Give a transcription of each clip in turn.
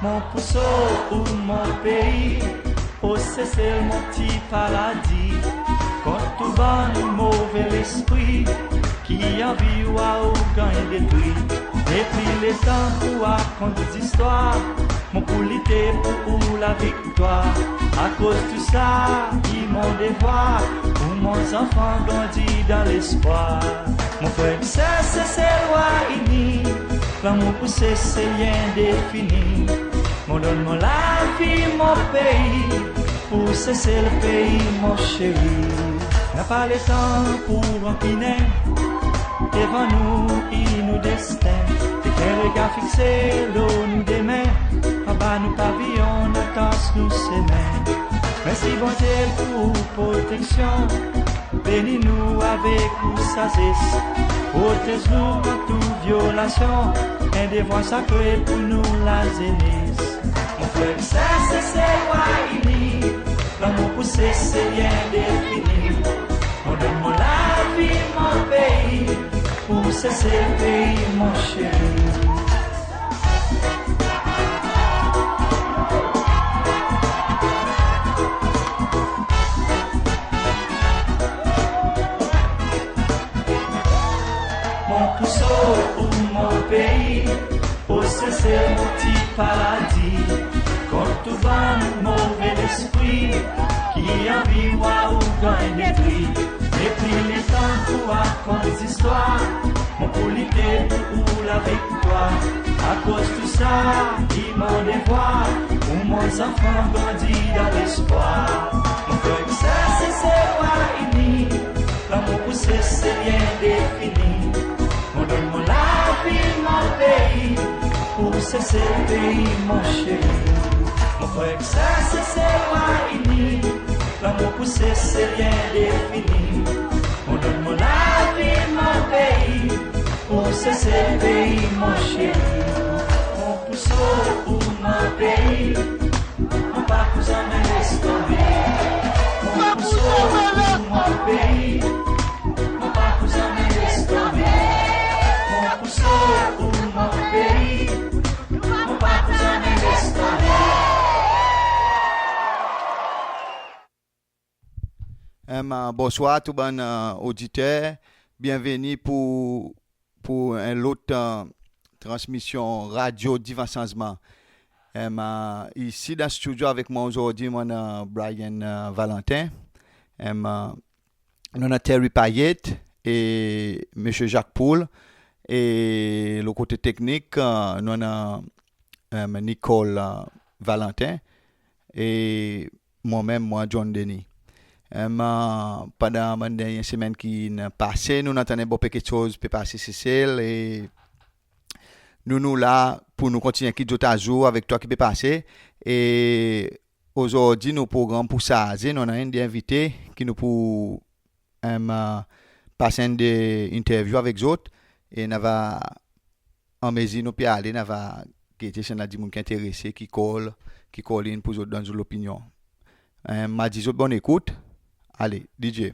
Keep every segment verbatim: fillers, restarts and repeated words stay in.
Mon pou sov ou mon pei, o Sesel mon pti paradi. Kont tou bann move lespri ki anvi war ou ganny detri. Depi letan pou rakont zistwar, mon pou lite pou ou laviktwar. Akoz tou sa i mon devwar, pou mon zanfan grandi dan lespwar. Mon frer ek ser, Seselwa ini, lanmour pou Sesel i endefini. Mon donn mon lavi, mon pei, pou Sesel, pei mon seri. Napa letan pou rankinen, devan nou i nou desten. Ek en regar fikse lo nou demen, anba nou paviyon nou tans nou semen. Mersi Bondye pou ou proteksyon, beni nou avek ou sazes. Protez nou kont tou vyolasyon, en devwar sakre pou nou lazenes. Mon frer ek ser, Seselwa ini, lanmour pou Sesel i endefini. Mon donn mon lavi, mon pei, pou Sesel, pei mon seri. Mon pou sov ou mon pei, o Sesel mon pti paradi. Kont tou bann move lespri ki anvi war ou ganny detri. Depi letan pou rakont zistwar, mon pou lite pou ou laviktwar. Akoz tou sa i mon devwar, pou mon zanfan grandi dan lespwar. Mon frer ek ser, Seselwa ini, lanmour pou Sesel i endefini. Mon donn mon lavi, mon pei, pou Sesel, pei mon seri. Mon frer ek ser, Seselwa ini, lanmour pou Sesel i endefini. Mon donn mon lavi, mon pei, pou Sesel, pei mon seri. Mon pou sov ou mon pei, mon pa pou zanmen les tonbe. Mon pou sov ou mon pei, mon pa pou zanmen les tonbe. Mon pou sov ou mon pei, mon pa pou zanmen les tonbe. Em, bonswar tou bann, e, oditer. Byenveni pou, pou en lot, e, transmisyon radyo Divan Sanzman. Em, e, isi dan stidyo avek mwan ozordi mon annan, e, Brian, e, Valentin. Em, e, nou annan Terry Payet e Msye Jacques Poul. E lo kote teknik, e, nou annan, em, Nicole, e, Valentin. E mwan menm, mwan John Denis. Em, e, pandan bann dernyen semenn ki'n pase, nou'n antann en bon pe keksoz pe pase Sesel e nou, nou la pou nou kontinyen kit zot azour avek tou sa ki pe pase. E ozordi nou progranm pou sarze, nou annan enn de envite ki nou pou, em, e, pas enn de interview avek zot. E nou ava, an mezir nou pe ale, nou ava gete si annan dimoun ki enterese, ki call, ki call in pou zot donn zot lopinyon. Em, mon a dir zot bonn ekout. Ale, D J.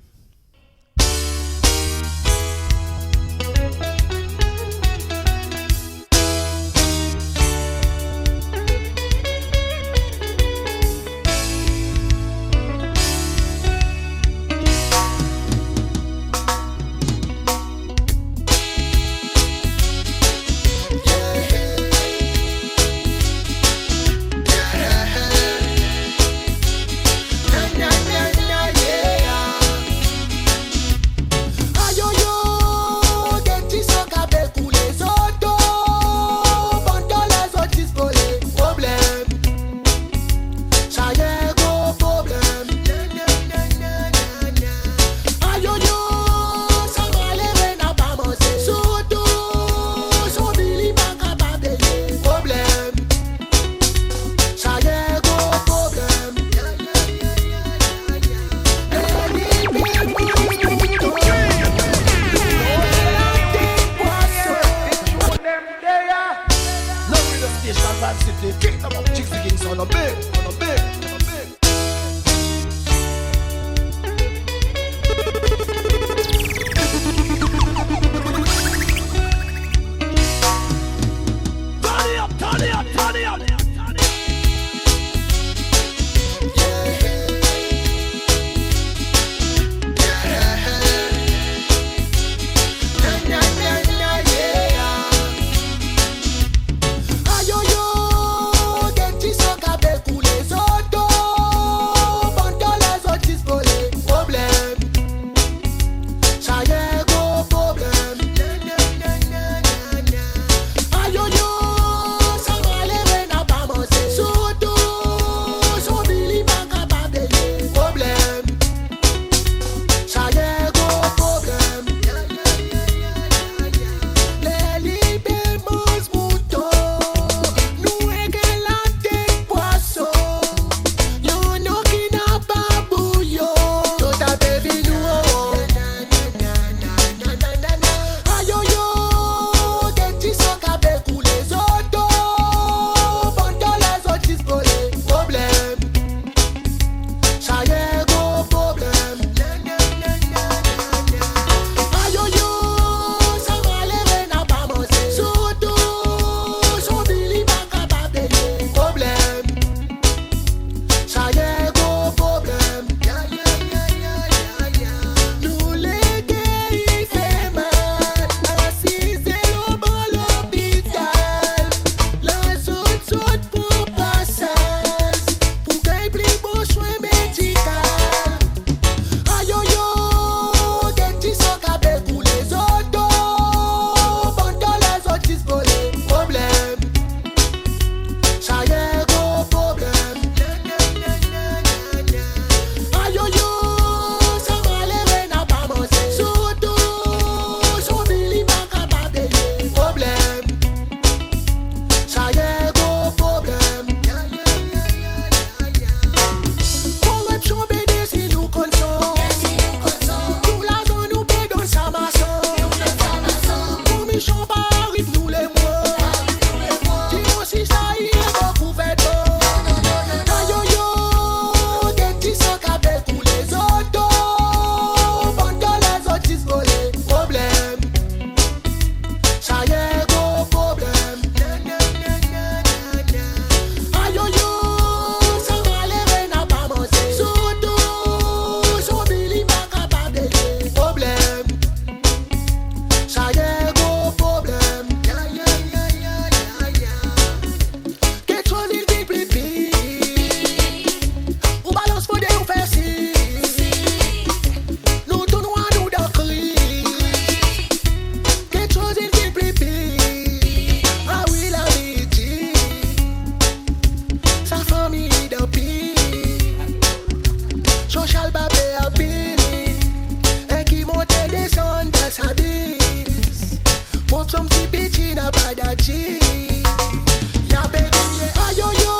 Ayoyo,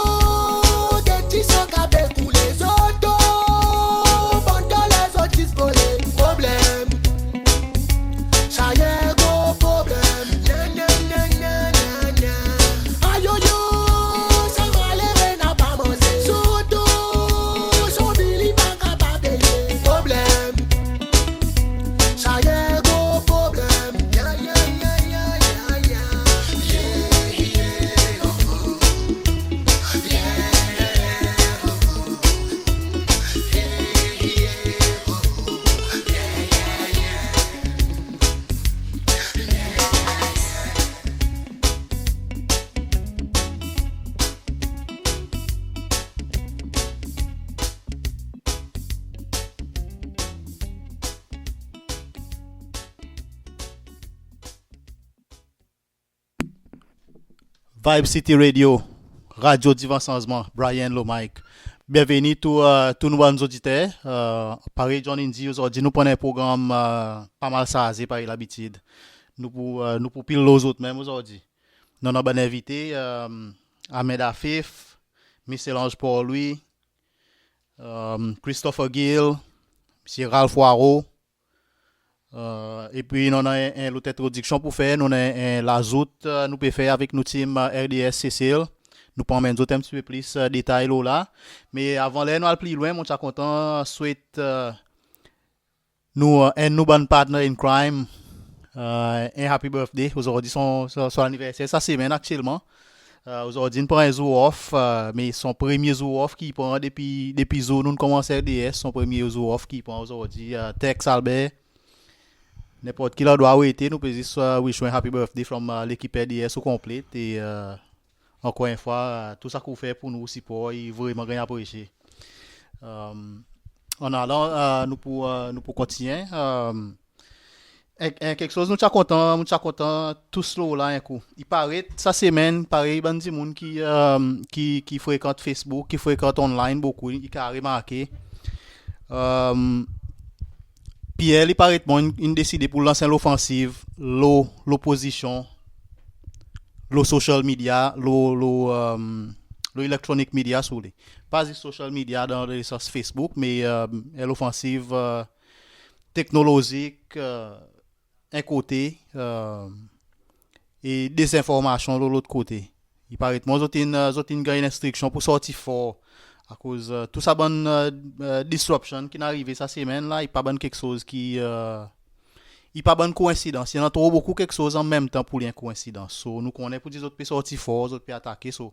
de ti san ka pe koule zot do, bann dola zot ti vole, problenm. Sa i en gro problenm. Ayoyo, sa malere napa manze. Zot do, son bil i pa kapab peye, problenm. Sa i en gro problenm. Vibe City Radio, radyo Divan Sanzman, Brian lo mic. Byenveni tou, e, tou nou bann zoditer. E, parey John in dir, ozordi nou pou annan en progranm, e, pa mal sarze parey labitid. Nou pou, e, nou pou pil lo zot menm ozordi. Nou annan bann envite, e, Ahmed Afif, Michel-Ange Paul-Louis, e, Christopher Gill, Msye Ralph Waro, e, epi nou annan en, en lot entrodiksyon pou fer, nou annan en, en lazout, e, nou pe fer avek nou tim, e, R D S Sesel. Nou pou anmenn zot en pti pe plis, e, detay lo la. Me avan ler nou al pli lwen, mon ti a kontan swet, e, nou, e, enn nou bann partner in crime, e, en happy birthday. Ozordi son, son, son laniverser, sa semenn aktyelman. E, ozordi in pran en zour off, e, me son premye zour off ki i pran depi, depi zour nou'n konmans R D S, son premye zour off ki i pran ozordi. E, Tex Albert, nenport ki landrwa ou ete, nou pe zis, e, wish ou en happy birthday from, e, lekip R D S o konplet. E, e, ankor en fwa, e, tou sa ki ou fer pour nou, sipor, i vreman ganny apresye. E, an alan, e, nou pou, e, nou pou kontinyen. E, en, en keksoz nou ti a kontan, nou ti a kontan tous lo la en kou. I paret sa semenn, parey bann dimoun ki, e, ki, ki frekant Facebook, ki frekant online bokou, i kapab remarke, e, Pierre, i paret mwan, in, in deside pou lans en lofansiv lo lopozisyon, lo social media, lo, lo, e, lo electronic media, si ou le. Pa zis social media dan lesans Facebook, me, e, en lofansiv, e, teknolozik, e, en kote, e, e dezenformasyon lo lot kote. I paret mwan zot in, e, zot in ganny lenstriksyon pou sorti for, akoz, e, tou sa bann, e, e, disruption ki'n arive sa semenn la, i pa bann keksoz ki, e, i pa bann koensidans. I annan tro bokou keksoz an menm tan pour li en koensidans. So, nou konnen pour dir zot pe sorti for, zot pe atake. So,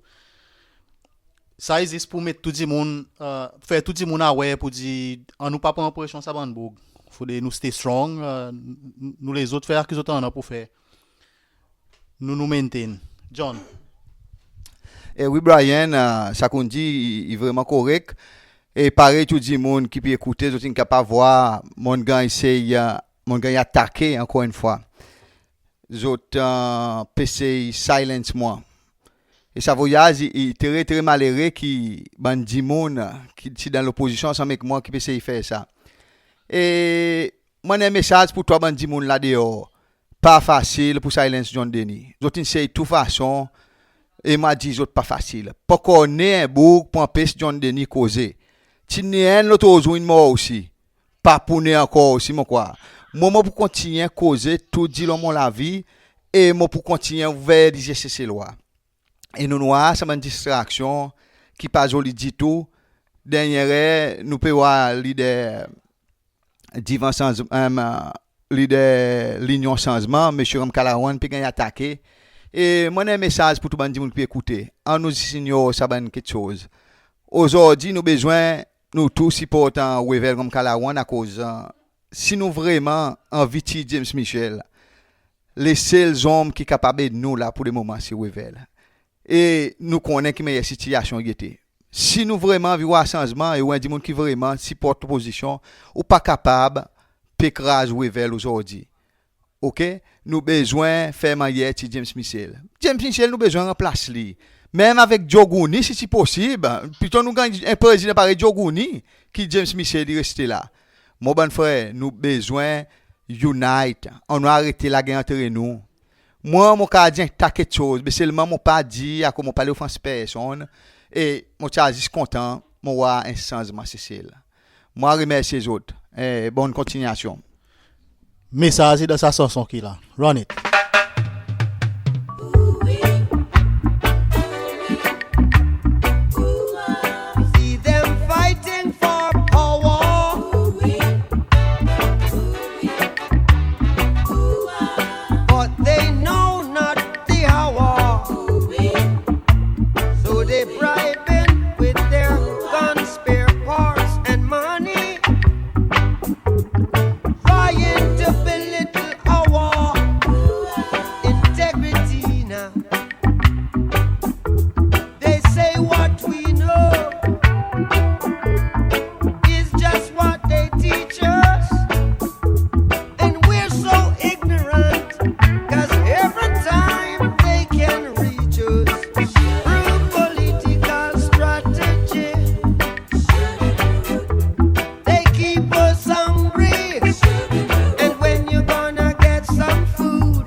sa i zis pou met tou dimoun, e, fer tou dimoun aware pour dir, annou pa pran presyon sa bann boug. Fodre nou stay strong, e, n-, n-, nou lezot fer sa ki zot annan pour fer. Nou, nou maintain. John. E wi, Brian, e, sa ki ou'n dir i, i vreman korek. E parey tou dimoun ki pe ekoute, zot in kapab vwar, mon'n ganny sey, e, mon'n ganny atake ankor en fwa. Zot, e, pe sey silence mwan. E sa voyaz i, i tre, tre malere ki bann dimoun, e, ki ti dan lopozisyon ansanm ek mwan ki pe sey fer sa. E mon annan en mesaz pour tou sa bann dimoun la deor. Pa fasil pour silence John Denis. Zot in sey tou fason, e mon a dir zot pa fasil. Pa konnen en boug pou anpes John Denis koze. Ti annan enn lot zour in mor osi. Pa pou annan ankor osi, mon krwar. Mwan, mon pou kontinyen koze tou dilon mon lavi, e mon pou kontinyen ouver lizye Seselwa. E nou'n war sa bann distraksyon ki pa zoli ditou. Dernyen ler, nou pe war lider Divan Sanz-, e, lider Linyon Sanzman, Msye Ramkalawan, pe ganny atake. E mon annan en mesaz pour tou bann dimoun ki pe ekoute. Annou zis ignor sa bann keksoz. Ozordi, nou bezwen nou tou siport Wavel Ramkalawan, akoz, e, si nou vreman anvi tir James Michel, lesel zonm ki kapab ed nou la pour lemoman se Wavel. E nou konnen ki mannyer sitiyasyon i ete. Si nou vreman anvi war sanzman e ou en dimoun ki vreman siport lopozisyon, ou pa kapab pe kraz Wavel ozordi. Oke? Nou bezwen fer mannyer tir James Michel. James Michel, nou bezwen ranplas li. Menm avek Joe Gooney, si ti posib, plito nou ganny en prezidan parey Joe Gooney, ki James Michel i reste la. Mon bann frer, nou bezwen unite. Annou arete lager antre nou. Mwan mon kapab dir en ta keksoz, me selman mon pa dir akoz mon pa le ofans personn, e mon ti a zis kontan mon war en sanzman Sesel. Mon a remersye zot, e bonn kontinyasyon. Mesaz i dan sa sanson ki la. Run it. See them fighting for power, but they know not the hour. So they bribing with their guns, spare parts and money, trying to belittle our integrity now. They say what we know is just what they teach us. And we're so ignorant, 'cause every time they can reach us through political strategy, they keep us hungry. And when you gonna get some food,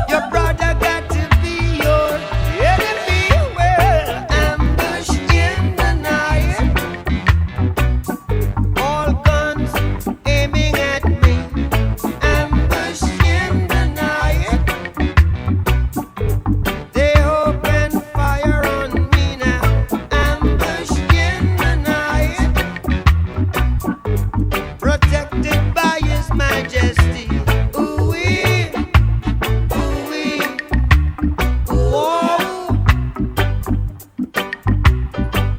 your brother got to be your enemy. Well, ambush in the night, all guns aiming at me. Ambush in the night, they open fire on me now. Ambush in the night, protected by His Majesty. Ooh-wee, ooh-wee, ooh-whoa.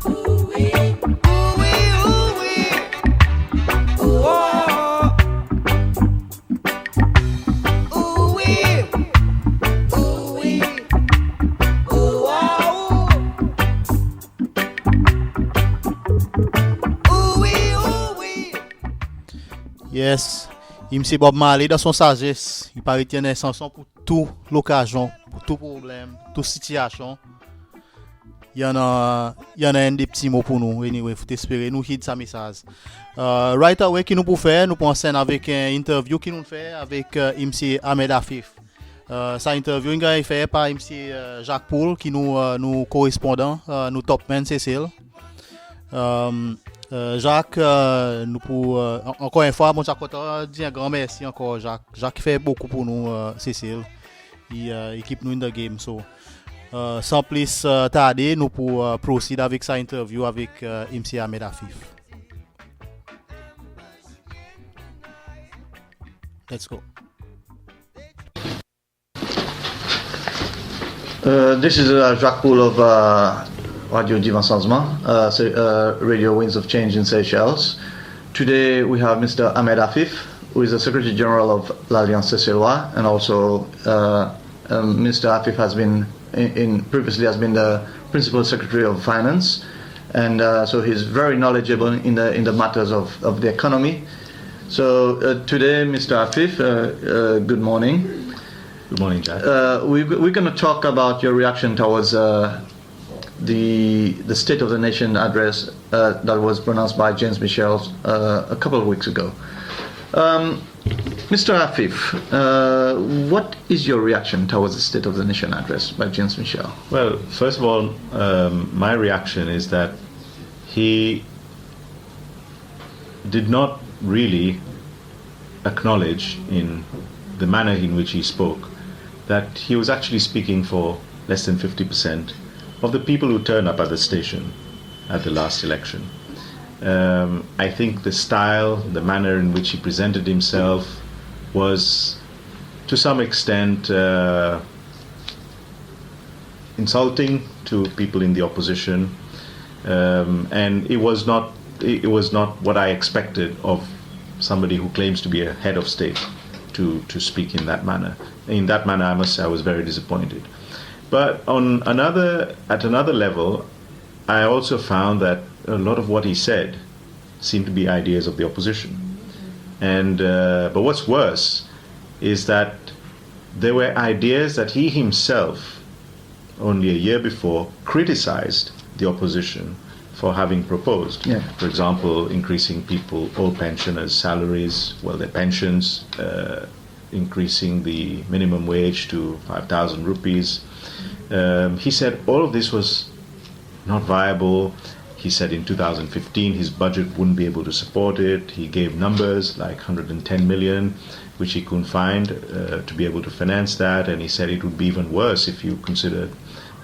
Ooh-wee, ooh-wee, ooh-whoa. Ooh-wee, ooh-wee, ooh-whoa. Ooh-wee, ooh-wee. Yes. I Msye Bob Marley, dan son sazes, i paret i annan en sanson pour tou lokazyon, pour tou problenm, tou sitiyasyon. I annan, i annan enn de pti mo pour nou. Anyway, fout espere nou hit sa mesaz. Euh, right away, ki nou pou fer, nou pou ansenn avek en interview ki nou'n fer avek, euh, Msye Ahmed Afif. Euh, sa interview in ganny fer par Msye, euh, Jacques Poul, ki nou, euh, nou korespondan, euh, nou top man Sesel. Euh, euh, Jacques, euh, nou pou, euh, an-, ankor en fwa, mon ti a kontan dir en gran mersi ankor Jacques. Jacques i fer bokou pour nou, euh, Sesel. I, euh, i keep nou in the game. So, euh, san plis, euh, tarde, nou pou, euh, proceed avek sa interview avek, euh, Msye Ahmed Afif. Let's go. Uh, this is, uh, Jacques Poul of, uh, Radio Divan Sanzman, uh, so, uh, Radio Winds of Change in Seychelles. Today we have Mister Ahmed Afif, who is the Secretary General of L'Alliance Seychelloise, and also, uh, um, Mister Afif has been in, in, previously has been the Principal Secretary of Finance, and, uh, so he's very knowledgeable in the, in the matters of, of the economy. So, uh, today, Mister Afif, uh, uh, good morning. Good morning, Jack. Uh, we, we're gonna talk about your reaction towards, uh, the, the State of the Nation address, uh, that was pronounced by James Michel, uh, a couple of weeks ago. Um, Mister Afif, uh, what is your reaction towards the State of the Nation address by James Michel? Well, first of all, um, my reaction is that he did not really acknowledge in the manner in which he spoke that he was actually speaking for less than fifty percent of the people who turned up at the station at the last election. Um, I think the style, the manner in which he presented himself was, to some extent, uh, insulting to people in the opposition, um, and it was not, it, it was not what I expected of somebody who claims to be a head of state to, to speak in that manner. In that manner, I must say I was very disappointed. But on another, at another level, I also found that a lot of what he said seemed to be ideas of the opposition. And, uh, but what's worse is that there were ideas that he himself, only a year before, criticized the opposition for having proposed. Yeah. For example, increasing people, all pensioners' salaries, well, their pensions, uh, increasing the minimum wage to five thousand rupees. Um, he said all of this was not viable. He said in two thousand fifteen his budget wouldn't be able to support it. He gave numbers like hundred and ten million, which he couldn't find uh, to be able to finance that. And he said it would be even worse if you considered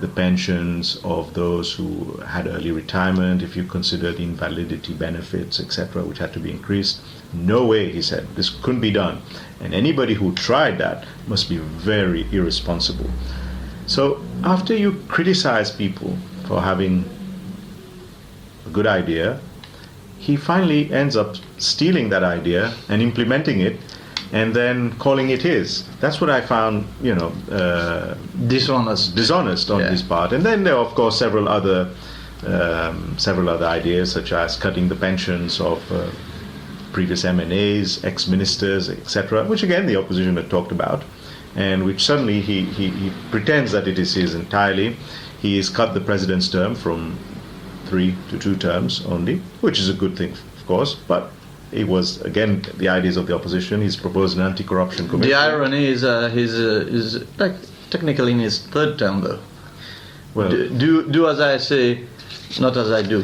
the pensions of those who had early retirement, if you considered invalidity benefits, et cetera, which had to be increased. No way, he said. This couldn't be done. And anybody who tried that must be very irresponsible. So after you criticize people for having a good idea, he finally ends up stealing that idea and implementing it and then calling it his. That's what I found, you know, uh, Dishonest. dishonest on Yeah. his part. And then there are, of course, several other um, several other ideas, such as cutting the pensions of uh, previous M N As, ex-ministers, et cetera, which again the opposition had talked about, and which suddenly he, he, he pretends that it is his entirely. He has cut the president's term from three to two terms only, which is a good thing, of course, but it was, again, the ideas of the opposition. He's proposed an anti-corruption commission. The irony is uh, he's uh, is tec- technically in his third term, though. Well, Do, do do as I say, not as I do.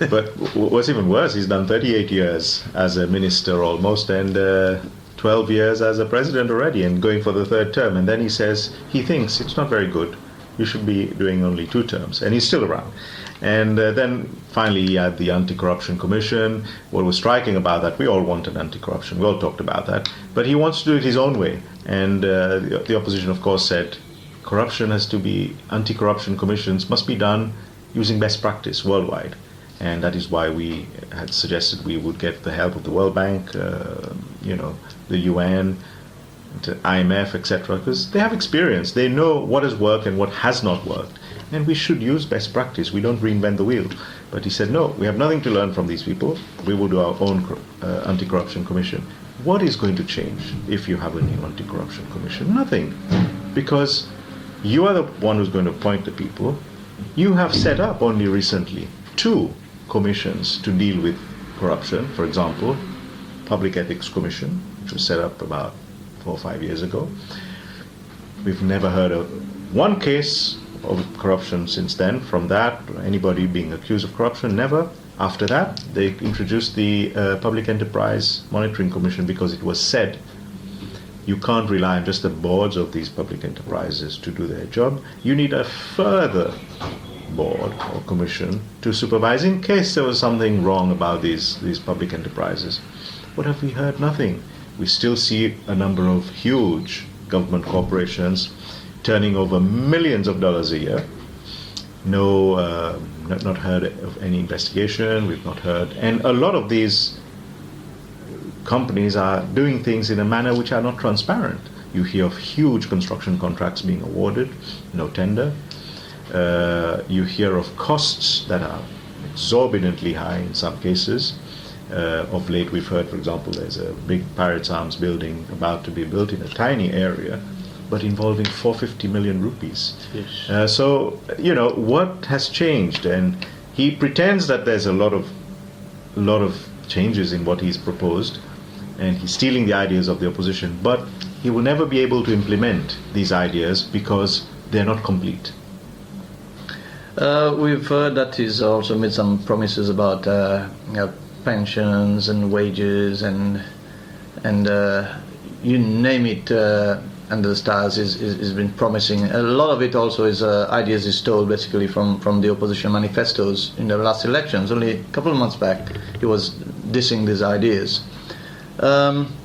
But w- what's even worse, he's done thirty-eight years as a minister almost, and uh, twelve years as a president already, and going for the third term. And then he says he thinks it's not very good. You should be doing only two terms, and he's still around. And uh, then finally, he had the Anti-Corruption Commission. What was striking about that, we all want an anti-corruption. We all talked about that. But he wants to do it his own way. And uh, the, the opposition, of course, said corruption has to be, anti-corruption commissions must be done using best practice worldwide. And that is why we had suggested we would get the help of the World Bank, uh, you know, the U N, the I M F, et cetera, because they have experience. They know what has worked and what has not worked. And we should use best practice. We don't reinvent the wheel. But he said, no, we have nothing to learn from these people. We will do our own cor- uh, anti-corruption commission. What is going to change if you have a new anti-corruption commission? Nothing. Because you are the one who's going to appoint the people. You have set up only recently two commissions to deal with corruption. For example, Public Ethics Commission, which was set up about four or five years ago. We've never heard of one case of corruption since then from that, anybody being accused of corruption, never. After that, they introduced the uh, Public Enterprise Monitoring Commission because it was said you can't rely on just the boards of these public enterprises to do their job. You need a further board or commission to supervise in case there was something wrong about these, these public enterprises. What have we heard? Nothing. We still see a number of huge government corporations turning over millions of dollars a year. No, uh, not, not heard of any investigation. We've not heard, and a lot of these companies are doing things in a manner which are not transparent. You hear of huge construction contracts being awarded, no tender. Uh, you hear of costs that are exorbitantly high in some cases. Uh, of late, we've heard, for example, there's a big Pirates Arms building about to be built in a tiny area, but involving four fifty million rupees. Yes. Uh, so, you know, what has changed? And he pretends that there's a lot of lot of changes in what he's proposed, and he's stealing the ideas of the opposition, but he will never be able to implement these ideas because they're not complete. Uh, we've heard that he's also made some promises about uh, uh, pensions and wages and and uh, you name it uh, under the stars is, is, is been promising. A lot of it also is uh, ideas he stole basically from, from the opposition manifestos in the last elections. Only a couple of months back he was dissing these ideas. Um,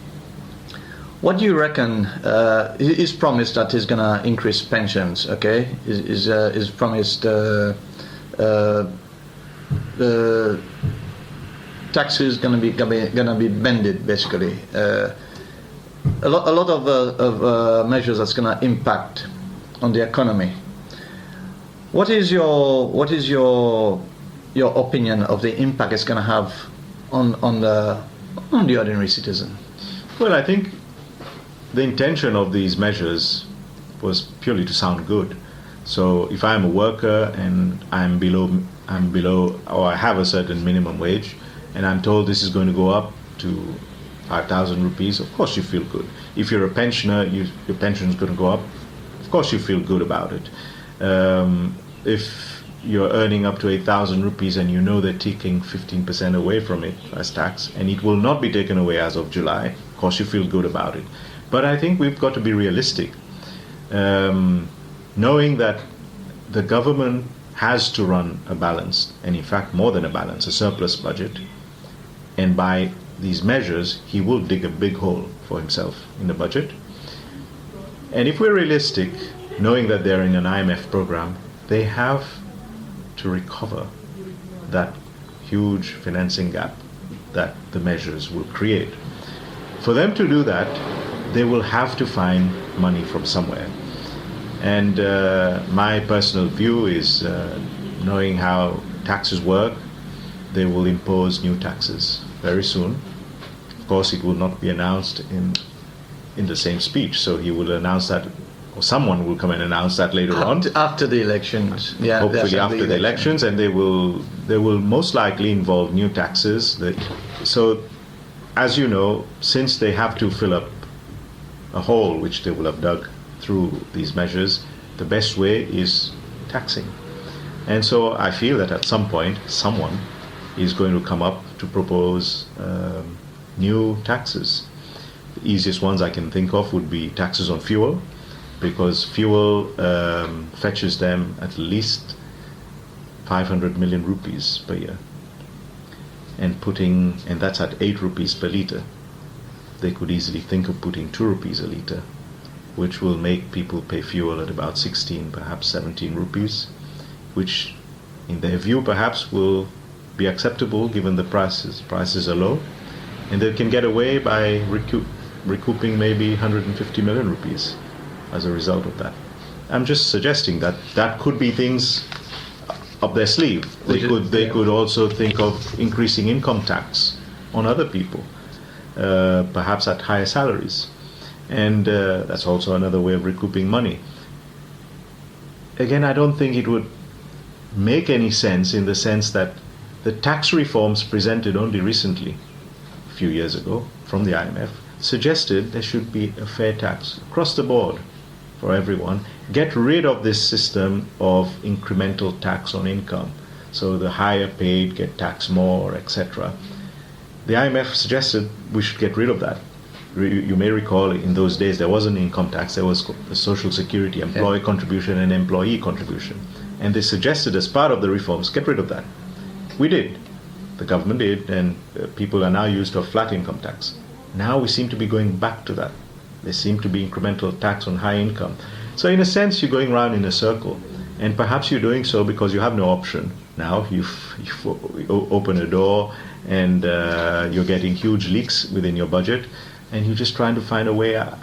what do you reckon? Uh, he- he's promised that he's going to increase pensions, okay? He's, he's, uh, he's promised uh, uh, the taxes going to be going to be bended basically. Uh, a lot, a lot of, uh, of uh, measures that's going to impact on the economy. What is your what is your your opinion of the impact it's going to have on on the on the ordinary citizen? Well, I think the intention of these measures was purely to sound good. So if I'm a worker and I'm below, I'm below, or I have a certain minimum wage, and I'm told this is going to go up to five thousand rupees, of course you feel good. If you're a pensioner, you, your pension is going to go up. Of course you feel good about it. Um, if you're earning up to eight thousand rupees and you know they're taking fifteen percent away from it as tax, and it will not be taken away as of July, of course you feel good about it. But I think we've got to be realistic. Um, knowing that the government has to run a balanced, and in fact more than a balanced, a surplus budget, and by these measures, he will dig a big hole for himself in the budget. And if we're realistic, knowing that they're in an I M F program, they have to recover that huge financing gap that the measures will create. For them to do that, they will have to find money from somewhere. And uh, my personal view is, uh, knowing how taxes work, they will impose new taxes very soon. Of course, it will not be announced in in the same speech. So he will announce that, or someone will come and announce that later on. After, after the elections, yeah, hopefully after the elections, and they will, they will most likely involve new taxes. That, so, as you know, since they have to fill up a hole which they will have dug through these measures, the best way is taxing. And so I feel that at some point, someone is going to come up to propose um, new taxes. The easiest ones I can think of would be taxes on fuel, because fuel um, fetches them at least five hundred million rupees per year. And putting, and that's at eight rupees per litre. They could easily think of putting two rupees a litre, which will make people pay fuel at about sixteen, perhaps seventeen rupees, which in their view perhaps will be acceptable given the prices. Prices are low, and they can get away by recoup, recouping maybe hundred and fifty million rupees as a result of that. I'm just suggesting that that could be things up their sleeve. They could, they could also think of increasing income tax on other people, uh, perhaps at higher salaries. And uh, that's also another way of recouping money. Again, I don't think it would make any sense, in the sense that the tax reforms presented only recently, a few years ago, from the I M F, suggested there should be a fair tax across the board for everyone. Get rid of this system of incremental tax on income. So the higher paid get taxed more, et cetera. The I M F suggested we should get rid of that. You may recall, in those days there wasn't income tax, there was the Social Security employer contribution and employee contribution. And they suggested, as part of the reforms, get rid of that. We did. The government did, and uh, people are now used to a flat income tax. Now we seem to be going back to that. There seem to be incremental tax on high income. So in a sense, you're going round in a circle. And perhaps you're doing so because you have no option. Now you've, you've opened a door, and uh, you're getting huge leaks within your budget, and you're just trying to find a way uh,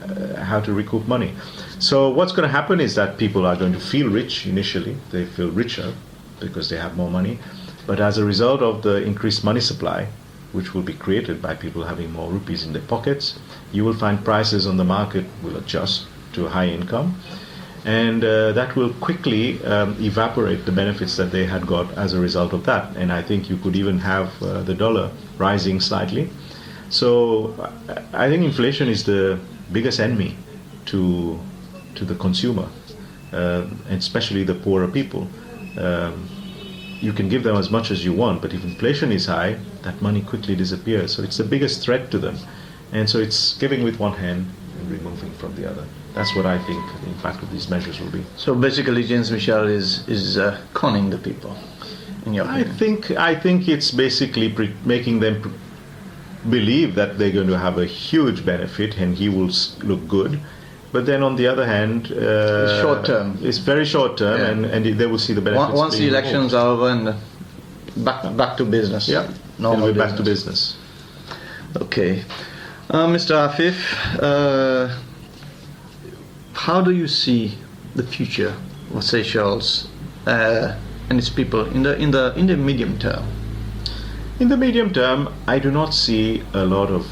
how to recoup money. So what's going to happen is that people are going to feel rich initially. They feel richer because they have more money. But as a result of the increased money supply, which will be created by people having more rupees in their pockets, you will find prices on the market will adjust to high income. And uh, that will quickly um, evaporate the benefits that they had got as a result of that. And I think you could even have uh, the dollar rising slightly. So I think inflation is the biggest enemy to, to the consumer, uh, and especially the poorer people. Um, you can give them as much as you want, but if inflation is high, that money quickly disappears. So it's the biggest threat to them. And so it's giving with one hand and removing from the other. That's what I think the impact of these measures will be. So basically, James Michel is, is uh, conning the people, in your opinion? I think, I think it's basically pre- making them pre- believe that they're going to have a huge benefit and he will look good. But then on the other hand, uh, it's short term. It's very short term, yeah. and, and they will see the benefits. Once the elections are over and back, back to business. Yeah, normal business. It'll be back to business. Okay. Uh, Mister Afif, uh, how do you see the future of Seychelles uh, and its people in the, in, the, in the medium term? In the medium term, I do not see a lot of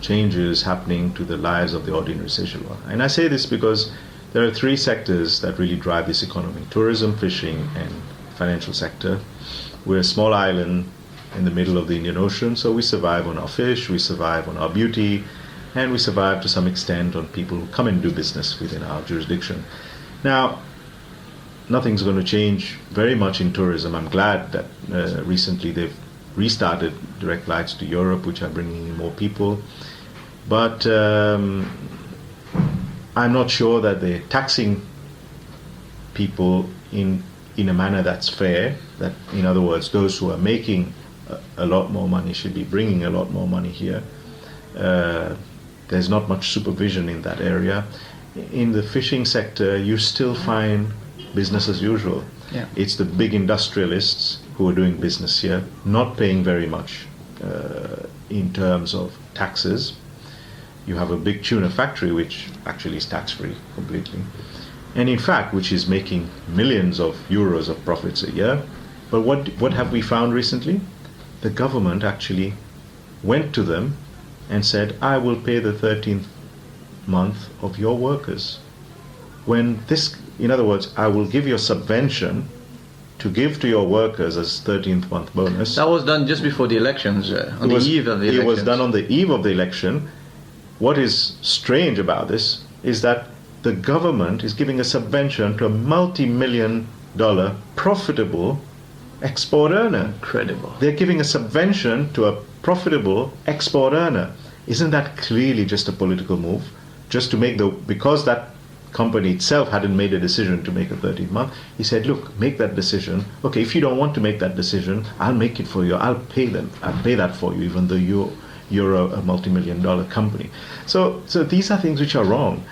changes happening to the lives of the ordinary Seychellois. And I say this because there are three sectors that really drive this economy: tourism, fishing, and financial sector. We're a small island, in the middle of the Indian Ocean, so we survive on our fish, we survive on our beauty, and we survive to some extent on people who come and do business within our jurisdiction. Now, nothing's going to change very much in tourism. I'm glad that uh, recently they've restarted direct flights to Europe, which are bringing in more people. But um, I'm not sure that they're taxing people in in a manner that's fair. That, in other words, those who are making a, a lot more money should be bringing a lot more money here. Uh, there's not much supervision in that area. In the fishing sector, you still find business as usual. Yeah. It's the big industrialists who are doing business here, not paying very much uh, in terms of taxes. You have a big tuna factory, which actually is tax-free completely, and in fact, which is making millions of euros of profits a year. But what, what have we found recently? The government actually went to them and said, "I will pay the thirteenth month of your workers." When this, in other words, "I will give you a subvention to give to your workers as thirteenth month bonus." That was done just before the elections, uh, on It was- the eve of the It elections. was done on the eve of the election. What is strange about this is that the government is giving a subvention to a multi-million dollar profitable export earner. Incredible. They're giving a subvention to a profitable export earner. Isn't that clearly just a political move? Just to make the, because that company itself hadn't made a decision to make a thirteenth month, he said, "Look, make that decision. Okay, if you don't want to make that decision, I'll make it for you. I'll pay them. I'll pay that for you, even though you, you're a, a multi-million dollar company." So, so these are things which are wrong.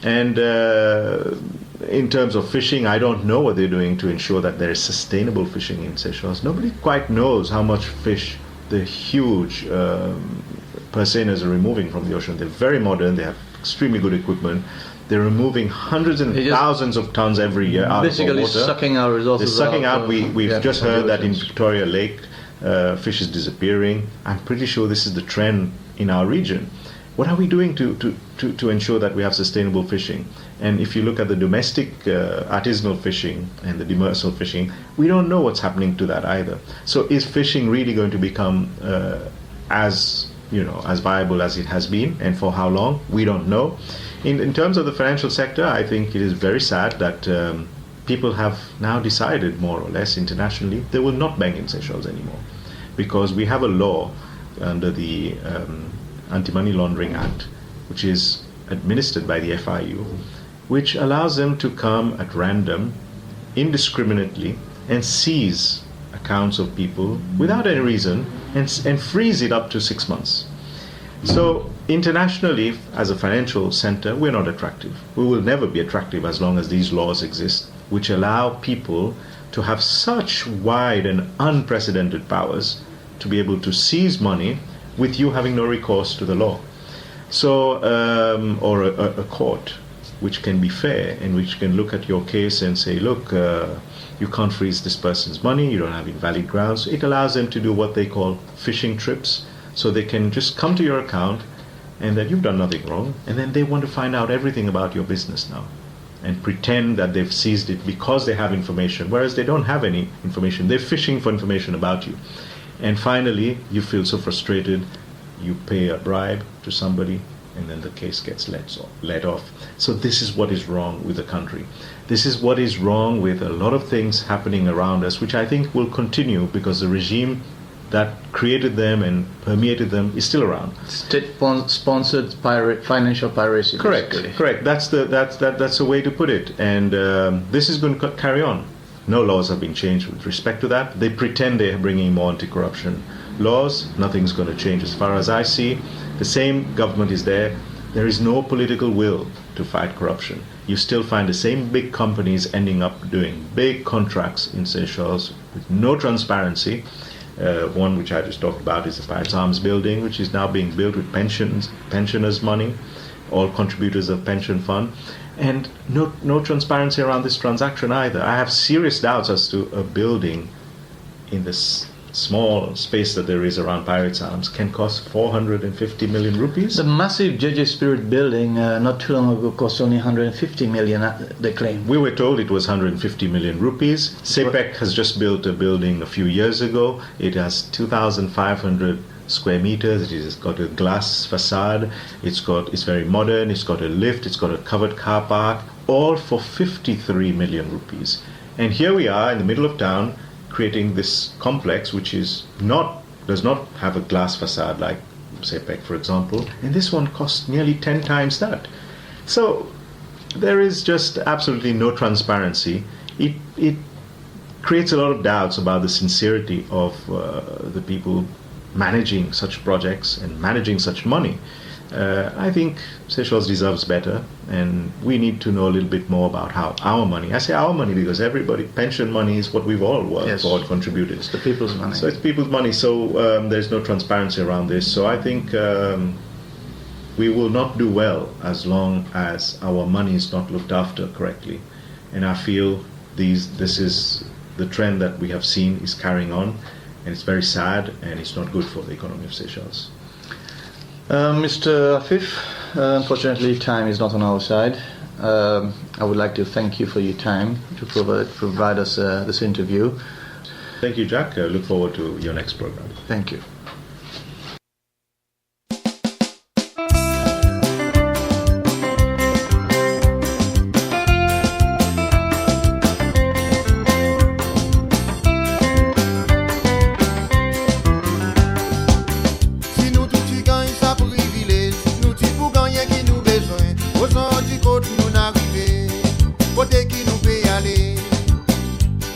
And uh, in terms of fishing, I don't know what they're doing to ensure that there is sustainable fishing in Seychelles. Nobody quite knows how much fish the huge um, purse seiners are removing from the ocean. They're very modern. They have extremely good equipment. They're removing hundreds and They just thousands of tons every year out of our Basically water. sucking our resources They're sucking out. uh, We, we've yeah, just from the heard that in oceans. Victoria Lake, uh, fish is disappearing. I'm pretty sure this is the trend in our region. What are we doing to, to, to, to ensure that we have sustainable fishing? And if you look at the domestic uh, artisanal fishing and the demersal fishing, we don't know what's happening to that either. So is fishing really going to become uh, as, you know, as viable as it has been, and for how long? We don't know. In, in terms of the financial sector, I think it is very sad that um, people have now decided, more or less internationally, they will not bank in Seychelles anymore, because we have a law under the um, Anti-Money Laundering Act, which is administered by the F I U, which allows them to come at random, indiscriminately, and seize accounts of people without any reason and, and freeze it up to six months. So internationally, as a financial center, we're not attractive. We will never be attractive as long as these laws exist, which allow people to have such wide and unprecedented powers to be able to seize money with you having no recourse to the law. So, um, or a, a court which can be fair and which can look at your case and say, "Look, uh, you can't freeze this person's money, you don't have invalid grounds." It allows them to do what they call fishing trips. So they can just come to your account and that you've done nothing wrong, and then they want to find out everything about your business now and pretend that they've seized it because they have information, whereas they don't have any information. They're fishing for information about you. And finally, you feel so frustrated, you pay a bribe to somebody, and then the case gets let, let off. So this is what is wrong with the country. This is what is wrong with a lot of things happening around us, which I think will continue because the regime that created them and permeated them is still around. State-sponsored pirate, financial piracy. Correct, Basically. Correct. That's the that's that that's a way to put it. And um, this is going to carry on. No laws have been changed with respect to that. They pretend they're bringing more anti-corruption laws. Nothing's going to change as far as I see. The same government is there. There is no political will to fight corruption. You still find the same big companies ending up doing big contracts in Seychelles with no transparency. Uh, one which I just talked about is the Pirates Arms building, which is now being built with pensions, pensioners' money, all contributors of pension fund, and no, no transparency around this transaction either. I have serious doubts as to a building in this small space that there is around Pirates Arms can cost four hundred and fifty million rupees. The massive J J Spirit building, uh, not too long ago, cost only one hundred fifty million, uh, they claim. We were told it was one hundred fifty million rupees. But CEPEC has just built a building a few years ago. It has two thousand five hundred square meters. It has got a glass facade. It's got, it's very modern. It's got a lift. It's got a covered car park, all for fifty-three million rupees. And here we are in the middle of town creating this complex, which is not, does not have a glass facade like CEPEC, for example, and this one costs nearly ten times that. So there is just absolutely no transparency. It, it creates a lot of doubts about the sincerity of, uh, the people managing such projects and managing such money. Uh, I think Seychelles deserves better, and we need to know a little bit more about how our money, I say our money because everybody, pension money is what we've all worked Yes. for and contributed. It's the people's money. So it's people's money. So, um, there's no transparency around this. So I think, um, we will not do well as long as our money is not looked after correctly. And I feel these, this is the trend that we have seen is carrying on, and it's very sad, and it's not good for the economy of Seychelles. Uh, Mister Afif, uh, unfortunately, time is not on our side. Um, I would like to thank you for your time to provide, provide us, uh, this interview. Thank you, Jack. I look forward to your next program. Thank you. Si nou tou ti ganny sa privilez, nou ti pou gannyen ki nou bezwen. Ozordi kot nou'n arive, kote ki nou pe ale?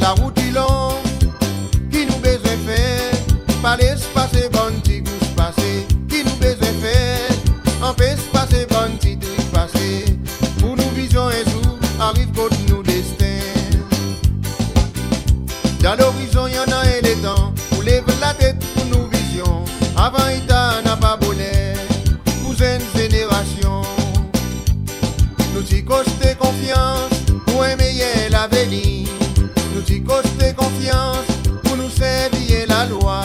Larout i long, ki nou bezwen fer? Pa les pase bann ti gous pase, ki nou bezwen fer? Anpes pase bann ti trik pase, pour nou vizyon en zour ariv kot nou desten. Dan lorizon i annan en letan pour lev latet pour nou vizyon, avan i tar napa boner pour zenn zenerasyon. Nou ti koste konfyans pour en meyer lavenir. Nou ti koste konfyans pour nou servi en lalwa.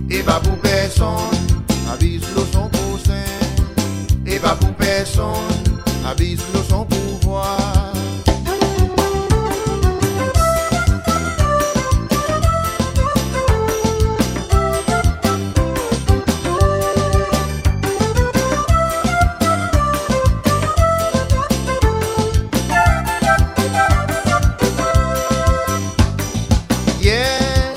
E pa pour personn abiz lo son prosen. E pa pour personn abiz lo son pouvwar. Yer,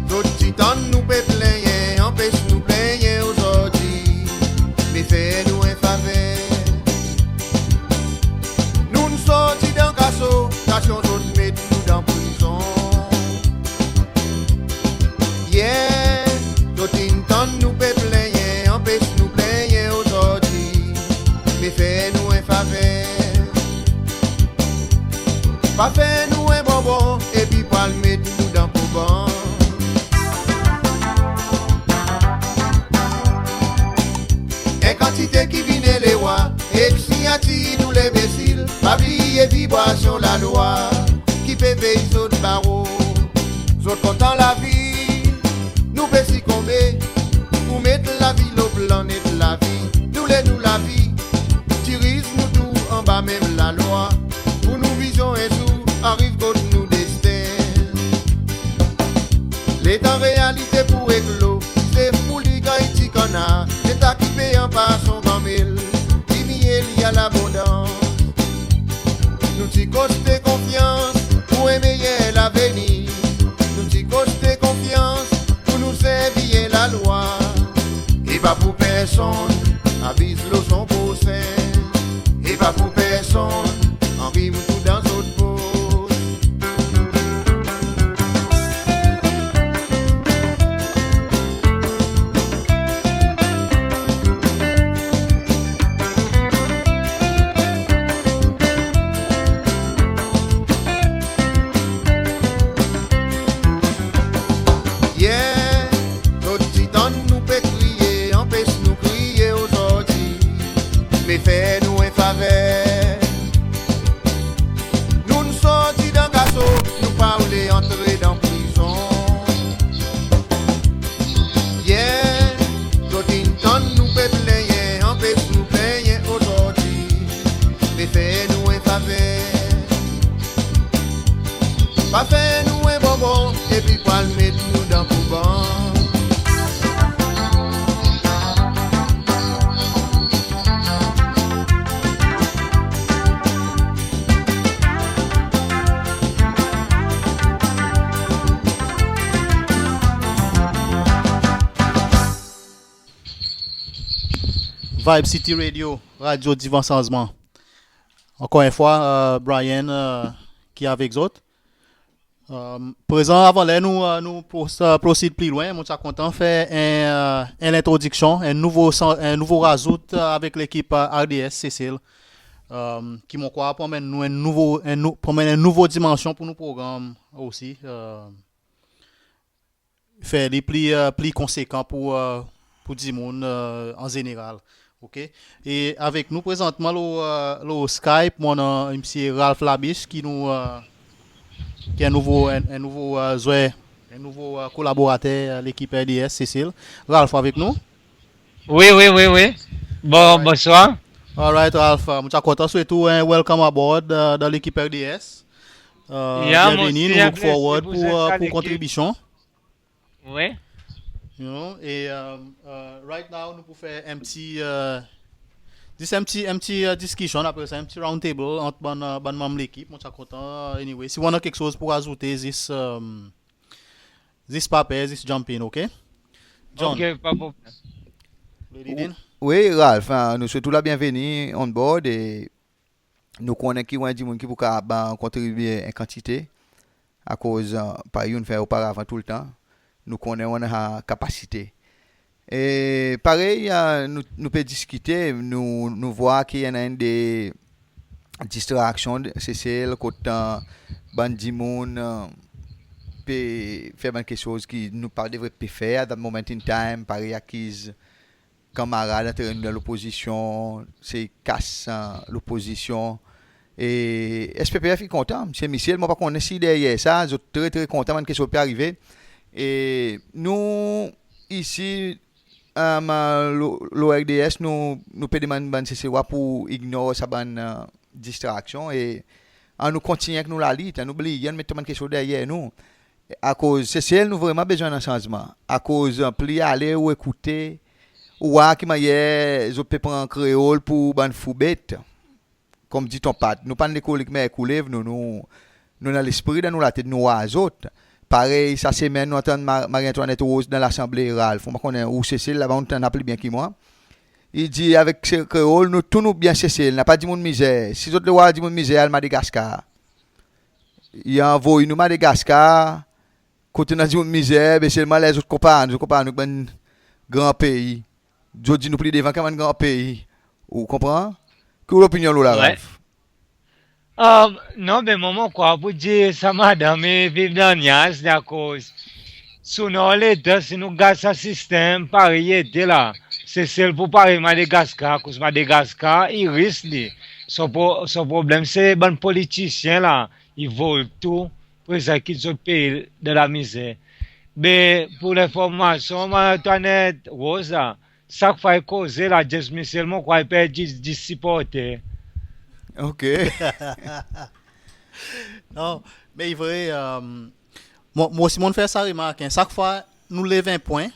zot ti tann nou pe plennyen, anpes nou plennyen ozordi. Me fer nou en faver. Nou'n sorti dan kaso, kasyon zot met nou dan prizon. Yer, zot in tann nou pe plennyen, anpes nou plennyen ozordi. Me fer nou en faver. Pa fer nou en bonbon, epi pral met nou dan poban. En kantite ki vin en lerwa, ek sinyatir nou lenbesil, pa bliye vibrasyon lalwa, ki pe vey zot baro. Zot kontan lavi, nou pe sikonbe, pour met lavi lo plannet lavi. Nou le nou lavi, ti riz nou tou anba menm lalwa, pour nou vizyon en zour ariv kot nou desten. Letan realite pou eklo, Zef pou li ganny ti kannar, se ta ki pe anpar son ganmel, ki mye li a labondans. Nou ti koste konfyans pour en meyer lavenir. Nou ti koste konfyans pour nou servi en lalwa. E pa pour personn abiz lo son prosen. E pa pour personn anrim tou dan zot pos. Yer, zot ti tann nou pe kriye, anpes nou kriye ozordi. Me fer nou en faver. Nou'n sorti dan kaso, nou pa oule antre dan prizon. Afer nou en bonbon, epi pral met nou dan kouban. Vibe City Radio, radyo divan sanzman. Ankor en fwa, e, Brian, e, ki avek zot. E, prezan, avan ler nou, e, nou pros-, e, proceed pli lwen, mon ti a kontan fer en, e, en lentrodiksyon, en nouvo san-, en nouvo razout, e, avek lekip, e, R D S Sesel, e, ki mon krwar pou anmenn nou en nouvo, en nou-, pou anmenn en nouvo dimansyon pour nou progranm osi, e, fer li pli, e, pli konsekan pour, e, pour dimoun, e, an zeneral. OK? E avek nou prezantman lo, e, lo Skype, mon annan Msye Ralph Labiche ki nou, e, ki en nouvo, en, en nouvo, e, zwer, en nouvo, e, kolaborater, e, lekip R D S Sesel. Ralph avek nou? Wi, wi, wi, wi. Bon, bonswar. Alright, Ralph, e, mon ti a kontan swet ou en welcome aboard, e, dan lekip R D S. E, byenveni, nou look forward pour, e, pour kontribisyon. Wi. You know, e, e, e, right now, nou pou fer en pti, e, zis en pti, en pti, e, diskisyon, apre sa, en pti round table ant bann, e, bann manm lekip. Mon ti a kontan, anyway. Si ou annan keksoz pour azoute, zis, e, zis pa per, zis jump in, OK? John. OK, pa problenm. Ready, Dean? Wi, Ralph, e, nou swet ou labyenveni on board e nou konnen ki ou en dimoun ki pou kapab, e, kontribye en kantite, akoz, e, parey ou'n fer oparavan toultan, nou konnen ou annan sa kapasite. E parey, e, nou, nou pe diskite, nou, nou vwar ki i annan enn de distraksyon Sesel, kot, e, bann dimoun, e, pe fer bann keksoz ki nou pa devret pe fer at that moment in time, parey akiz kanmarad antre nou dan lopozisyon, se kas, e, lopozisyon. E S P P F i kontan, Msye Michel, mon pa konnen si deryer sa, zot tre, tre kontan, bann keksoz pe arive. E nou, isi, e, lo, lo R D S, nou, nou pe demann bann Seselwa pour ignor sa bann, e, distraksyon e annou kontinyen ek nou lalit, annou bliye, annou met tou bann keksoz deryer nou. Akoz Sesel, nou vreman bezwen annan sanzman. Akoz, e, pli ale ou ekoute, ou war ki mannyer zot pe pran kreol pour bann fou bet. Konmdi ton pat, nou pa'n lekolik mer koulev, nou, nou, nou annan lespri dan nou latet, nou war zot. Parey sa semenn nou antann Ma-, Marie-Antoinette Rose dan Lasanble, Ralph, mon pa konnen ou Sesel, laba ou'n tann sa pli byen ki mwan. I dir avek se-, kreol, nou tou nou byen Sesel, napa dimoun mizer. Si zot le war dimoun mizer, al Madagaskar. I anvoy nou Madagaskar, kote annan dimoun mizer, be selman ler zot konpar nou, zot konpar nou ek bann gran pei. Zot dir nou pli devan ki bann gran pei. Ou konpran? Ki ou lopinyon lo la, Ralph? E, non, be mwan mon krwar pour dir sa madanm i viv dan nyaz, akoz sooner or later, si nou gard sa sistenm parey i ete la, Sesel pou parey Madagaskar, akoz Madagaskar i ris li. Son pro-, son problenm se bann politisyen la, i vol tou, prezan kit zot pei dan lamizer. Be pour lenformasyon, Marie-Antoinette Rose la, sak fwa i koze la, James Michel, mon krwar i perdi dis siporter. OK. Non, me i vre, e, mwan, mwan osi mon'n fer sa remark, en, sak fwa nou lev en pwen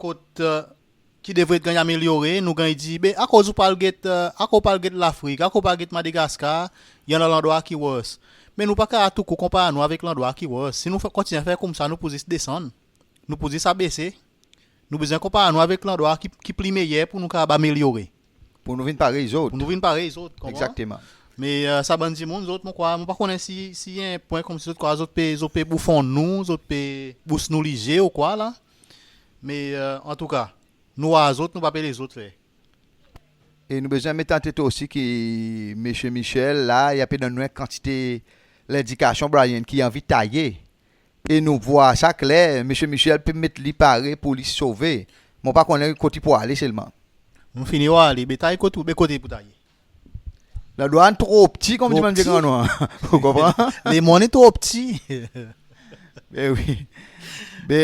kot, e, ki devret ganny amelyore, nou ganny dir, be akoz ou pa al get, e, akoz ou pa al get Lafrik, akoz ou pa al get Madagaskar, i annan landrwa ki worse. Me nou pa kapab tou kou konpar nou avek landrwa ki worse. Si nou fe-, kontinyen fer koumsa, nou pou zis desann. Nou pou zis abese. Nou bezwen konpar nou avek landrwa ki, ki pli meyer pour nou kapab amelyore. Pour nou vin parey zot. Pour nou vin parey zot, konpran? Egzakteman. Me, e, sa bann dimoun, zot, mon krwar, mon pa konnen si, si i annan en pwen konmsi zot krwar zot pe, zot pe boufonn nou, zot pe bous nou lize ou kwa la. Me, e, antouka, nou war zot, nou pa pe lezot fer. E nou bezwen met an tet osi ki Msye Michel la, i pe donn nou en kantite lendikasyon, Brian, ki i anvi taye. E nou vwar sa kler, Msye Michel pe met li pare pour li sove. Mon pa konnen kot i pou ale selman. Mon fini war li, be tay kot ou, be kote i pou taye? Landrwa tro pti, konmdi bann vye grann nou. Ou konpran? Lemonn i tro pti. Be wi. Be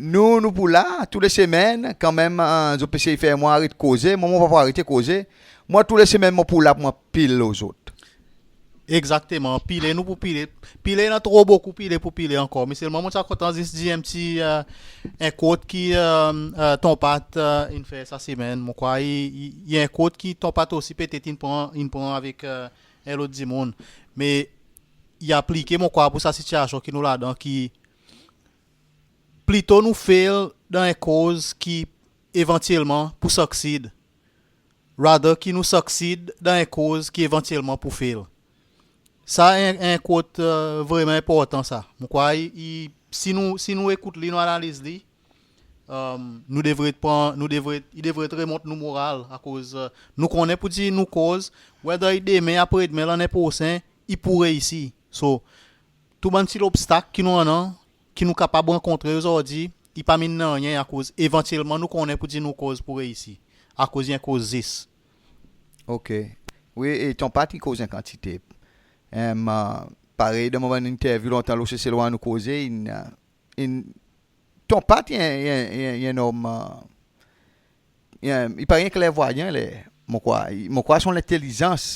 nou, nou pou la, tou le semenn, kanmenm, e, zot pe sey fer mwan aret koze, mwan, mon pa pou aret koze. Mwan, tou le semenn, mon pou la pour mwan pil lo zot. Egzakteman. Pile nou pou pile. Pile, i annan tro bokou pile pou pile ankor. Me selman mon ti a kontan zis dir en pti, e, en quote ki, e, e, Ton Pat, e, in fer sa semenn. Mon krwar i, i, i en quote ki Ton Pat osi petet in pran, in pran avek, e, en lot dimoun. Me i aplike, mon krwar, pour sa sitiasyon ki nou ladan, ki plito nou fail dan en koz ki evantyelman pou succeed, rather ki nou succeed dan en koz ki evantyelman pou fail. Sa en, en quote, e, vreman enportan sa. Mon krwar i, i, si nou, si nou ekout li, nou analiz li, e, nou devret pran, nou devret, i devret remont nou moral, akoz, e, nou konnen pour dir nou koz, whether i demen, apre demen, lannen prosen, i pou reisi. So, tou bann pti lobstak ki nou annan, ki nou kapab rankontre ozordi, i pa mean nanryen, akoz evantyelman nou konnen pour dir nou koz pou reisi, akoz i en koz zis. OK. Wi, e Ton Pat i koz en kantite. Em, e, parey dan mon bann interview lontan lo Seselwa Nou Koze, in, e, in, Ton Pat i en, i en, i en, i en nonm, e, i en, i parey en klervwayan, ler, mon krwar. I, mon krwar son lentelizans,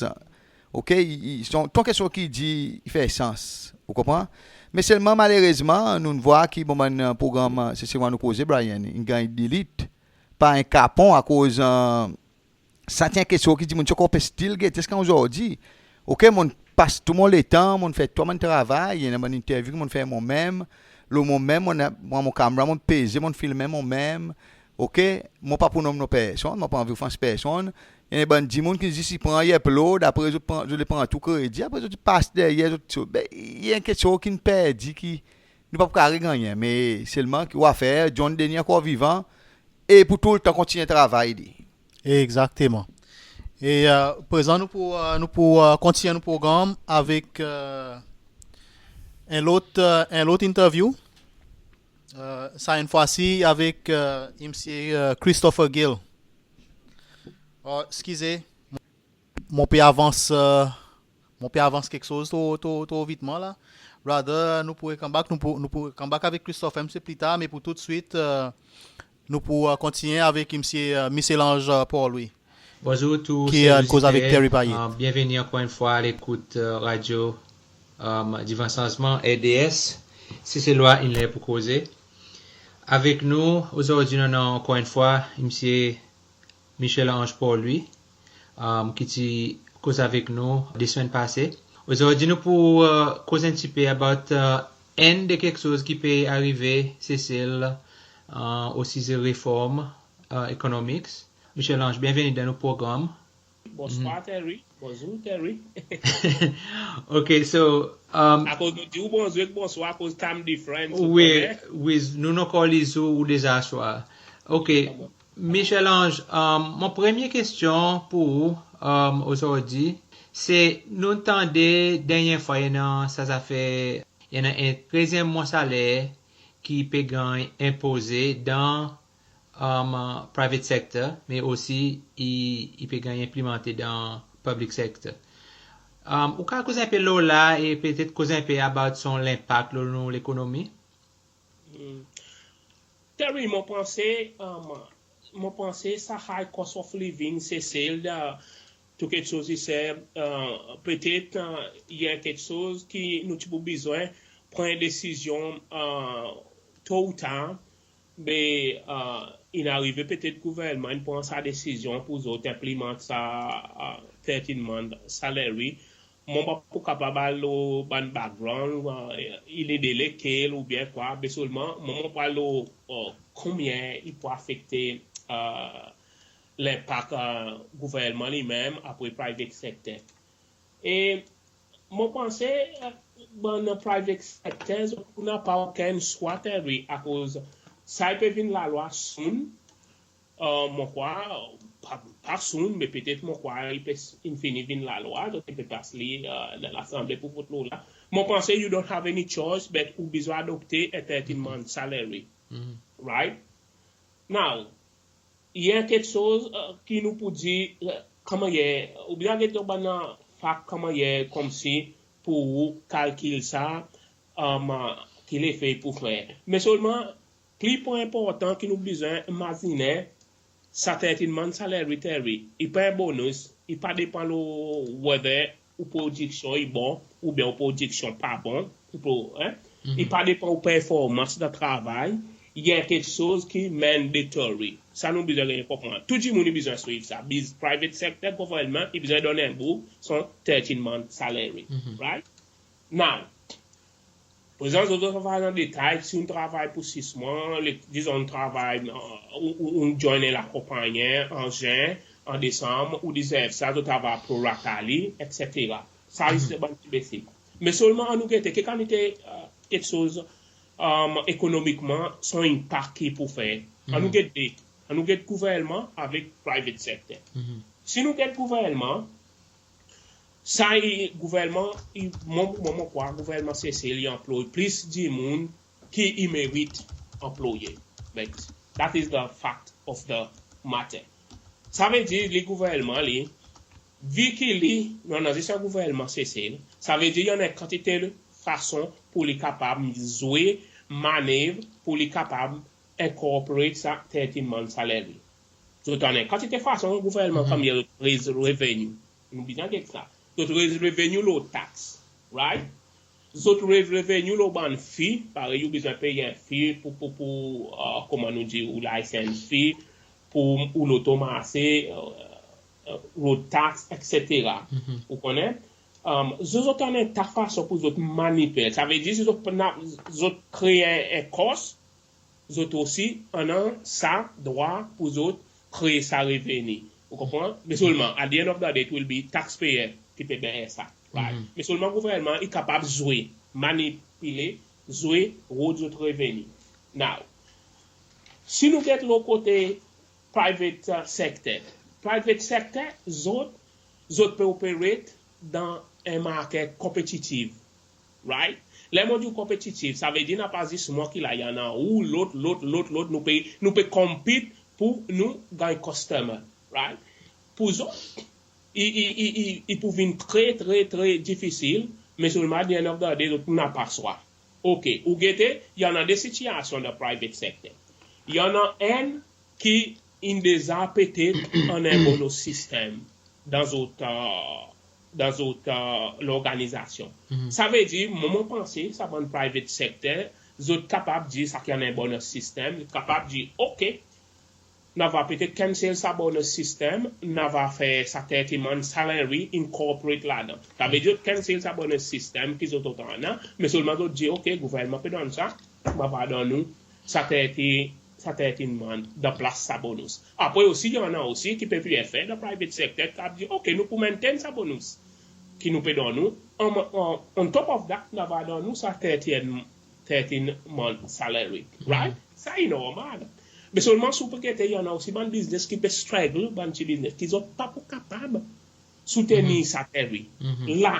OK, i, i, son, tou keksoz ki i dir, i fer sans. Ou konpran? Me selman, malerezman, nou'n vwar ki, bon, bann, e, progranm, e, Seselwa Nou Koze, Brian, in ganny delete par en kapon akoz, e, sa ti en keksoz ki dimoun ti ankor pe still gete ziska ozordi. OK, mon'n pas tou mon letan, mon'n fer tou bann travay, i annan bann interview ki mon'n fer mon menm, lo mon menm, mon'n pran mon kamera, mon'n peze, mon'n filmen mon menm. OK, mon pa pou nonm non personn, mon pa anvi ofans personn. I annan bann dimoun ki zis i pran, i upload, apre zot pran, zot le pran tou kredi, apre zot i pas deryer, zot, zot, be, i annan keksoz ki'n perdi ki nou pa pou kapab regannyen, me selman ki ou a fer, John Denis ankor vivan, e pou toultan kontinyen travay li. Egzakteman. E, e, prezan nou pou, e, nou pou, e, kontinyen nou progranm avek, e, en lot, e, en lot interview. E, sa enn fwa si avek, e, Msye, e, Christopher Gill. E, eskize, mon pe avans, e, mon pe avans keksoz tro, tro, tro vitman la. Rather, nou pou come back, nou pou, nou pou come back avek Christopher en pti pli tar, me pour toudswit, e, nou pou, e, kontinyen avek Msye, e, Michel-Ange, e, Paul-Louis. Bonzour tou, ki, e, koz avek Terry Payet. E, byenveni ankor enn fwa a lekout, e, radyo, e, Divan Sanzman, R D S, Seselwa in ler pour koze. Avek nou ozordi, nou annan ankor enn fwa Msye Michel-Ange Paul-Louis, e, ki ti koz avek nou de semenn pase. Ozordi nou pou, e, koz en pti pe about, e, enn de keksoz ki pe arive Sesel, e, o size reform, e, economics. Michel-Ange, byenveni dan nou progranm. Bonswar, Terry. Bonzour, Terry. OK, so, um, akoz nou dir ou bonzour ek bonswar, akoz time difference, ou konnen. Wi, nou, nou ankor li zour, ou deza swar. OK. Michel-Ange, um, mon premye kestyon pour ou, um, ozordi, se nou'n tande dernyen fwa i annan sa zafer, i annan en trezyenm mwan saler ki pe ganny enpoze dan, um, private sector, me osi i, i pe ganny enplimante dan public sector. Um, ou kapab koz en pe lo la e petet koz en pe about son lenpak lo nou lekonomi? Hmm. Terry, mon panse, um, mon panse sa high cost of living Sesel, tou keksoz i ser, e, petet, e, i en keksoz ki nou ti pou bezwen pran en desizyon, e, to ou tar, be, e, in arive petet gouvernman in pran sa desizyon pour zot enplimant sa, e, thirteen month salary. Mon pa pou kapab al lo bann background, e, i lede lekel oubyen kwa, be selman, mon, mon pou al lo, e, konbyen i pou afekte, e, lenpak, e, gouvernman li menm, apre private sector. E mon panse, e, bann private sector, zot pou napa okenn swa, Terry, akoz sa i pe vin lalwa soon, e, mon krwar, pa, pa soon, me petet mon krwar i pe s-, in fini vin lalwa, donk i pe pas li, e, dan Lasanble pour vot lo la. Mon panse you don't have any choice, but ou bezwen adopte a thirteen month salary. Right? Now, i annan keksoz, e, ki nou pou dir, e, ki mannyer, ou bezwen get bann fak ki mannyer konmsi pour ou kalkil sa, e, ki lefe i pou fer. Me selman, pli pwen enportan ki nou bezwen mazinen, sa thirteen month salary, Terry, i pa en bonus, i pa depan lo whether ou prodiksyon i bon, oubyen ou prodiksyon pa bon, ou pro-, en? I pa depan ou performans dan travay, i en keksoz ki mandatory. Sa nou bezwen ganny konpran. Tou dimoun i bezwen swiv sa. Biz-, private sector, gouvernman, i bezwen donn en boug son thirteen month salary. Right? Now, prezan, zot, zot travay dan detay, si ou travay pour sis mwan, le, dizon ou travay, euh, ou, ou, ou join lakonpannyen an Zen, an Desanm, ou dezerv sa, zot travay pro rata li, et cetera. Sa, se bann ti besik. Me selman, annou gete, ki kalite, euh, keksoz, euh, ekonomikman, son enpak ki pou fer. Annou get de, annou get gouvernman avek private sector. Si nou get gouvernman, sa i, gouvernman, i, mwan, mwan, mon krwar gouvernman Sesel i anploy plis dimoun ki i merit anploye. But that is the fact of the matter. Savedir, li gouvernman li, vi ki li, nou annan zis en gouvernman Sesel, savedir i annan en kantite fason pour li kapab zwe manev, pour li kapab incorporate sa thirteen month salary. Zot annan en kantite fason gouvernman, konman zot raise revenue. Nou bezwen get sa. Zot raise revenue lo tax, right? Zot raise revenue lo bann fee, parey ou bezwen pey en fee pour, pour, pour, euh, konman nou dir, ou license fee, pour ou loto marse, euh, euh, road tax, et cetera. Ou konnen? Euh, zot, zot annan en ta fason pour zot manipile. Savedir, si zot, zot kree en, en cost, zot osi annan sa drwa pour zot kree sa reveni. Ou konpran? Me selman, at the end of the day, it will be taxpayer ki pe ber sa. Right? Me selman gouvernman i kapab zwe, manipile, zwe rod zot reveni. Now, si nou get lo kote private, uh, sector, private sector, zot, zot pe operate dan en market konpetitif. Right? Ler mon dir konpetitif, savedir napa zis mwan ki la, i annan ou, lot, lot, lot, lot, nou pe, nou pe compete pour nou ganny customer. Right? Pour zot, i, i, i, i, i pou vin tre, tre, tre difisil, me selman at the end of the day, zot napa swa. OK, ou gete, i annan de sitiasyon dan private sector. I annan enn ki in deza petet annan en bonus system dan zot, euh, dan zot, euh, lorganizasyon. Savedir, mwan, mon panse, sa bann private sector, zot kapab dir sa ki annan en bonus system, zot kapab dir, OK, nou ava petet cancel sa bonus system, nou ava fer sa thirteen month salary incorporate ladan. Savedir zot cancel sa bonus system ki zot, zot annan, me selman zot dir, OK, gouvernman pe donn sa, nou ava donn ou sa thirty, sa thirteen month dan plas sa bonus. Apre osi, i annan osi ki pe vin fer dan private sector, ki ava dir, OK, nou pou maintain sa bonus ki nou pe donn ou. On, on, on top of that, nou ava donn ou sa thirteen, thirteen month salary. Right? Sa i normal. Me selman si ou pe gete, i annan osi bann biznes ki pe struggle, bann ti biznes, ki zot pa pou kapab soutenir sa teri. La,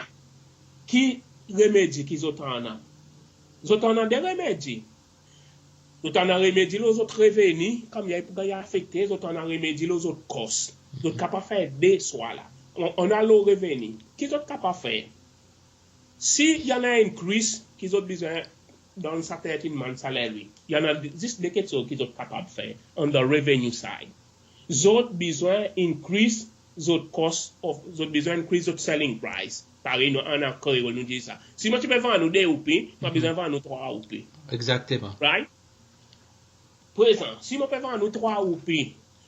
ki remedi ki zot annan? Zot annan de remedi. Zot annan remedi lo zot reveni, konman i pou ganny afekte, zot annan remedi lo zot cost. Zot kapab fer de swa la. On, on annan lo reveni. Ki zot kapab fer? Si i annan increase ki zot bezwen donn sa thirteen month salary, i annan zis de keksoz ki zot kapab fer on the revenue side. Zot bezwen increase zot cost of, zot bezwen increase zot selling price. Parey nou, an, an Kreol nou dir sa. Si mon ti pe vann ou de roupi, mon bezwen vann ou trwa roupi. Exactement. Right? Prezan, si mon pe vann ou trwa roupi,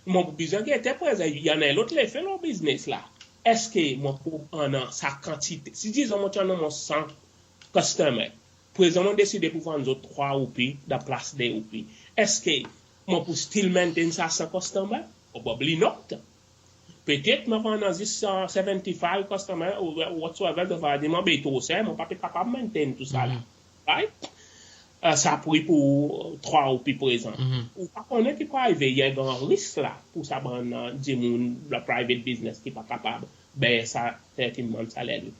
mon pou bezwen gete prezan, i annan lot lefe lo biznes la. Eski mon pou annan sa kantite? Si dizon mon ti annan mon san customer, prezan mon deside pou vann zot trwa roupi dan plas de roupi. Eski mon pou still maintain sa san customer? Probably not. Petet mon ava annan zis, uh, seventy-five customer ou whatsoever, zot ava dir mon be tro ser, mon pa pe kapab maintain tou sa la. Right? Uh, sa pri pou trwa roupi prezan. Ou pa konnen ki pou arive, i annan gran risk la pour sa bann, uh, dimoun dan private business ki pa kapab ber sa thirteen month salary.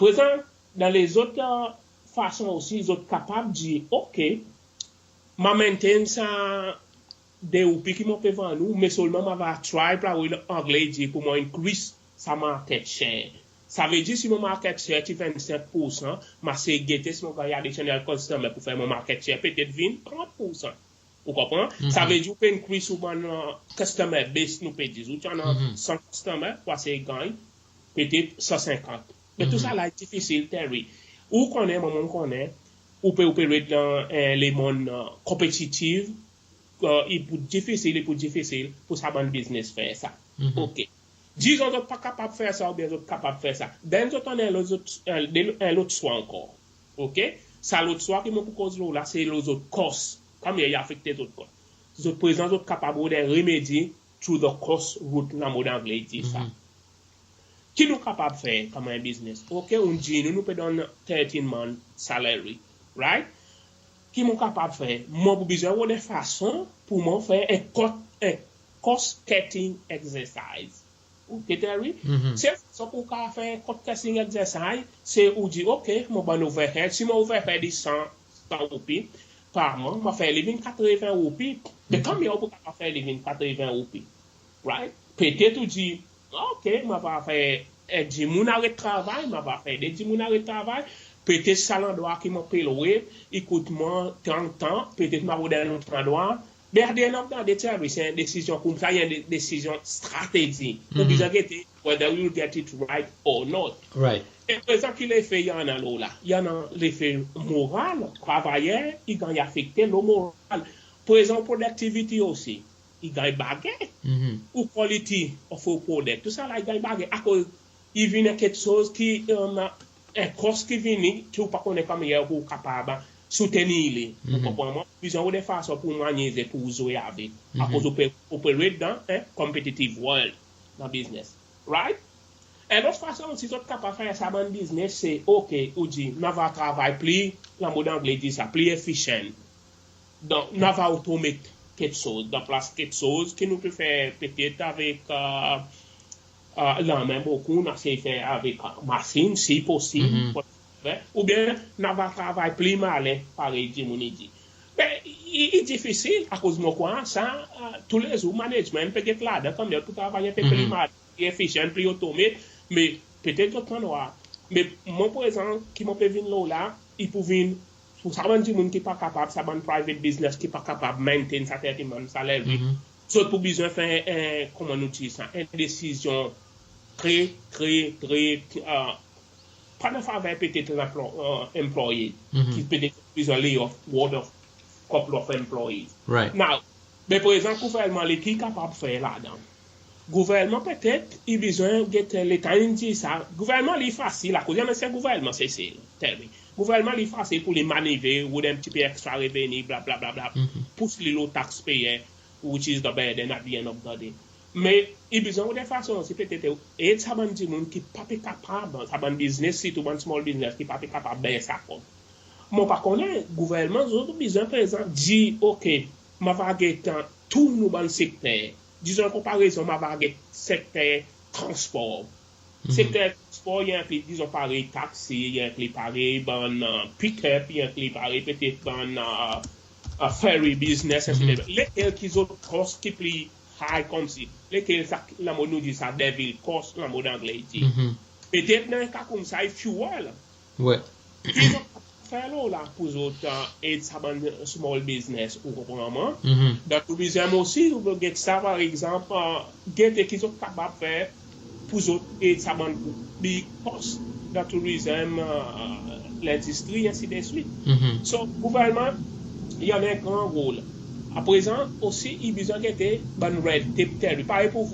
Prezan, dan lezot, uh, fason osi, zot kapab dir, OK, mon a maintain sa de roupi ki mon pe vann ou, me selman mon ava try, parey Angle i dir, pour mon increase sa market share. Savedir si mon market share ti vennsenk poursan, mon a sey gete si mon ganny additional customer pour fer mon market share petet vin trant poursan. Ou konpran? Savedir ou pe increase ou bann, uh, customer base, nou pe dir. Ou ti annan san customer, ou a sey ganny petet san senkant. Me tou sa la i difisil, Terry. Ou konnen, mwan mon konnen, ou pe, ou pe ret dan en lemonn konpetitiv, i pou difisil, i pou difisil pour sa bann biznes fer sa. OK. Dizon zot pa kapab fer sa oubyen zot kapab fer sa. Then zot annan en lot, zot, en, en lot swa ankor. OK? Sa lot swa ki mon pou koz lo la, se lo zot cost. Konbyen i afekte zot cost. Zot prezan zot kapab rod en remedi through the cost route, lanmod Angle i dir sa. Ki nou kapab fer konman en biznes? OK, ou'n dir nou, nou pe donn thirteen month salary, right? Ki mon kapab fer? Mon pou bezwen rod en fason pour mon fer en cut, en cost cutting exercise. OK, Terry? Se fason pour ou kapab fer en cost cutting exercise, se ou dir, OK, mon bann overhead, si mon overhead i san, san roupi par mwan, mon fer li vin katreven roupi. Me konbyen ou pou kapab fer li vin katreven roupi? Right? Petet ou dir, OK, mon ava fer, e, dimoun aret travay, mon ava fer de dimoun aret travay. Petet sa landrwa ki mon pe lwe, i kout mwan tan, tan, petet mon a rod en lot landrwa. But at the end of the day, Terry, se en desizyon koumsa, i en de-, desizyon stratezi. Ou bezwen gete whether you get it right or not. Right. E prezan ki lefe i annan lo la? I annan lefe moral, travayer i ganny afekte lo moral. Prezan prodaktivite osi i ganny bage. Ou quality of ou product, tou sa la i ganny bage. Akoz i vin en keksoz ki, e, en cost ki vini, ki ou pa konnen konbyen ou kapab soutenir li. Ou konpran mwan? Bezwen rod en fason pour ou manage, pour ou zwe avek. Akoz ou pe, ou pe ret dan en competitive world dan biznes. Right? En lot fason osi zot kapab fer sa bann biznes, se, OK, ou dir, mon ava travay pli, lanmod Angle dir sa, pli efficient. Donk, nou ava automate keksoz, dan plas keksoz ki nou pe fer petet avek, e, e, lanmen bokou, nou a esey fer avek, e, masin, si posib, oubyen nou ava travay pli malen, parey dimoun i dir. Me i, i difisil, akoz mon krwar sa, e, toulezour management pe get ladan kanmenm pour travay en pe pli malen, pli efficient, pli automate, me petet zot pa nwa. Me mon prezan ki mon pe vin lo la, i pou vin pour sa bann dimoun ki pa kapab, sa bann private business ki pa kapab maintain sa thirteen month salary. Zot pou bezwen fer, e, konman nou dir sa, en desizyon tre, tre, tre, e, pa dan faver petet lanplo-, e, employee, ki petet bezwen lay off, word of, couple of employees. Right. Now, me prezan gouvernman li ki kapab fer ladan? Gouvernman petet i bezwen get, letan in dir sa, gouvernman li fasil, akoz i annan sa gouvernman Sesel, Terry. Gouvernman li fasil pour li manevre, rod en pti pe extra reveni, bla, bla, bla, bla, pous li lo taxpayer, which is the burden at the end of the day. Me i bezwen rod en fason osi petet ed sa bann dimoun ki pa pe kapab, sa bann biznes, sirtou bann small business ki pa pe kapab ber sa kont. Mon pa konnen, gouvernman zot bezwen prezan dir, OK, mon ava get tou nou bann sekter. Dizon konparezon, mon ava get sekter transpor. Sekter transpor i enkli, dizon, parey taxi, i enkli parey bann, e, pick-up, i enkli parey petet bann, e, e, ferry business, etsetera. Lekel ki zot cost ki pli high koumsi? Lekel sa, lanmod nou dir sa devil cost, lanmod Angle i dir. Petet dan ka koumsa i fuel. Wi. Ki zot fer lo la pour zot, e, ed sa bann small business, ou konpran mwan? Dan tourizm osi, ou get sa, par egzanp, e, gete ki zot kapab fer pour zot ed sa bann big cost dan tourizm, e, lendistri, ensi de swit. So, gouvernman i annan en gran rol. Aprezan osi, i bezwen gete bann red tape, Terry. Parey pour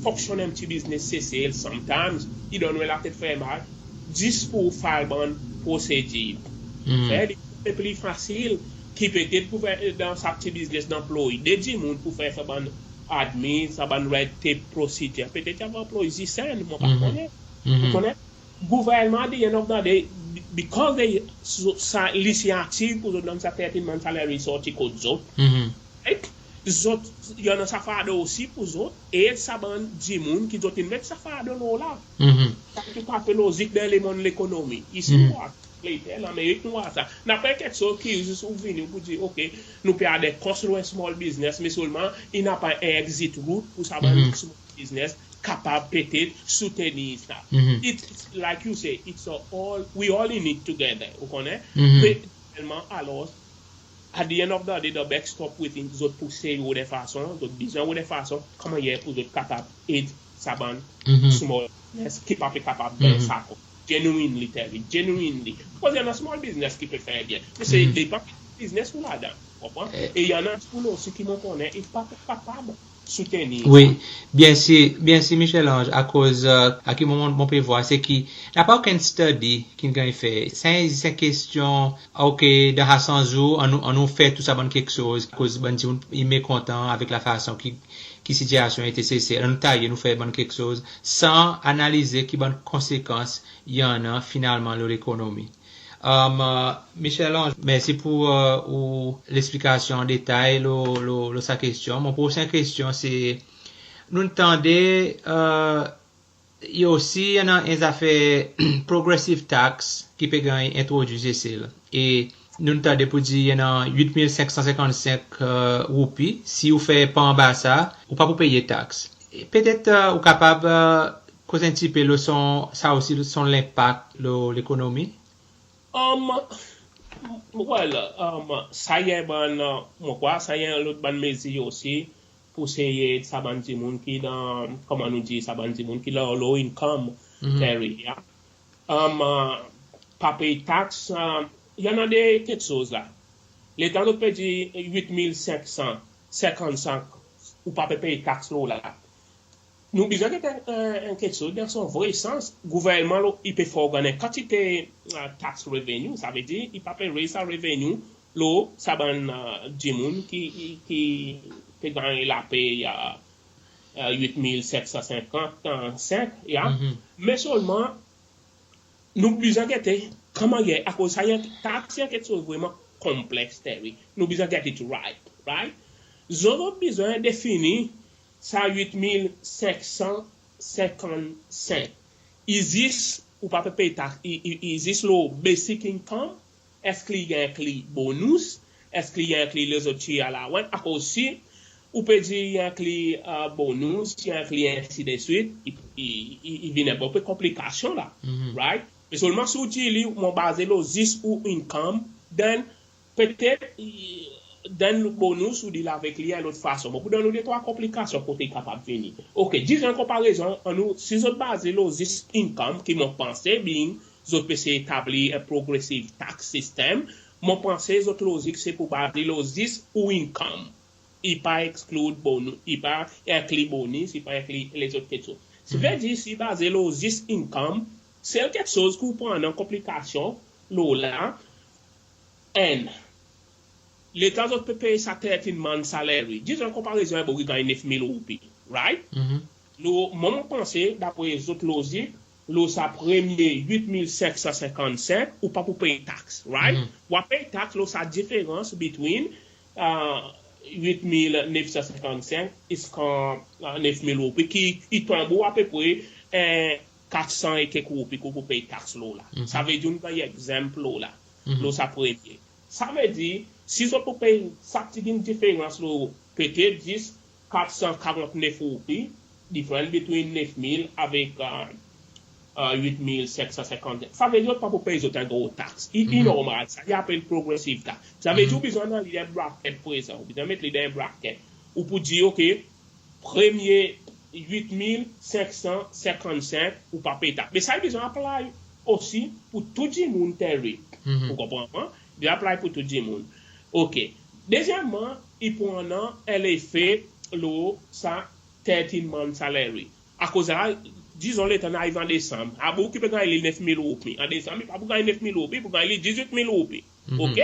fonksyonn en pti biznes Sesel, sometimes i donn ou latet fermay, zis pour file bann prosedir. Fer li pli fasil, ki petet pour fer, dan sa pti biznes, anploy de dimoun pour fer sa bann admin, sa bann red tape procedure. Petet i ava anploy zis enn, mon pa konnen. Ou konnen? Gouvernman, at the end of the day, because they, so, sa linisyativ pour zot donn sa thirteen month salary sorti kot zot. Right? Zot, i annan sa fardo osi pour zot ed sa bann dimoun ki zot in met sa fardo lo la. Sa ki pa pe lozik dan lemonn lekonomi. Isi nou war, Angleter, Lanmerik, nou war sa. Napa keksoz ki zis ou vini, ou pou dir, OK, nou pe add cost lo en small business, me selman i napa en exit route pour sa bann small business kapab petet soutenir sa. It's like you say, it's a all, we all in it together, ou konnen? Me selman, alors, at the end of the day, the buck stop with him, zot pou esey rod en fason, zot bezwen rod en fason, konman i a pour zot kapab ed sa bann small business ki pa pe kapab ber sa kont. Genuinely, Terry, genuinely. Akoz i annan small business ki pe fer byen. Me se depan biznes ou ladan, konpran? E i annan dimoun osi ki mon konnen i pa kapab soutenir. Wi, byensir, byensir Michel-Ange, akoz, a ki moman mon pe vwar se ki napa okenn study ki'n ganny fer. Se zis en kestyon, ok, dan sa san zour, annou, annou fer tou sa bann keksoz, akoz bann dimoun i mekontan avek lafason ki, ki sitiasyon ete Sesel, annou taye, nou fer bann keksoz, san analize ki bann konsekans i annan finalman lo lekonomi. Michel-Ange, mersi pour ou leksplikasyon an detay lo, lo, lo sa kestyon. Mon prosen kestyon se, nou'n tande, i osi i annan en zafer progressive tax ki pe ganny entrodwi Sesel. E nou'n tande pour dir i annan wit mil senk san senkannsenk roupi, si ou fer pa anba sa, ou pa pou peye tax. Petet ou kapab koz en pti pe lo son, sa osi son lenpak lo lekonomi? Well, sa i en bann, mon krwar sa i en lot bann mezir osi pour sey ed sa bann dimoun ki dan, konman nou dir, sa bann dimoun ki lo low income area. Pa pey tax, i annan de keksoz la. Letan zot pe dir wit mil senk san senkannsenk, ou pa pe pey tax lo la. Nou bezwen get en, en keksoz dan son vre sans. Gouvernman lo, i pe fork annan en kantite tax revenue, savedir i pa pe raise sa revenue lo sa bann dimoun ki, ki pe ganny lapey wit mil senk san senkannsenk, ya. Me selman nou bezwen gete ki mannyer, akoz sa i en, tax i en keksoz vreman konpleks, Terry. Nou bezwen get it right, right? Zot, zot bezwen defini sa wit mil senk san senkannsenk. I zis, ou pa pe pey tax, i, i, i zis lo basic income, eski i enkli bonus, eski i enkli lezot tier allowance, akoz si ou pe dir i enkli bonus, i enkli ensi de swit, i, i, i, i vin en bon pe konplikasyon la, right? Me selman si ou dir li mon baze lo zis ou income, then petet, i, then bonus ou dil avek li en lot fason. Bon, pou donn ou de trwa konplikasyon kote i kapab vini. Ok, dizon konparezon, annou, si zot baze lo zis income, ki mon panse, being zot pe sey etabli en progressive tax system, mon panse zot lozik se pou baze lo zis ou income. I pa exclude bonus, i pa enkli bonus, i pa enkli lezot keksoz. Savedir si baze lo zis income, sel keksoz ki ou pou annan konplikasyon lo la, en, letan zot pe pey sa thirteen month salary, dizon konparezon en boug i ganny nef mil roupi, right? Lo, mwan mon panse, dapre zot lozik, lo sa premye wit mil senk san senkannsenk, ou pa pou pey tax, right? Ou a pey tax lo sa diferans between wit mil nef san senkannsenk ziska nef mil roupi, ki i tonbe ou apepre kat san e kek roupi ki ou pou pey tax lo la. Savedir ou ganny exempt lo la, lo sa premye. Savedir, si zot pou pey sa pti diferans lo petet zis kat san karant nef roupi, difference between nef mil avek wit mil senk san senkannsenk. Savedir zot pa pou pey zot en gro tax. I, i normal, sa i apel progressive tax. Savedir ou bezwen annan li dan en bracket prezan, ou bezwen met li dan en bracket. Ou pou dir, ok, premye wit mil senk san senkannsenk, ou pa pey tax. Me sa i bezwen apply osi pou tou dimoun, Terry. Ou konpran mwan? I apply pou tou dimoun. Ok. Dezyenmman, i pou annan en lefe lo sa thirteen month salary. Akoz la, dizon letan nou ariv an Desanm, a boug ki pe ganny li nef mil roupi, an Desanm i pa pou ganny nef mil roupi, i pou ganny li dizwit mil roupi. Ok?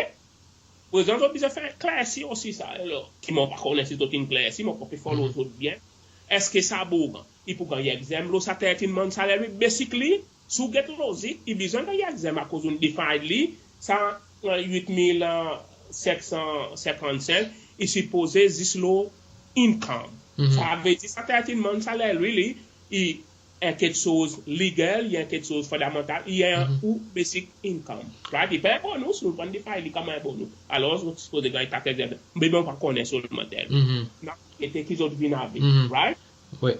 Prezan zot bezwen fer klersi osi sa, alor, ki mon pa konnen si zot in klersi, mon pa pe follow zot byen. Eski sa boug i pou ganny exempt lo sa thirteen month salary? Basically, si ou get lozik, i bezwen ganny exempt akoz ou'n define li, sa wit mil senk san senkannsenk, i sipoze zis lo income. Savedir sa thirteen month salary li, i en keksoz legal, i en keksoz fondamantal, i en ou basic income. Right? I pa en bonus, nou pa'n define li konman en bonus. Alor, ou sipoze ganny tax exempt. Me mon pa konnen selman, Terry. Ete ki zot vin avek, right? Wi.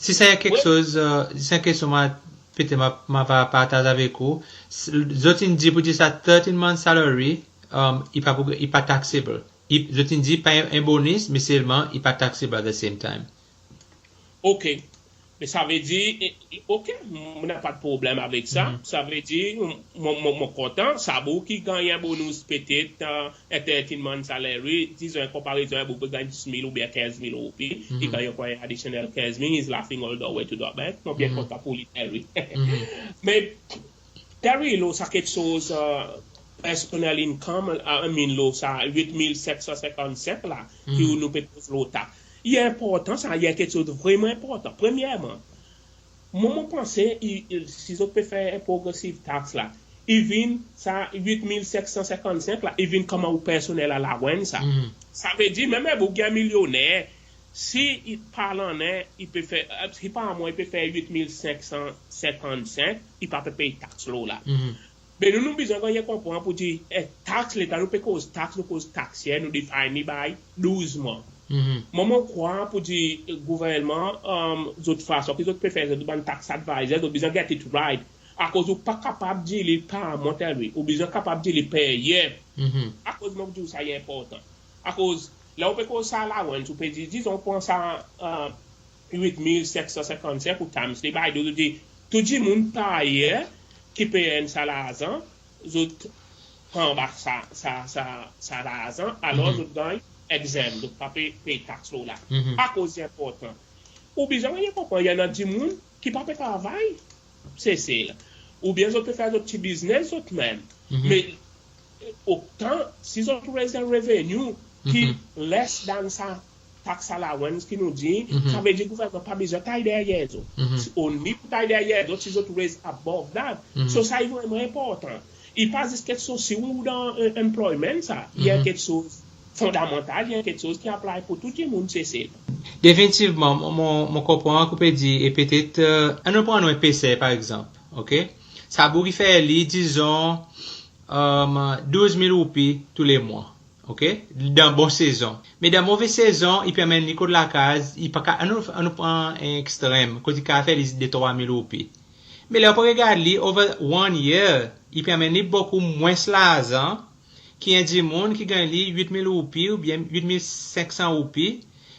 Si sa en keksoz, si sa en keksoz mwan, petet mon, mon ava partaz avek ou. Zot in dir pour dir sa thirteen month salary, i pa pou, i pa taxable. I, zot in dir pa en, en bonus, me selman i pa taxable at the same time. Ok. Me savedir, e, e, OK, mon napa problenm avek sa. Savedir, mon, mon, mon kontan, sa boug ki ganny en bonus petet, e, en thirteen month salary, dizon en konparezon, en boug pe ganny dis mil oubyen kenz mil roupi, i ganny ankor en adisyonnel kenz mil, he's laughing all the way to the bank. Mon byen kontan pour li, Terry. Me Terry, lo sa keksoz, e, personal income, e, I mean, lo sa wit mil senk san senkannsenk la, ki nou pe koz lo taks. I enportan sa, i keksoz vreman enportan. Premyerman, mwan, mon panse, i, i, si zot pe fer en progressive tax la, i vin sa wit mil senk san senkannsenk la, i vin konman ou personal allowance sa. Savedir, menm en boug ki en milyonner, si i, par lannen, i pe fer, e, si par mwan i pe fer wit mil senk san senkannsenk, i pa pe pey taks lo la. Me nou, nou bezwen ganny konpran pour dir, e, taks, letan nou pe koz taks, nou koz tax year, nou define li by douz mwan. Mwan, mon krwar pour dir, e, gouvernman, e, zot fason ki zot pe fer, zot bann tax advisor, zot bezwen get it right. Akoz ou pa kapab dir li par mwan, Terry, ou bezwen kapab dir li per year. Akoz mon dir ou sa i enportan. Akoz ler ou pe koz sa allowance, ou pe dir, dizon ou pran sa, e, wit mil senk san senkannsenk ou times li by douz, ou dir, tou dimoun par year ki pe earn sa larzan, zot pran bak sa, sa, sa, sa larzan, alor zot ganny exempt, zot pa pe, pey taks lo la. Akoz i enportan? Ou bezwen ganny konpran, i annan dimoun ki pa pe travay Sesel. Oubyen zot pe fer zot pti biznes zot menm. Me, e, otan, si zot raise en revenue ki less than sa tax allowance ki nou dir, savedir gouvernman pa bezwen tay deryer zot. Only pou tay deryer zot si zot raise above that. So sa i vreman enportan. I pa zis keksoz si ou dan, e, employment sa. I en keksoz fondamantal, i en keksoz ki apply pour tou dimoun Sesel. Definitivman, mon, mon, mon konpran ki ou pe dir, e petet, e, annou pran nou en peser, par egzanp, OK? Sa boug i fer li, dizon, e, douz mil roupi tou le mwan, OK? Dan bon sezon. Me dan move sezon, i pe anmenn li kot lakaz, i pa ka, annou, annou pran en ekstrem, kot i kapab fer li de trwa mil roupi. Me ler ou pe regard li, over one year, i pe anmenn li bokou mwens larzan ki en dimoun ki ganny li wit mil roupi oubyen wit mil senk san roupi,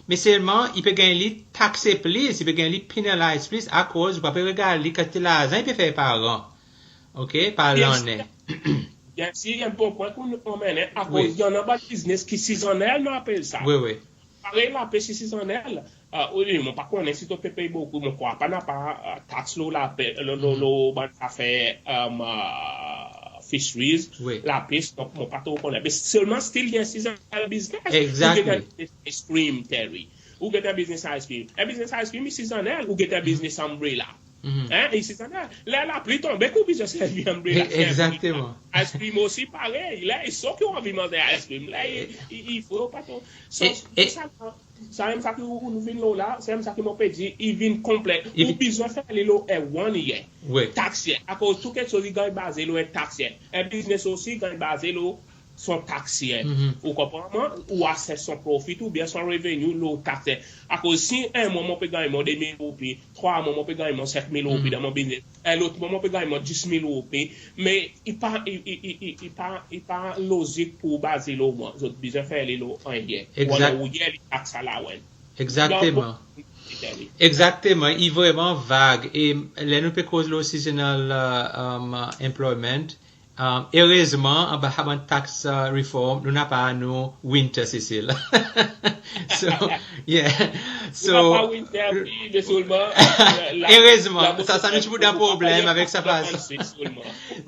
me selman i pe ganny li takse plis, i pe ganny li penalize plis, akoz ou pa pe regard li kantite larzan i pe fer par an, OK, par lannen. Byensir, i en bon pwen ki ou anmennen, akoz i annan bann biznes ki sezonnel, nou apel sa. Wi, wi. Parey lapes i sezonnel, e, wi, mon pa konnen si zot pe pey bokou, mon krwar pa napa, e, taks lo lape-, lo, lo, lo bann zafer, e, e, fisheries, lapes, donk mon pa tro konnen. Me selman still i en seasonal business. Exactly. Ou get en biznes ice cream, Terry. Ou get en biznes ice cream. En biznes ice cream i sezonnel, ou get en biznes umbrella. En, i sezonnel. Ler lapli tonbe, ki ou bezwen servi umbrella, servi. Egzakteman. Ice cream osi parey. Ler i so ki ou anvi manz ice cream. Ler i, i, i fre, ou pa tro. So, e, e sa, sa menm sa ki ou, ou vin lo la, sa menm sa ki mon pe dir, i vin konpleks. Ou bezwen fer li lo en one year. Wi. Tax year. Akoz tou keksoz i ganny baze lo en tax year. En biznes osi i ganny baze lo son tax year. Ou konpran mwan? Ou assess son profit oubyen son revenue lo tax year. Akoz si en mwan mon pe ganny mon de mil roupi, trwa mwan mon pe ganny mon senk mil roupi dan mon biznes, en lot mwan mon pe ganny mon dis mil roupi, me i pa, i, i pa, i pa lozik pour baze lo mwan. Zot bezwen fer li lo en year. Egzak. Ou annan ou yearly tax allowance. Egzakteman. Egzakteman, i vreman vag. E ler nou pe koz lo seasonal, e, e, employment, e, erezman, anba sa bann tax, e, reform, nou napa nou winter Sesel. So, yeah. So, nou napa winter, wi, me selman, e, la, erezman, la, sa, sa nou ti pou dan problenm avek sa, la, pas.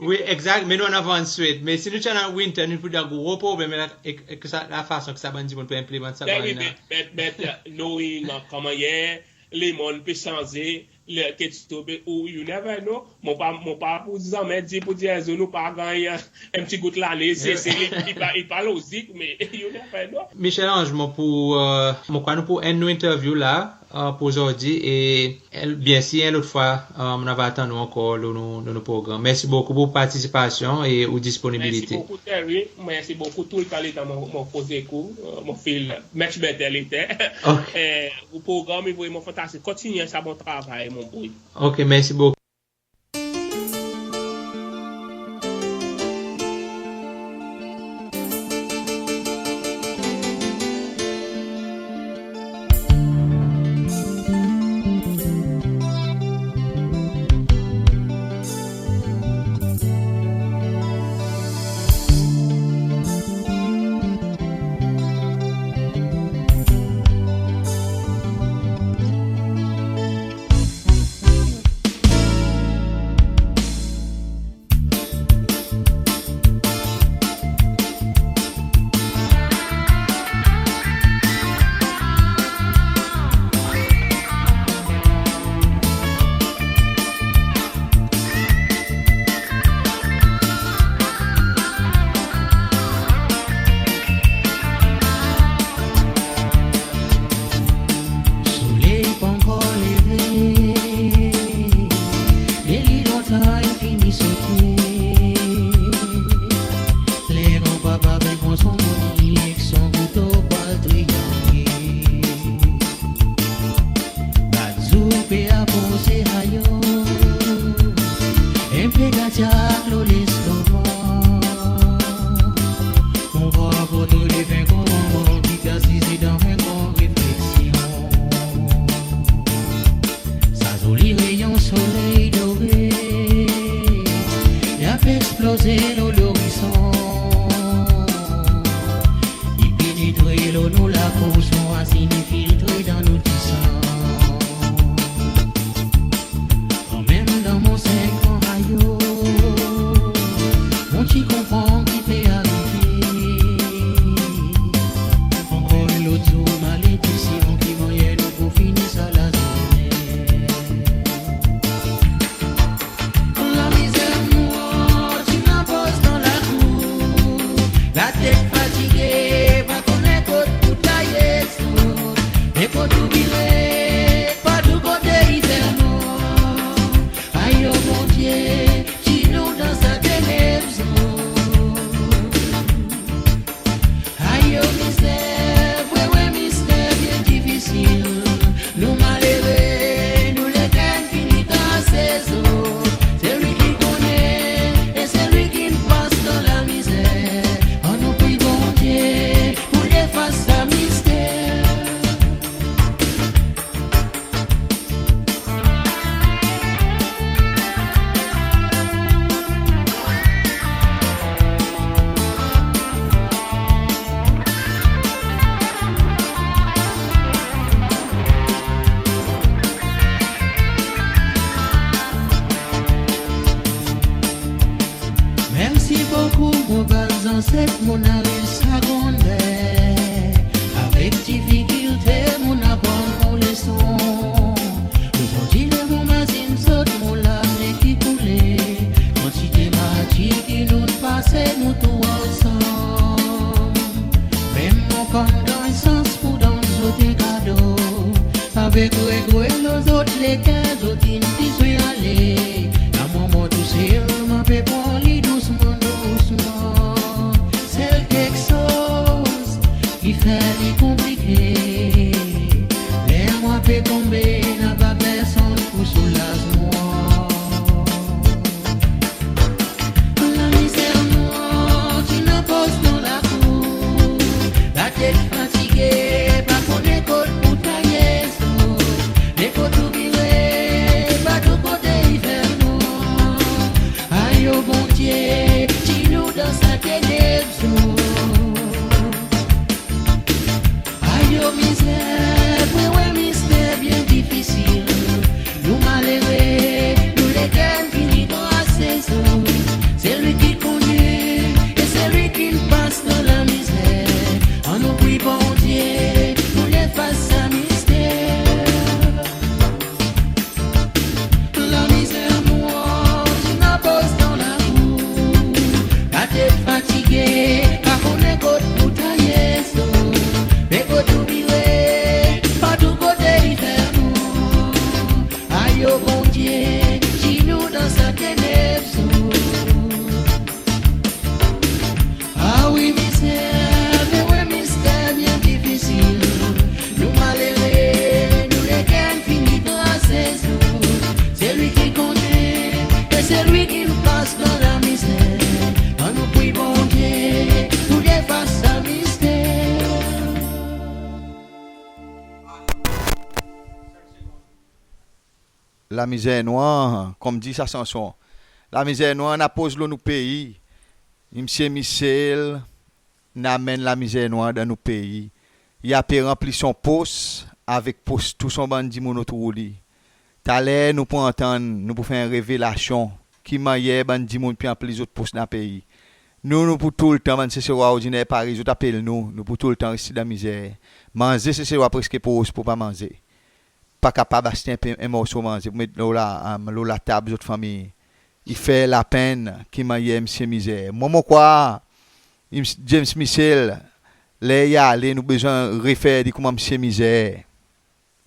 Wi, egzak, me nou annan van swet. Me si nou ti annan winter, nou pou dan gro problenm la, e, e ki sa, lafason ki sa bann dimoun pe enplimant sa bann, wi, e, but, but, but, e, knowing, e, koman yer, lemonn pe sanze, ler keksoz pe, ou, you never know. Mon pa, mon pa pou zanmen dir pour dir en zour nou pa ganny, e, en pti gout lane, se, se li, i pa, i pa lozik, me you never know. Michel-Ange, mon pou, e, mon krwar nou pou end nou interview la, e, pour ozordi, e, e, byensir, en lot fwa, e, nou ava atann ou ankor lo nou, lo nou progranm. Mersi bokou pour partisipasyon e ou disponibilite. Mersi bokou, Terry. Mersi bokou. Toultan letan mon, mon koz ek ou, e, mon feel much better later. OK. E, ou progranm i vreman fantastik. Kontinyen sa bon travay, mon boy. OK, mersi bokou. Ay, fini sote. Ler granpapa pe pran son moni ek son kouto pou al triyange. Bat zouk pe apros, ayo. En pe gadyak lo lestoman. Mon war foto defen konman ki pe asize dan en gran refleksyon. Sa zoli reyon soley dore i ap eksploze lo lorizon. I penetre lo nou lapo, son rasin i filtre dan nou ti san. Kanmenm dan mon senk an, ayo, mon ti konpran ki pe arive. Ankor en lot zour, malediksyon, ki mannyer nou pou fini sa lazournen. Lamizer mwan ti annan poz dan lakour, latet fatige, pa konnen kot pou taye. E kot ou vire, partou kote i fer nwanr. Ayo Bondye, tir nou dan sa teneb zone. Ayo mizer, vre, vre mister byen difisil. Nou malere, nou leker fini trase zot. Selwi ki konnen e selwi ki'n pas dan lamizer, annou priye Bondye pou li efas sa mister. Mersi bokou mon bann zanset, mon ariv sa gran ler. Avek difikilte mon aprann mon leson. Ozordi ler mon mazin zot, mon larmen i koule. Kantite martir ki nou'n pase nou tou ansanm. Menm mon pa'n ganny sans pou donn zot en kado. Avek regre lo zot leker zot in bezwen ale. La mon, mon tousel, mon pe pran li dousman, dousman. Sel keksoz ki fer li konplike, ler mwan pe tonbe, napa personn pou soulaz mwan. Lamizer mwan ti annan poz dan lakour, latet fatige, pa konnen kot pou taye zot. E kot ou vire, partou kote i fer nwanr. Ayo Bondye, tir nou dan sa teneb zone. Ayo mizer, vre, vre mister byen difisil. Nou malere, nou leker fini trase zot. Selwi ki konnen e selwi ki'n pas dan lamizer, annou priye Bondye pou li efas sa mister. Lamizer mwan ti annan poz dan lakour, latet fatige, pa konnen kot pou taye zot. E kot ou vire, partou kote i fer nwanr. Ayo Bondye, tir nou dan sa teneb zone. A wi mister, vre, vre mister byen difisil. Nou malere, nou leker fini trase zot. Selwi ki konnen e selwi ki'n pas dan lamizer, annou priye Bondye pou li efas sa mister. Lamizer nwanr, konman dir sa sanson. Lamizer nwanr annan poz lo nou pei. Msye Michel in anmenn lamizer nwanr dan nou pei. I a pe ranpli son pos avek pos tou son bann dimoun otour li. Taler nou pou antann, nou pou fer en revelasyon ki mannyer bann dimoun pe ranpli zot pos dan pei. Nou, nou pou toultan, bann Seselwa ordiner parey zot apel nou, nou pou toultan reste dan mizer. Manze Seselwa preske pou, pou pa manze. Pa kapab aste en pe, en morso manze pou met lo la, lo latab zot fanmir. I fer lapenn ki mannyer msye mizer. Mwan mon krwar James Michel, ler i ale, nou bezwen refer li konman msye mizer.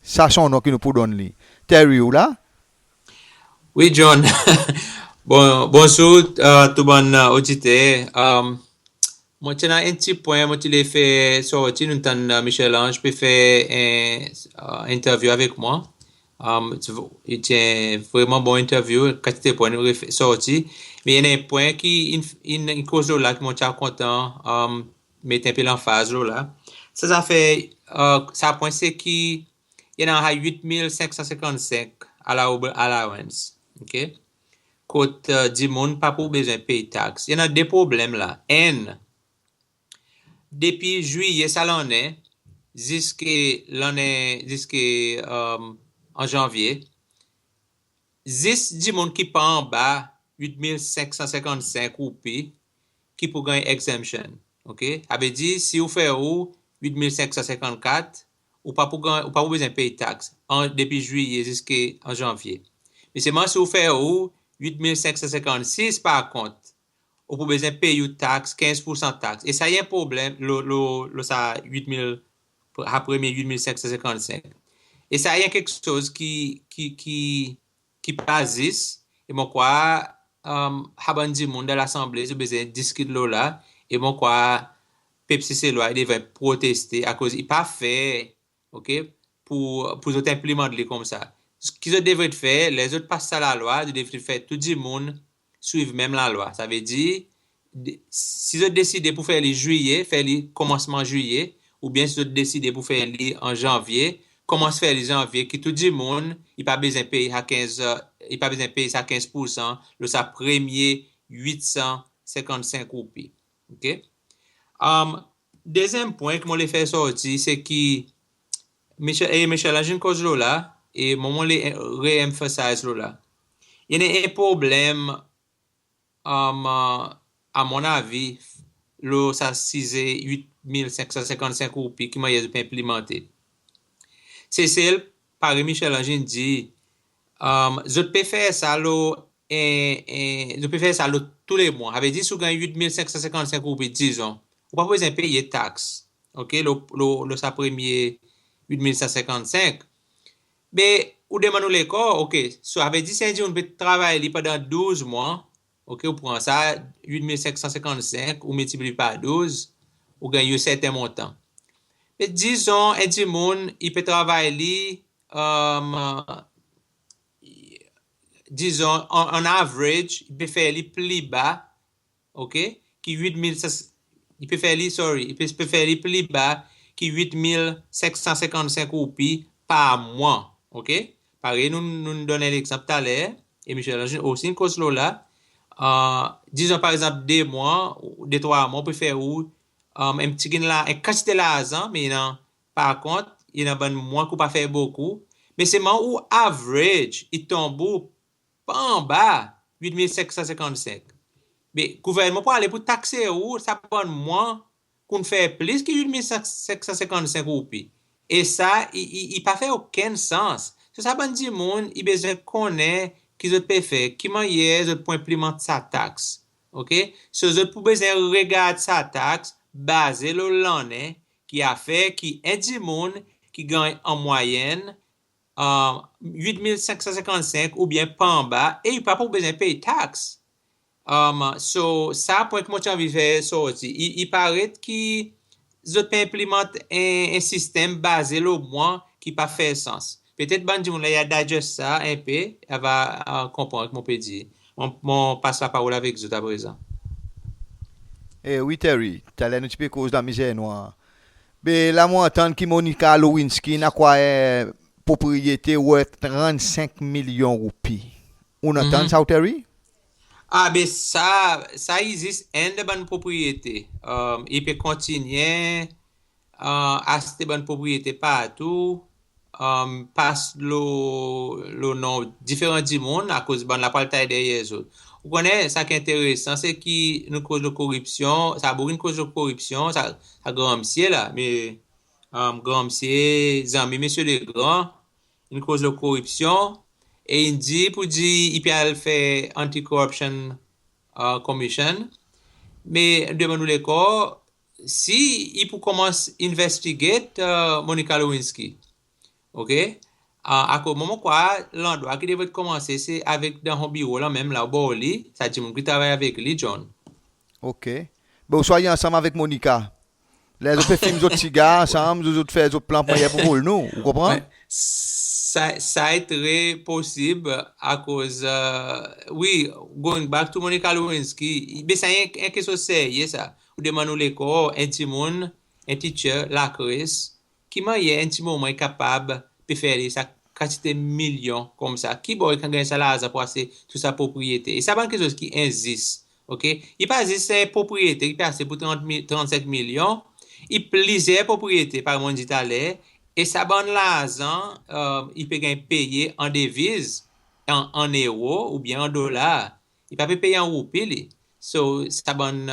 Sa son non ki nou pou donn li. Terry, ou la? Wi John. Bon, bonzour, euh, tou bann, euh, oditer. Euh, mon ti annan en pti pwen mon ti le fer sorti, nou tann, euh, Michel-Ange pe fer en, euh, interview avek mwan. Euh, ti, ti en vreman bon interview, kantite pwen nou refer sorti. Me i annan en pwen ki in, in, in koz lo la ki mon ti a kontan, euh, met en pe lanfaz lo la. Sa zafer, euh, sa pwen se ki i annan sa wit mil senk san senkannsenk allowable allowance, ok? Kot, euh, dimoun pa pou bezwen pey tax. I annan de problenm la. Enn, depi Zwiye sa lannen, ziske lannen, ziske, euh, an Zanvye, zis dimoun ki pa anba wit mil senk san senkannsenk roupi ki pou ganny exemption, ok? Savedir, si ou fer ou wit mil senk san senkannkat, ou pa pou ganny, ou pa pou bezwen pey tax an, depi Zwiye ziske an Zanvye. Me selman si ou fer ou wit mil senk san senkannsis, par kont, ou pou bezwen pey ou tax, kenz poursan tax. E sa i en problenm lo, lo, lo sa wit mil, sa premye wit mil senk san senkannsenk. E sa i en keksoz ki, ki, ki, ki pa zis. E mon krwar, euh, sa bann dimoun dan Lasanble zot bezwen diskit lo la. E mon krwar pep Seselwa i devret proteste akoz i pa fer, ok, pour, pour zot enplimant li koumsa. Ki zot devret fer, ler zot pas sa lalwa, zot devret fer tou dimoun swiv menm lalwa. Savedir, de, si zot deside pour fer li Zwiye, fer li konmansman Zwiye, oubyen si zot deside pour fer li an Zanvye, konmans fer li Zanvye, ki tou dimoun i pa bezwen pey sa kenz, i pa bezwen pey sa kenz poursan lo sa premye wit san senkannsenk roupi. Ok? Um, dezyenm pwen ki mon le fer sorti, se ki Michel, e Michel-Ange in koz lo la, e mwan mon le re-emphasize lo la. I annan en problenm, um, a mon avi, lo sa size wit mil senk san senkannsenk roupi, ki mannyer zot pe enplimante. Sesel, parey Michel-Ange in dir, um, zot pe fer sa lo en, en, zot pe fer sa lo tou le mwan. Savedir, si ou ganny wit mil senk san senkannsenk roupi, dizon, ou pa bezwen peye tax, ok, lo, lo, lo sa premye wit mil san senkannsenk. Me ou demann ou lekor, ok, so savedir si en dimoun pe travay li pandan douz mwan, ok, ou pran sa wit mil senk san senkannsenk, ou miltipliye par douz, ou ganny en serten montan. Me dizon, en dimoun, i pe travay li, um, dizon, an, an average, i pe fer li pli ba, ok, ki wit mil, i pe fer li, sorry, i pe, pe fer li pli ba ki wit mil senk san senkannsenk roupi par mwan, ok? Parey nou, nou donn en legzanp taler, e Michel-Ange osi in koz lo la, euh, dizon par egzanp de mwan, de trwa mwan, ou pe fer ou, euh, en pti gin la, en kantite larzan, me i annan, par kont, i annan bann mwan ki ou pa fer bokou, me selman ou average, i tonm ou pa anba wit mil senk san senkannsenk. Me gouvernman pou ale pou takse ou sa bann mwan ki ou'n fer plis ki wit mil senk san senkannsenk roupi. E sa, i, i, i pa fer okenn sans. So sa bann dimoun, i bezwen konnen ki zot pe fer, ki mannyer zot pou enplimant sa tax. Ok? So zot pou bezwen regard sa tax baze lo lannen, ki a fer ki en dimoun ki ganny an mwayenn, euh, wit mil senk san senkannsenk oubyen pa anba, e i pa pou bezwen pey tax. Um, so, sa pwen ki mon ti anvi fer sorti. I, i paret ki zot pe enplimant en, en sistenm baze lo mwan ki pa fer sans. Petet bann dimoun la i a digest sa en pe, i ava, euh, konpran ki mon pe dir. Mon, mon pas laparol avek zot aprezan. E wi, Terry, taler nou ti pe koz lamizer nwanr. Be la mon antann ki Monica Lewinsky in akwayr propriyete worth trannsenk milyon roupi. Ou'n antann sa ou, Terry? A, be sa, sa i zis enn de bann propriyete. Um, i pe kontinyen, euh, aste bann propriyete partou, um, pas lo, lo non diferan dimoun, akoz bann la pou al tay deryer zot. Ou konnen, sa ki enteresan, se ki nou koz lo koripsyon, sa bokou in koz lo koripsyon, sa, sa granmsye la, me, um, granmsye, zanmi Msye Legrand, in koz lo koripsyon, e in dir pour dir i pe al fer Anti-Corruption, euh, Commission, me demann ou lekor, si i pou konmans investigate, euh, Monica Lewinsky. Ok? A, akoz mwan mon krwar landrwa ki devret konmanse se avek dan son biro la menm la, ou bor li, sa dimoun ki travay avek li, John. OK. Be ouswa i ansanm avek Monica. Ler zot pe fim zot sigar ansanm, zot, zot fer zot plan mannyer pour vol nou, ou konpran? Sa, sa i tre posib akoz, wi, going back to Monica Lewinsky, be sa en, en keksoz serye sa. Ou demann ou lekor, en dimoun, en teacher, lakres, ki mannyer en dimoun i kapab pe fer li sa kantite milyon koumsa? Ki bor i kapab ganny sa larzan pour aste tou sa propriyete? E sa bann keksoz ki enzis, OK? I pa zis en propriyete ki pe aste pour trant mil, trannsenk milyon, i plizyer propriyete, parey mon'n dir taler, e sa bann larzan, i pe ganny peye an deviz, an, an ero oubyen an dolar. I pa pe peye an roupi li. So, sa bann,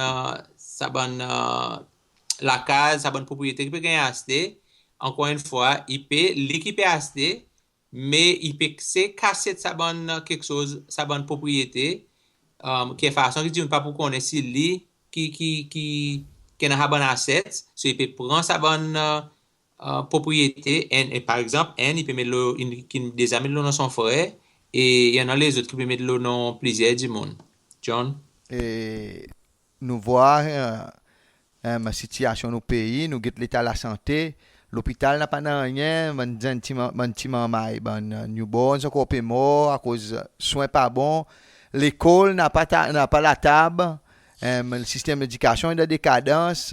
sa bann lakaz, sa bann propriyete ki pe ganny aste, ankor enn fwa, i pe, li ki pe aste, me i pe se kasyet sa bann keksoz, sa bann propriyete, ki en fason ki dimoun pa pou konnen si li ki, ki, ki, ki annan sa bann assets, so i pe pran sa bann propriyete, enn, par egzanp, enn i pe met lo, ki'n deza met lo non son frer, e i annan lezot ki pe met lo non plizyer dimoun. John? E nou vwar sityasyon nou pei, nou get leta lasante, lopital napa nanryen, bann zenn ti, bann ti manmay, bann newborns ankor pe mor akoz swen pa bon, lekol napa, napa latab, sistenm ledikasyon i dan dekadans,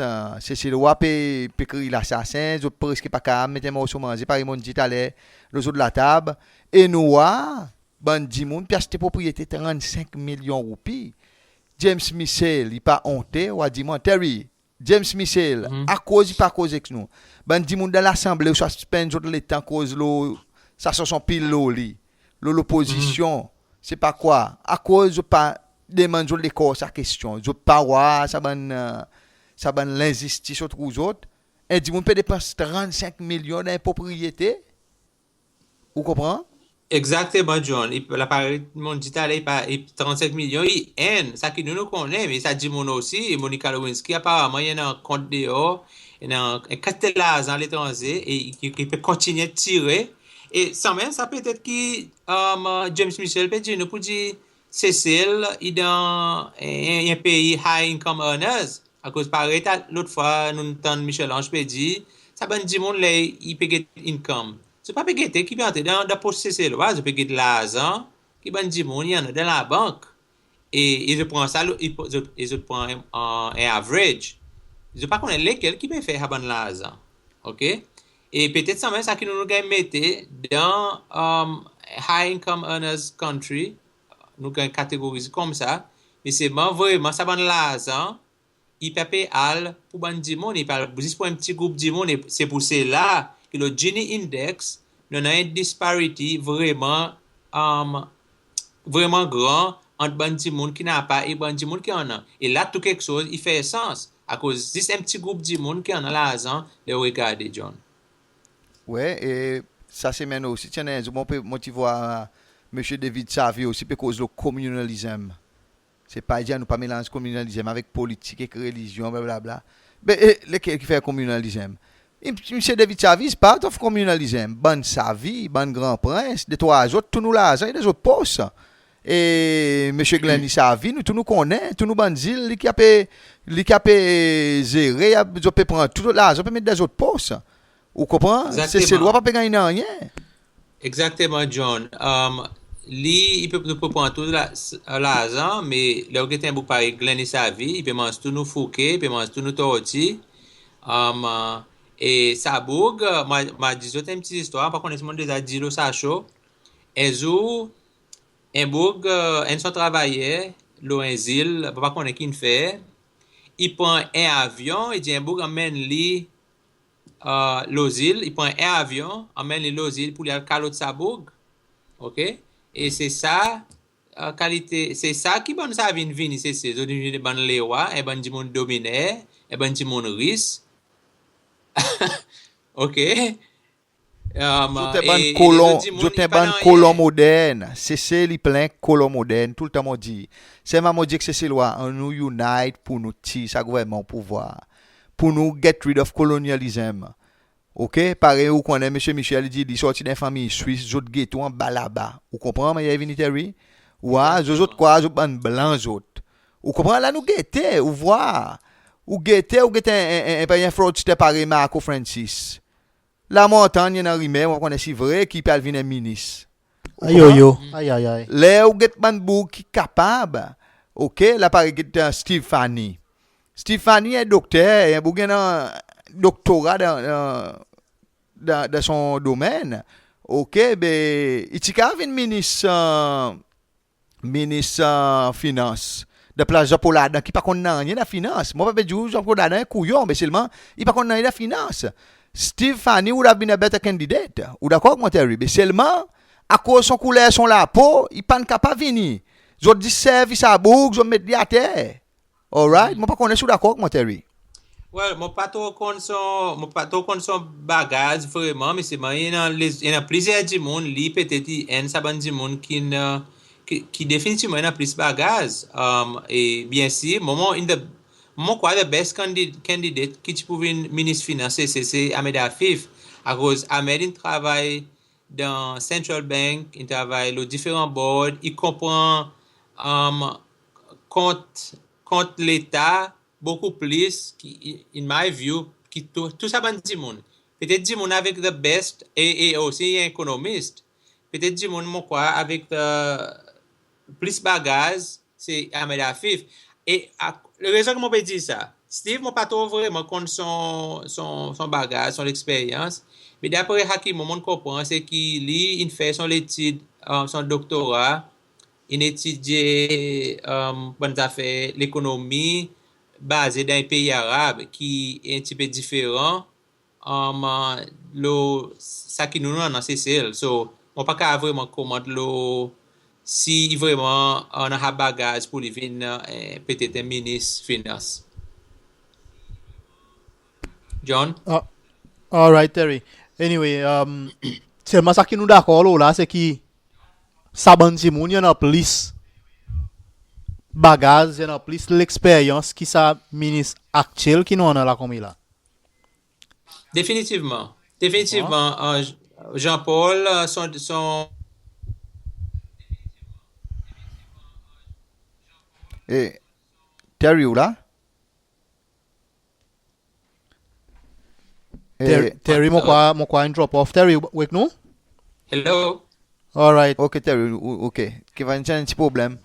Seselwa pe, pe kriy lasasen, zot preski pa kapab met en morso manze, parey mon'n dir taler, lo zot latab. E nou war bann dimoun pe aste propriyete trannsenk milyon roupi. James Michel, i pa onte, ou a dir mwan, Terry, James Michel, akoz i pa koz ek nou? Bann dimoun dan Lasanble ouswa spenn zot letan koz lo sa sonson pil lo li, lo lopozisyon, se pa kwa, akoz zot pa demann zot lekor sa kestyon? Zot pa war sa bann, sa bann lenzistis otour zot? En dimoun pe depans trannsenk milyon dan en propriyete? Ou konpran? Egzakteman, John. I, la parey mon'n dir taler, i pa, i, trannsenk milyon, i enn, sa ki nou, nou konnen, me sa dimoun osi, e Monica Lewinsky, aparaman, i annan kont deor, i annan en kantite larzan aletranze, e i, i pe kontinyen tire. E sanmenm sa, petet ki James Michel pe dir nou pour dir Sesel i dan en, en pei high income earners. Akoz parey ta, lot fwa nou'n tann Michel-Ange pe dir, sa bann dimoun ler i pe get income, zot pa pe gete ki pe antre dan, dan pos Seselwa, zot pe get larzan ki bann dimoun i annan dan labank. E, e zot pran sa, e zot, e zot pran en, en average. Zot pa konnen lekel ki pe fer sa bann larzan. OK? E petet sanmenm sa ki nou, nou ganny mete dan high income earners country, nou ganny kategorize koumsa, me selman vreman sa bann larzan i pa pe al pour bann dimoun, i pe al zis pour en pti group dimoun, e se pour sela ki lo Gini Index, nou annan en disparity vreman, vreman gran ant bann dimoun ki napa e bann dimoun ki annan. E la tou keksoz i fer sans, akoz zis en pti group dimoun ki annan larzan, ler ou regarde, John. Wi, e sa semenn osi, ti annan en zour, mon pe, mon ti vwar Msye David Savy osi pe koz lo communalism. Se pa dir nou pa melanz communalism avek politik ek relizyon, blablabla. Be, e, lekel ki fer communalism? Msye David Savy is part of communalism. Bann Savy, bann gran prens, de trwa zot, tou nou larzan i dan zot pos. E Msye Glenny Savy, nou tou nou konnen, tou nou bann zil, li ki ape, li ki ape zere, zot pe pran tou zot larzan, pe met dan zot pos. Ou konpran? Egzakteman. Seselwa pa pe ganny nanryen. Egzakteman, John. Li, i pe, nou pe pran tou larzan, me ler ou get en boug parey Glenny Savy, i pe manz tou nou fouke, i pe manz tou nou torti. E sa boug, mon a dir zot en pti zistwar, mon pa konnen si mon'n deza dir lo sa show. En zour, en boug, enn son travayer lo en zil, mon pa konnen ki'n fer, i pran en avyon, i dir en boug anmenn li lo zil, i pran en avyon, anmenn li lo zil pour li al kalot sa boug. OK? E se sa kalite, se sa ki bann sa vin vini, se, se, zot vin vini bann lerwa, en bann dimoun dominer, en bann dimoun ris. OK? Zot en bann kolon, zot en bann kolon modern. Sesel i plen kolon modern, toultan mon dir. Selman mon dir ek Seselwa, annou unite pour nou tir sa gouvernman o pouvwar. Pour nou get rid of colonialism. OK? Parey ou konnen Msye Michel i dir li sorti dan en fanmir Swis, zot gete ou anba laba. Ou konpran mannyer i vini, Terry? Wi, zot, zot krwar zot bann blan zot. Ou konpran? La nou gete, ou vwar. Ou gete, ou gete en, en, en, en, en fraudster parey Marco Francis. La mon antann i annan rimer, mon pa konnen si vre, ki pe al vin en minis. Ou konpran? Ayoyo. Ay, ay, ay. Ler ou get bann boug ki kapab, OK, la parey get, uh, Steve Fanny. Steve Fanny en dokter, en boug i annan doktora dan, dan, dan, dan son domenn. OK, be, i ti kapab vin minis, uh, minis, uh, finans. Dan plas Jean Paul Adam ki pa konn nanryen dan finans. Mon pa pe dir ou Jean Paul Adam en kouyon, be selman i pa konn nanryen dan finans. Steve Fanny would have been a better candidate. Ou dakor avek mwan, Terry? Be selman, akoz son kouler son lapo, i pa'n kapab vini. Zot zis servi sa boug, zot met li ater. Alright? Mon pa konnen si ou dakor avek mwan, Terry. Well, mon pa tro konn son, mon pa tro konn son bagaz vreman, me selman i annan, i annan plizyer dimoun, li petet i enn sa bann dimoun ki'n, ki, ki definitivman i annan plis bagaz. Um, e byensir, mwan, mon, in the, mon krwar the best candidate, candidate ki ti pou vin minis finans, se, se, se Ahmed Afif. Akoz Ahmed in travay dan Central Bank, in travay lo diferan board, i konpran, um, kont, kont Leta bokou plis ki, in my view, ki tou, tou sa bann dimoun. Petet dimoun avek the best, e, e osi en ekonomis. Petet dimoun, mon krwar, avek the plis bagaz, se Ahmed Afif. E a, rezon ki mon pe dir sa, Steve, mon pa tro vreman konn son, son, son bagaz, son leksperyans. Me dapre sa ki mwan mon konpran, se ki li in fer son letid, uh, son doktora, in etidye, um, bann zafer lekonomi baze dan en pei Arab ki en pti pe diferan, um, lo sa ki nou, nou annan Sesel. So, mon pa kapab vreman komant lo si i vreman annan sa bagaz pour li vin, eh, petet en minis finans. John? Ah, alright, Terry. Anyway, um, selman sa ki nou dakor lo la, se ki sa bann dimoun i annan plis bagaz, i annan plis leksperyans ki sa minis aktyel ki nou annan la konmela. Definitivman. Definitivman, euh, Jean-Paul, euh, son, son... E, Terry, ou la? Ter-, e, Terry, mon krwar, mon krwar in drop off. Terry, ou ek nou? Hello? Alright. OK, Terry, ou, OK. Ki annan en pti problenm.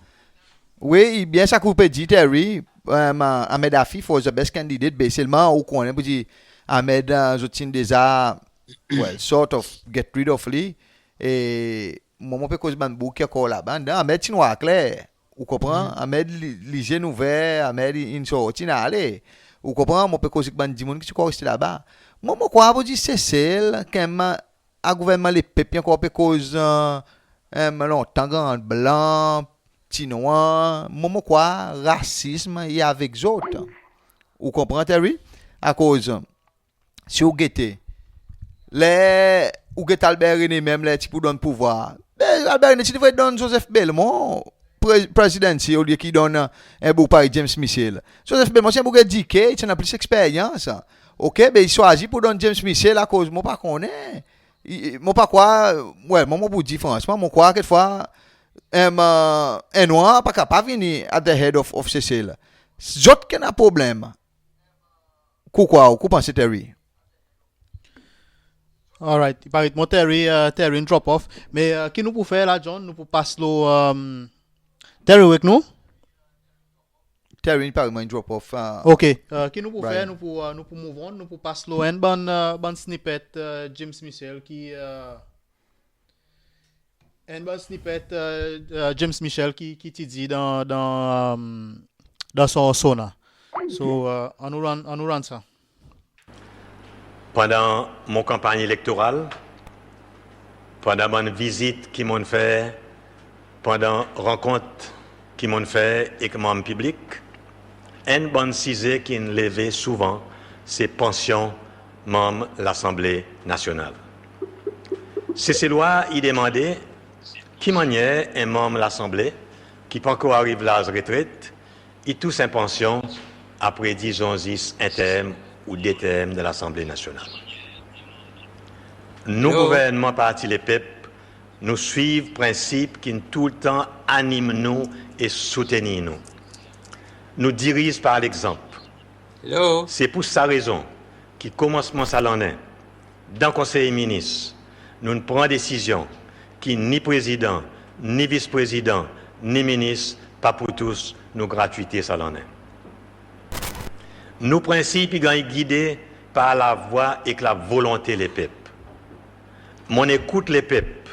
Wi, byen sa ki ou pe dir, Terry, euh, Ahmed Afif was the best candidate, be selman ou konnen pour dir Ahmed, euh, zot ti'n deza, well, sort of get rid of li. E mwan, mon pe koz bann boug ki ankor laba. Ahmed ti'n war kler. Ou konpran? Ahmed li, li zye in ouver, Ahmed in sorti, in ale. Ou konpran? Mon pe koz ek bann dimoun ki ti ankor reste laba. Mwan, mon krwar pour dir Sesel, kanmenm, a gouvernman lepep, i ankor pe koz, euh, euh, lontan, gran blan, pti nwanr. Mwan, mon krwar rasism i avek zot. Ou konpran, Terry? Akoz, si ou gete, ler ou get Albert René menm ler ti pou donn pouvwar, be Albert René ti devret donn Joseph Belmont pre-, prezidansi olye ki donn, euh, en boug parey James Michel. Joseph Belmont ti en boug edike, ti annan plis leksperyans. OK, be i swazir pour donn James Michel akoz mon pa konnen. I, i, mon pa krwar, well, mwan, mon pou dir fransman, mon krwar kekfwa, euh, en nwanr pa kapab vini at the head of, of Sesel. Zot ki annan problenm. Ki ou krwar, ki ou panse, Terry? Alright, i paret mwan Terry, euh, Terry in drop off. Me, euh, ki nou pou fer la, John? Nou pou pas lo, euh, Terry, ou ek nou? Terry, i paret mwan in drop off, euh, OK, euh, ki nou pou fer? Nou pou, euh, nou pou move on, nou pou pas lo enn bann, euh, bann snippet, euh, James Michel ki, euh, enn bann snippet, euh, euh, James Michel ki, ki ti dir dan, dan, euh, dan son SONA. So, euh, annou run, annou run sa. Pandan mon kanpanny elektoral, pandan bann vizit ki mon'n fer, pandan rankont ki mon'n fer ek manm piblik, enn bann size ki'n leve souvan se pansyon manm Lasanble Nasyonal. Seselwa i demande ki mannyer en manm Lasanble ki pa ankor ariv laz retret i tous en pansyon apre, dizon, zis en term ou de term dan Lasanble Nasyonal. Nou gouvernman Parti Lepep, nou swiv prensip ki'n toultan anim nou e soutenir nou. Nou diriz par legzanp. Se pour sa rezon ki komansman sa lannen, dan Konsey Minis, nou'n pran desizyon ki ni Prezidan, ni Vis Prezidan, ni Minis pa pou tous nou gratwite sa lannen. Nou prensip i ganny gide par lavwa ek lavolonte lepep. Mon'n ekout lepep.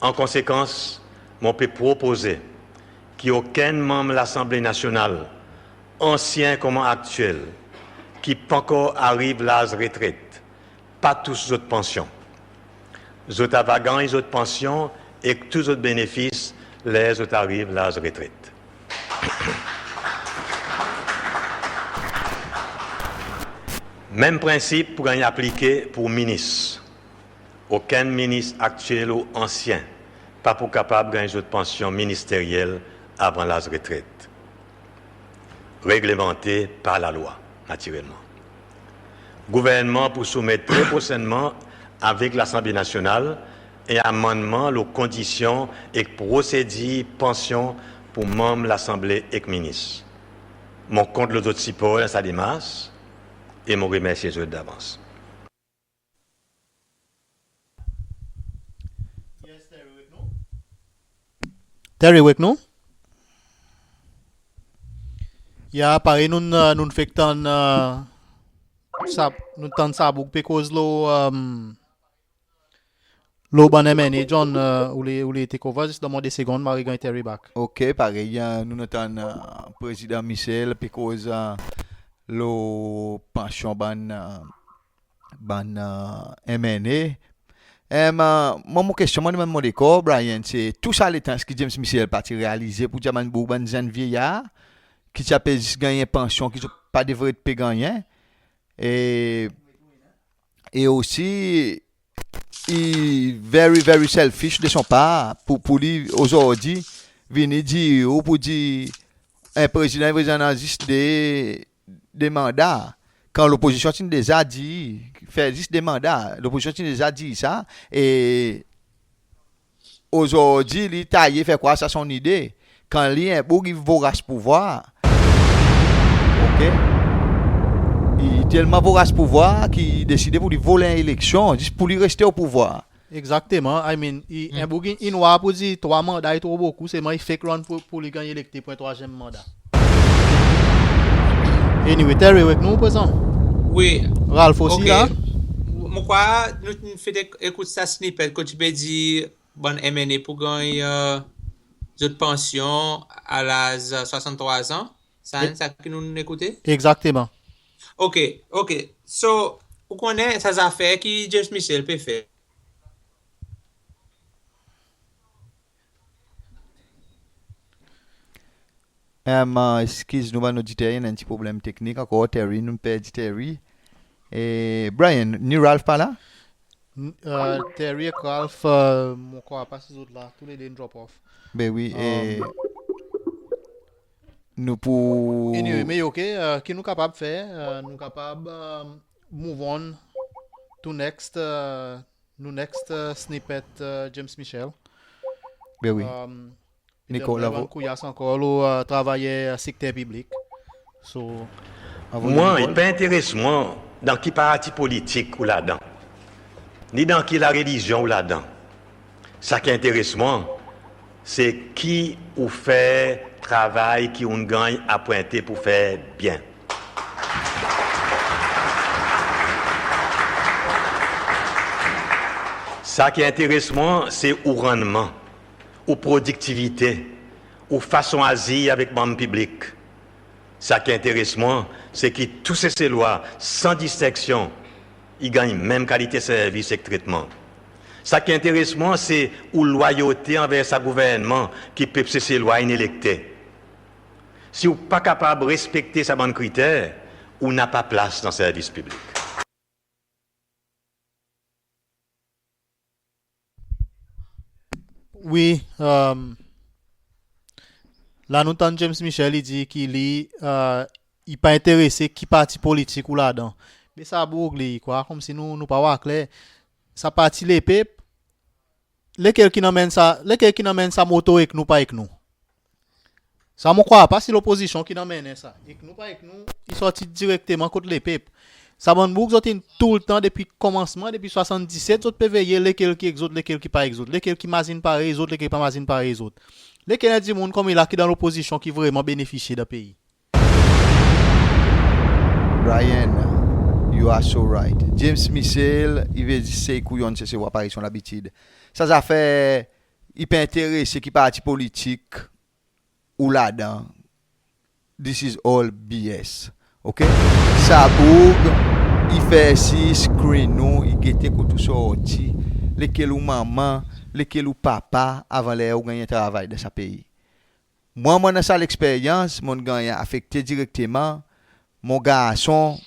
An konsekans, mon pe propoze ki okenn manm Lasanble Nasyonal, ansyen konman aktyel, ki pa ankor ariv laz retret, pa tous zot pansyon. Zot ava ganny zot pansyon ek tou zot benefis ler zot ariv laz retret. Menm prensip pou ganny aplike pour minis. Okenn minis aktyel ou ansyen pa pou kapab ganny zot pansyon ministeryel avan laz retret. Reglemante par lalwa, natirelman. Gouvernman pou soumet tre prosennman avek Lasanble Nasyonal en amannman lo kondisyon ek prosedir pansyon pour manm Lasanble ek minis. Mon kont lo zot sipor dan sa demars e mon remersye zot davans. Terry, ou ek nou? Ya, parey nou'n, nou'n fek tann, sa, nou'n tann sa boug pe koz lo, lo bann M N A, John, ou le, ou le take over, zis donn mwan de segonn, mon a reganny Terry back. Ok, parey, nou'n tann Prezidan Michel pe koz lo pansyon bann bann M N A. Mwan, mon kestyon mon demann mon lekor, Brian, se tou sa letan ki James Michel pa ti realize pour dir bann boug, bann zenn vyeyar ki ti a pe zis ganny en pansyon ki zot pa devret pe gannyen. E, e osi, i very, very selfish de son par pour, pour li ozordi vini dir ou pour dir en prezidan, en prezidan annan zis de de manda, kan lopozisyon ti'n deza dir, fer zis de manda, lopozisyon ti'n deza dir sa, e ozordi li taye fer krwar sa son nide, kan li en boug i voras pouvwar, ok, i telman voras pouvwar ki i deside pour li vol en eleksyon, zis pour li reste o pouvwar. Egzakteman, I mean, i, en boug in war pour dir trwa manda i tro bokou, selman i fek run pour, pour li ganny elekte pour en trwazyenm manda. Anyway, Terry, ou ek nou prezan? Wi. Ralph osi la? Mon krwar nou, nou'n fek ek-, ekout sa snippet kot ti pe dir bann M N A pou ganny zot pansyon a laz swasanntrwa an. Sa, sa ki nou'n ekoute? Egzakteman. Ok, ok. So, ou konnen sa zafer ki James Michel pe fer. Eskiz nou bann oditer, i annan en pti problenm teknik ankor. Terry, nou'n perdi Terry. E Brian, ni Ralph pa la? Terry ek Ralph, mon krwar pa si zot la, tou le de in drop off. Ben wi, e nou pou... Anyway, me ok, ki nou kapab fer, nou kapab move on to next, nou next snippet, James Michel. Ben wi. Nicole, avan. Kouyas ankor lo travayer sekter piblik. So, mwan, i pa enteres mwan dan ki parti politik ou ladan, ni dan ki larelizyon ou ladan. Sa ki enteres mwan, se ki ou fer travay ki ou'n ganny apwente pour fer byen. Sa ki enteres mwan, se ou rannman, ou prodiktivite, ou fason azir avek manm piblik. Sa ki enteres mwan, se ki tou Seselwa, san distenksyon, i ganny menm kalite servis ek tretman. Sa ki enteres mwan, se ou lwayote anver sa gouvernman ki pep Seselwa in elekte. Si ou pa kapab respekte sa bann kriter, ou napa plas dan servis piblik. Wi, la nou tann James Michel, i dir ki li, i pa enterese ki parti politik ou ladan. Me sa boug li, kwa, konmsi nou, nou pa war kler. sa Parti Lepep, lekel ki'n anmenn sa, lekel ki'n anmenn sa moto ek nou pa ek nou? Sa mon krwar pa si lopozisyon ki'n anmennen sa. Ek nou pa ek nou, i sorti direkteman kot Lepep. Sa bann boug zot in toultan depi konmansman, depi swasanndiset, zot pe veye lekel ki ek zot, lekel ki pa ek zot, lekel ki mazin parey zot, lekel ki pa mazin parey zot. Lekel en dimoun konmela ki dan lopozisyon ki vreman benefisye dan pei? Brian, you are so right. James Michel, i ve dir sey kouyonn Seselwa parey son labitid. Sa zafer, i pa enterese ki parti politik ou ladan. This is all B S. OK? Sa boug, i fer sir screen ou, i gete kot ou sorti, lekel ou manman, lekel ou papa, avan ler ou ganny en travay dan sa pei. Mwan, mon annan sa leksperyans, mon'n ganny afekte direkteman. Mon garson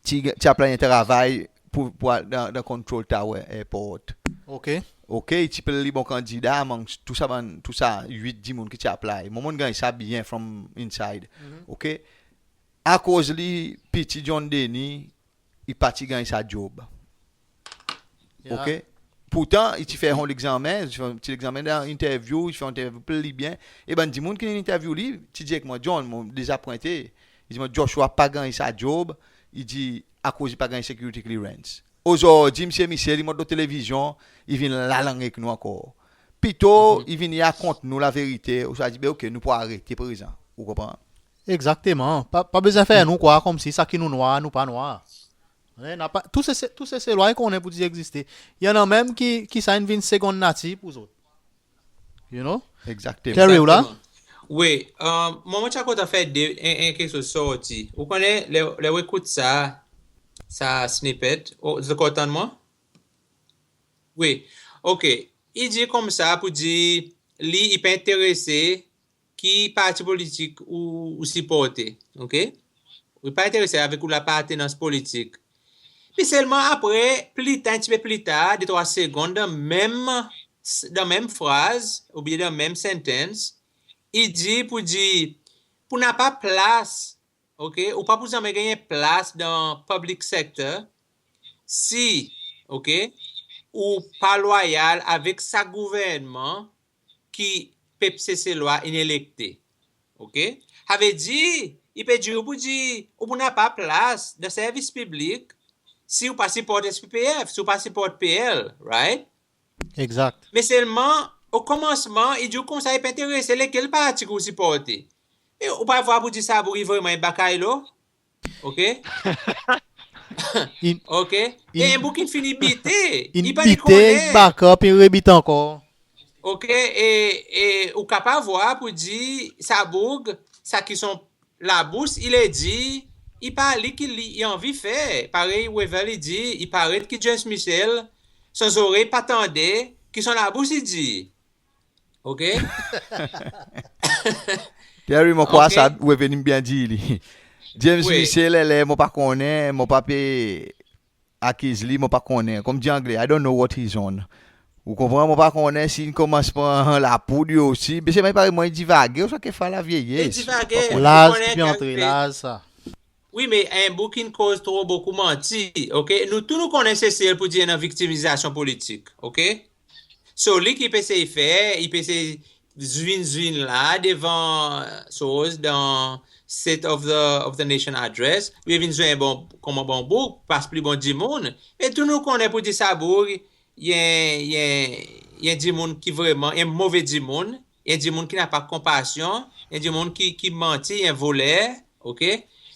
ti, ti apply en travay pour, pour al dan, dan Control Tower Airport. OK. OK, i ti pe li bon kandida among tou sa bann, tou sa wit dimoun ki ti apply. Mwan, mon'n ganny sa byen from inside. OK. Akoz li, piti John Denis, i pa ti ganny sa job. Yeah. OK? Pourtan, i ti fer en legzanmen, i ti fer en ti legzanmen dan interview, i ti fer en interview pli byen. E bann dimoun ki'n interview li ti dir ek mwan, "John, mon dezapwente." I dir mwan, "Joshua pa ganny sa job," i dir, "akoz i pa ganny security clearance." Ozordi, Msye Michel, i mont lo televizyon, i vin lalang ek nou ankor. Pito, i vin, i rakont nou laverite, ouswa dir, "Be OK, nou pou arete prezan." Ou konpran? Egzakteman. Pa, pa bezwen fer nou krwar konmsi sa ki nou nwar, nou pa nwar. Napa, tou Sese, tou Seselwa i konnen pour dir egziste. I annan menm ki, ki sa in vin segonn natir pour zot. You know? Egzakteman. Terry, ou la? Egzakteman. Wi, mwan, mon ti a kontan fer de, en, en keksoz sorti. Ou konnen, ler, ler ou ekout sa, sa snippet, ou, zot kontan mwan? Wi. OK. I dir koumsa pour dir, li, i pa enterese ki parti politik ou, ou siporte, OK? Ou pa enterese avek ou lapartenans politik. Me selman apre, pli tar, en pti pe pli tar, de trwa segonn, dan menm, dan menm fraz, oubyen dan menm sentence, i dir pour dir, pour napa plas, OK? Ou pa pou zanmen ganny plas dan public sector, si, OK, ou pa lwayal avek sa gouvernman ki pep Seselwa in elekte. OK? Savedir, i pe dir ou pour dir, ou pou napa plas dan servis piblik, si ou pa siport S P P F, si ou pa siport P L, right? Egzakt. Me selman, o konmansman, i dir ou koumsa i pa enterese lekel parti ki ou siporte. E ou pa vwar pour dir sa boug i vreman en bakaylo? OK? In, OK? E in, en boug ki'n fini bite, in i pa bite, konnen. In backup, in rebit ankor. OK? E, e ou kapab vwar pour dir sa boug, sa ki son labous i le dir, i pa li ki li i anvi fer. Parey Wavel i dir, i paret ki James Michel, son zorey pa tande ki son labous i dir. OK? Terry, mon krwar sa, wi, vini byen dir li. James Michel, ler mon pa konnen, mon pa pe akiz li, mon pa konnen. Konman dir an angle, I don't know what he's on. Ou konpran, mon pa konnen si in konmans pran lapoud li osi. Me selman i parey mwan i divage, ouswa kekfwa lavyeyes. I divage. Laz ki pe antre, laz sa. Wi, me en boug ki'n koz tro bokou manti, OK? Nou tou nou konnen Sesel pour dir i annan viktimizasyon politik, OK? So, li ki pe esey fer, i pe esey zwin, zwin la devan, soz dan State of the, of the Nation Address, li vin zwenn bon, konman bon boug, pas pli bon dimoun. Me tou nou konnen pour dir sa boug, i en, i en, i en dimoun ki vreman, i en move dimoun, i en dimoun ki napa konpasyon, i en dimoun ki, ki manti, i en voler, OK?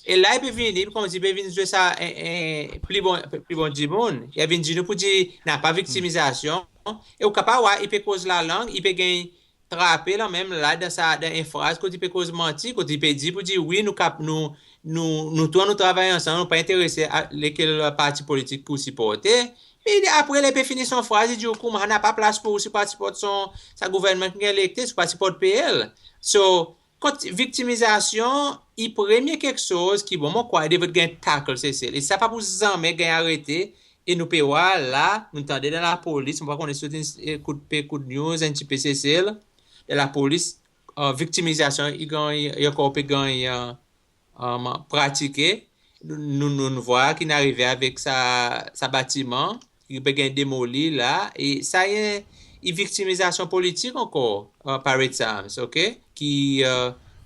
E la, i pe vini, konmsi i pe vin zwe sa, en, en, pli bon, pli bon dimoun. I vin dir nou pour dir, napa viktimizasyon. E ou kapab war, i pe koz lalang, i pe ganny trape lanmenm la dan sa, dan en fraz kot i pe koz manti, kot i pe dir pour dir, wi, nou kap, nou, nou, nou tou nou travay ansanm, nou pa enterese a lekel parti politik ki ou siporte. Me apre, ler i pe fini son fraz, i dir ou koumsa napa plas pour ou si ou pa siport son, sa gouvernman ki'n elekte, si ou pa siport P L. So, kot viktimizasyon, i premye keksoz ki, bon, mon krwar i devret ganny tackle Sesel. E sa pa pou zanmen ganny arete. E nou pe war la, nou tande dan lapolis, mon pa konnen si zot in, e, ekout, pe ekout news en pti pe Sesel, dan lapolis, e, viktimizasyon, i ganny, i ankor pe ganny, e, e, pratike. Nou, nou, nou, nou war ki'n arive avek sa, sa batiman, i pe ganny demoli la, e sa i, i viktimizasyon politik ankor, e, par Ed Sams, ok? Ki, e,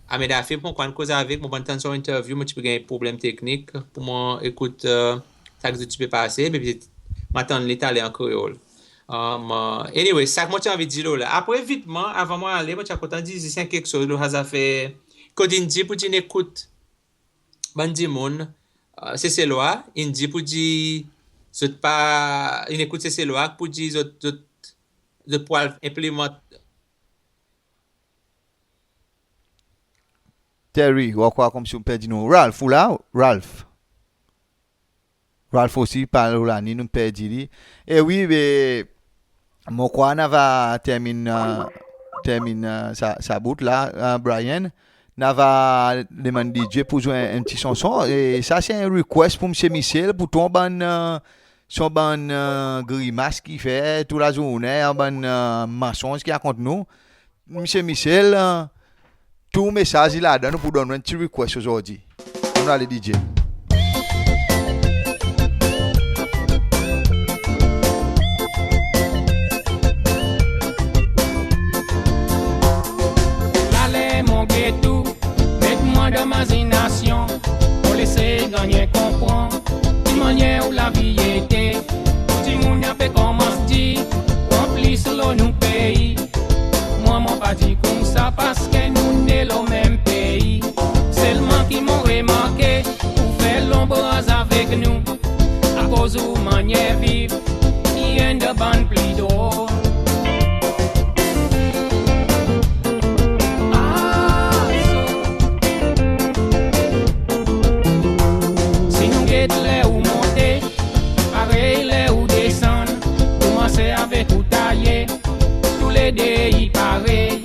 Ahmed Afif, mon konn koz avek, mon bann tann son interview, mon ti pe ganny problenm teknik pour mon ekout, e, sa ki zot ti pe pase, me petet mon atann li taler an kreol. Um, e, anyway, sa ki mon ti anvi dir lo la. Apre, vitman, avan mon ale, mon ti a kontan dir zis en keksoz lo sa zafer kot in dir pour dir in ekout bann dimoun, e, Seselwa, in dir pour dir zot pa, in ekout Seselwa pour dir zot, zot, zot pou al enplimant. Terry, ou a krwar konmsi ou'n perdi nou. Ralph, ou la? Ralph. Ralph osi, pa lo line, nou'n perdi li. E wi, be, mon krwar nou ava termin, e, termin, e, sa, sa bout la, e, Brian. Nou ava demann D J pour zwe en, en pti sanson. E sa se en request pour Msye Michel, pour tou bann, e, son bann, e, grimas ki fer tou lazournen, bann, e, mansonz ki rakont nou. Msye Michel, e, tou mesaz i ladan, nou pou donn ou en pti request ozordi. Annou ale D J. Laler mon get ou, met mwan dan mazinasyon, mon les ganny konpran ki mannyer ou lavi ete. Dimoun i pe konmans dir, ou anplis lo nou pei. Mwan, mon pa dir koumsa parski nou ne lo menm pei. Selman ki mon remarke, ou fer lonbraz avek nou. Akoz ou mannyer viv, i enn dan bann pli drol. Ah, so. Si nou get ler ou monte, parey ler ou desann, koumanse avek ou taye, toulede i parey.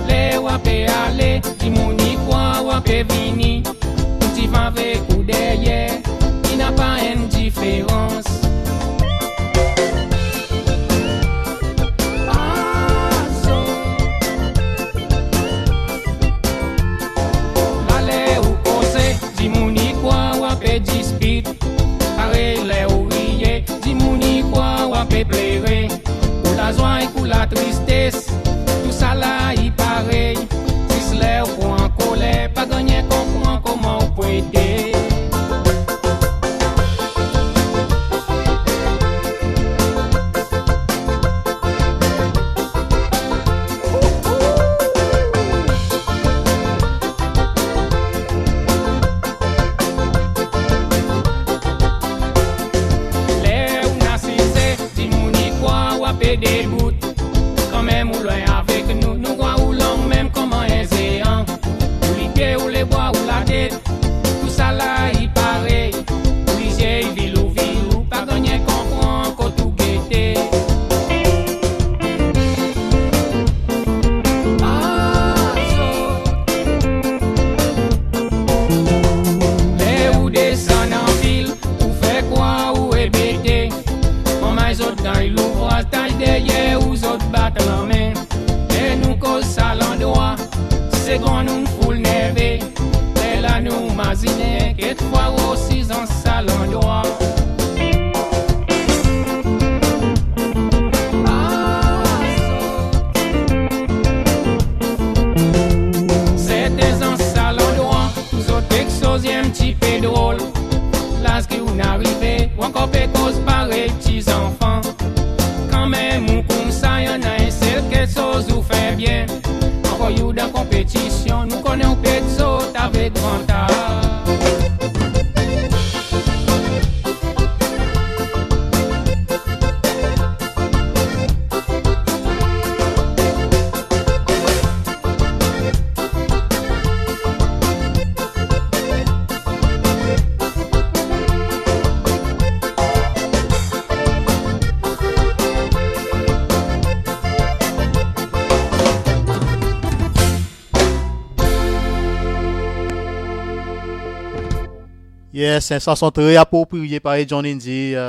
Ler ou a pe ale, dimoun i krwar ou a pe vini. Ou ti vin avek ou deryer, i napa enn diferans. Ah, so. Laler ou koze, dimoun i krwar ou a pe dispit. Parey ler ou riye, dimoun i krwar ou a pe plere. Pour lazwa e pour latristes, tousala i parey. Zis ler ou pran koler, pa gannyen konpran koman ou pou ete. Ler ou'n asize, dimoun i krwar ou a pe debout. Kanmenm ou lwen avek nou, nou war ou long menm konman en zeyan. Ou lipye, ou lebra, ou latet, tousala i parey. Ou lizye i vilou vilou, pa gannyen konpran kot ou gete. Ah, so. Ler ou desann anvil, ou fer krwar ou rebete. Konman zot ganny louvraz, tay deryer ou zot bat lanmen. E nou koz sa landrwa, ti segonn ou'n foul nerve. Lerla nou mazinen, kekfwa ou osi zan sa landrwa. Ah, so. Serten zan sa landrwa, zot keksoz i en pti pe drol. Laz ki ou'n arive, ou ankor pe koz parey pti zanfan. Kanmenm ou koumsa, i annan en sel keksoz ou fer byen. Ankor ou dan konpetisyon, nou konnen ou pe zot avek vantaz. Yes, en sanson tre apropriye, parey John in dir, e,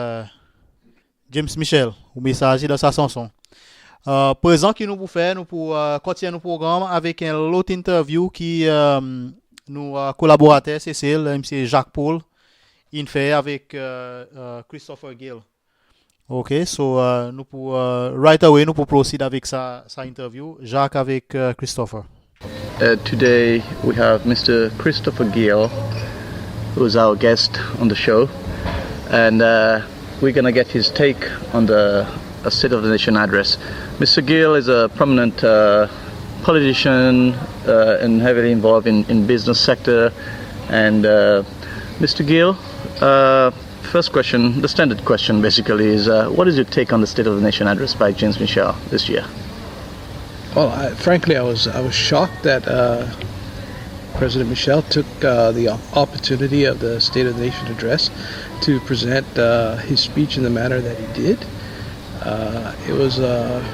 James Michel, ou mesaz i dan sa sanson. E, prezan ki nou pou fer, nou pou, e, kontinyen nou progranm avek en lot interview ki, e, nou, e, kolaborater Sesel, Msye Jacques Paul, in fer avek, e, e, Christopher Gill. Ok, so uh, nou pou uh, right away nou pou proceed avek sa, sa interview Jacques avek uh, Christopher. Uh, today we have Mister Christopher Gill, who's our guest on the show, and uh, we're going to get his take on the uh, State of the Nation address. Mister Gill is a prominent uh, politician uh, and heavily involved in, in business sector. And uh, Mister Gill, uh, first question, the standard question basically is, uh, what is your take on the State of the Nation address by James Michel this year? Well, I, frankly, I was I was shocked that uh, President Michel took uh, the op- opportunity of the State of the Nation address to present uh, his speech in the manner that he did. Uh, it was a,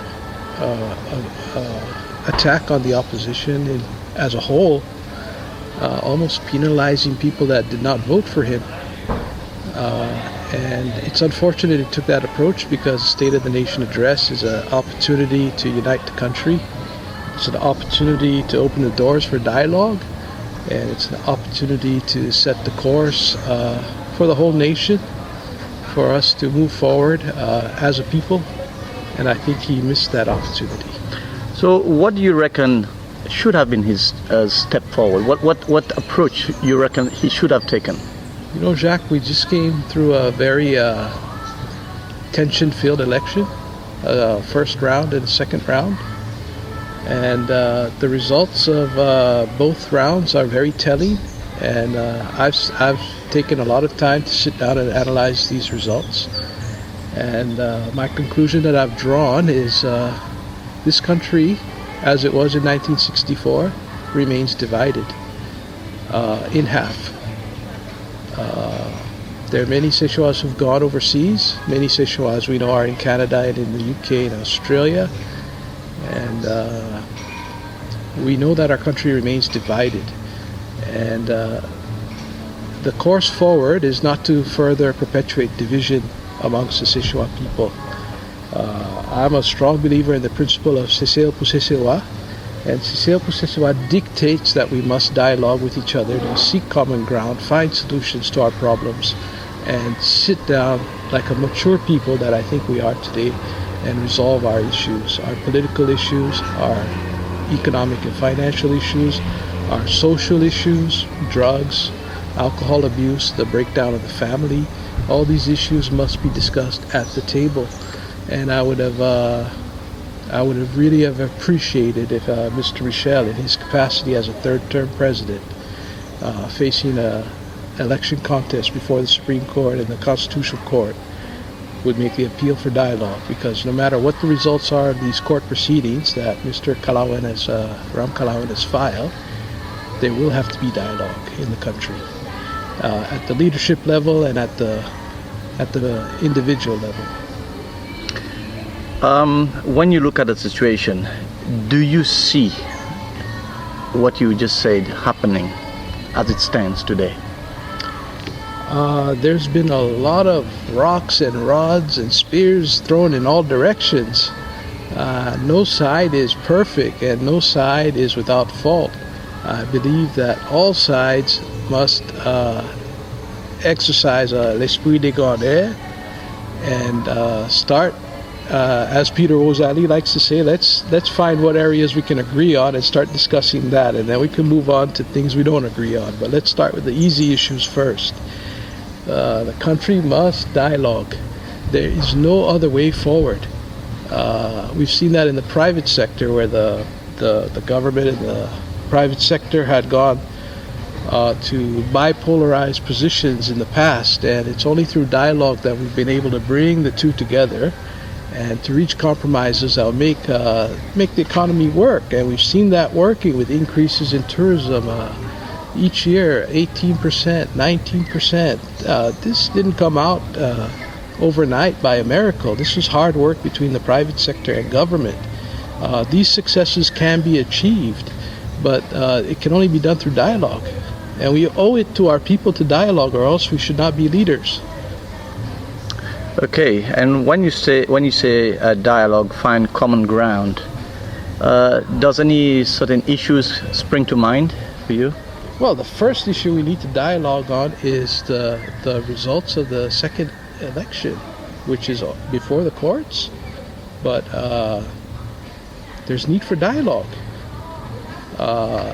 a, a, a attack on the opposition in, as a whole, uh, almost penalizing people that did not vote for him. Uh, and it's unfortunate he took that approach because the State of the Nation address is an opportunity to unite the country. It's an opportunity to open the doors for dialogue, and it's an opportunity to set the course uh, for the whole nation, for us to move forward uh, as a people. And I think he missed that opportunity. So, what do you reckon should have been his uh, step forward? What, what, what approach you reckon he should have taken? You know, Jacques, we just came through a very uh, tension-filled election, uh, first round and second round. And uh, the results of uh, both rounds are very telling. And uh, I've, I've taken a lot of time to sit down and analyze these results. And uh, my conclusion that I've drawn is uh, this country, as it was in nineteen sixty-four, remains divided uh, in half. Uh, there are many Szechuans who've gone overseas. Many Szechuans we know are in Canada and in the U K and Australia. And uh, we know that our country remains divided. And uh, the course forward is not to further perpetuate division amongst the Szechuan people. Uh, I'm a strong believer in the principle of Sesel pour Seselwa, and Sesel pour Seselwa dictates that we must dialogue with each other to seek common ground, find solutions to our problems, and sit down like a mature people that I think we are today and resolve our issues, our political issues, our economic and financial issues, our social issues, drugs, alcohol abuse, the breakdown of the family. All these issues must be discussed at the table. And I would have, uh, I would have really have appreciated if uh, Mister Michel, in his capacity as a third-term president, uh, facing a election contest before the Supreme Court and the Constitutional Court, would make the appeal for dialogue, because no matter what the results are of these court proceedings that Mister Kalawan has, uh, Ramkalawan has filed, there will have to be dialogue in the country, uh, at the leadership level and at the at the individual level. Um, when you look at the situation, do you see what you just said happening as it stands today? Uh, there's been a lot of rocks and rods and spears thrown in all directions. Uh, no side is perfect and no side is without fault. I believe that all sides must uh, exercise uh, l'esprit de grandeur and uh, start uh, as Peter Rosalie likes to say, let's let's find what areas we can agree on and start discussing that, and then we can move on to things we don't agree on. But let's start with the easy issues first. Uh, the country must dialogue. There is no other way forward. Uh, we've seen that in the private sector, where the, the, the government and the private sector had gone uh, to bipolarized positions in the past, and it's only through dialogue that we've been able to bring the two together and to reach compromises that will make uh, make the economy work. And we've seen that working with increases in tourism uh, each year, eighteen percent, nineteen percent. Uh, this didn't come out uh, overnight by a miracle. This was hard work between the private sector and government. Uh, these successes can be achieved, but uh, it can only be done through dialogue. And we owe it to our people to dialogue, or else we should not be leaders. Okay, and when you say when you say uh, dialogue, find common ground, uh, does any certain issues spring to mind for you? Well, the first issue we need to dialogue on is the, the results of the second election. which is before the courts, but uh, there's need for dialogue. Uh,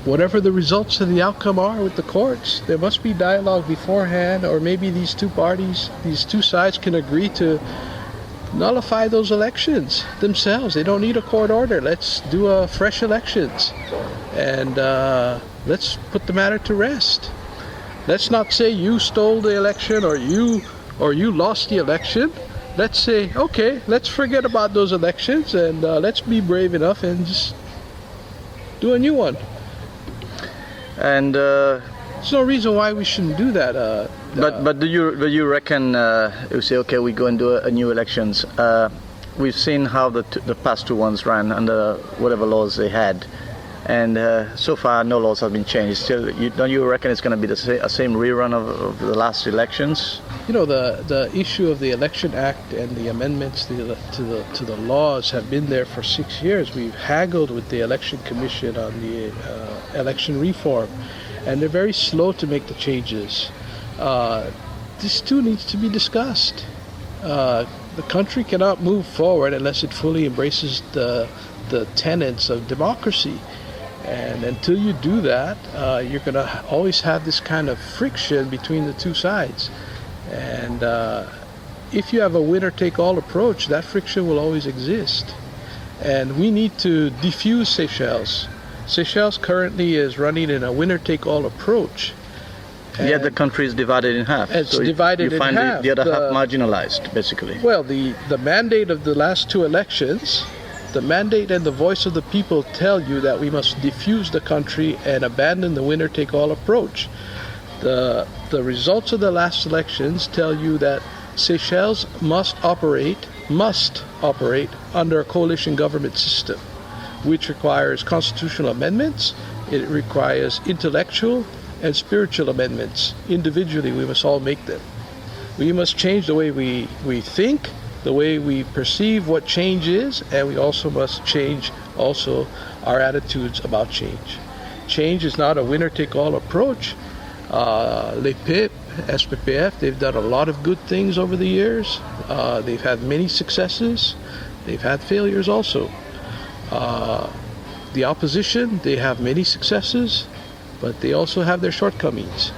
whatever the results and the outcome are with the courts, there must be dialogue beforehand, or maybe these two parties, these two sides can agree to nullify those elections themselves. They don't need a court order. Let's do a fresh elections and uh, let's put the matter to rest. Let's not say you stole the election or you or you lost the election. Let's say, okay, let's forget about those elections and uh, let's be brave enough and just do a new one. And uh, There's no reason why we shouldn't do that. Uh, but but do you do you reckon uh, you say, okay, we go and do a, a new elections? Uh, we've seen how the t- the past two ones ran under whatever laws they had, and uh, so far no laws have been changed. Still, you, don't you reckon it's going to be the sa- a same rerun of, of the last elections? You know, the the issue of the Election Act and the amendments to the to the, to the laws have been there for six years. We've haggled with the Election Commission on the uh, election reform, and they're very slow to make the changes. Uh, this too needs to be discussed. Uh, the country cannot move forward unless it fully embraces the the tenets of democracy. And until you do that, uh, you're going to always have this kind of friction between the two sides. And uh, if you have a winner take all approach, that friction will always exist. And we need to defuse Seychelles. Seychelles currently is running in a winner take all approach. Yet the country is divided in half. It's So you- divided you in find half. The, the other The- half marginalized, basically. Well, the, the mandate of the last two elections, the mandate and the voice of the people tell you that we must defuse the country and abandon the winner take all approach. The, the results of the last elections tell you that Seychelles must operate, must operate under a coalition government system, which requires constitutional amendments, it requires intellectual and spiritual amendments. Individually, we must all make them. We must change the way we, we think, the way we perceive what change is, and we also must change also our attitudes about change. Change is not a winner take all approach. Uh, les peuples, S P P F, they've done a lot of good things over the years. Uh, they've had many successes. They've had failures also. Uh, the opposition, they have many successes, but they also have their shortcomings.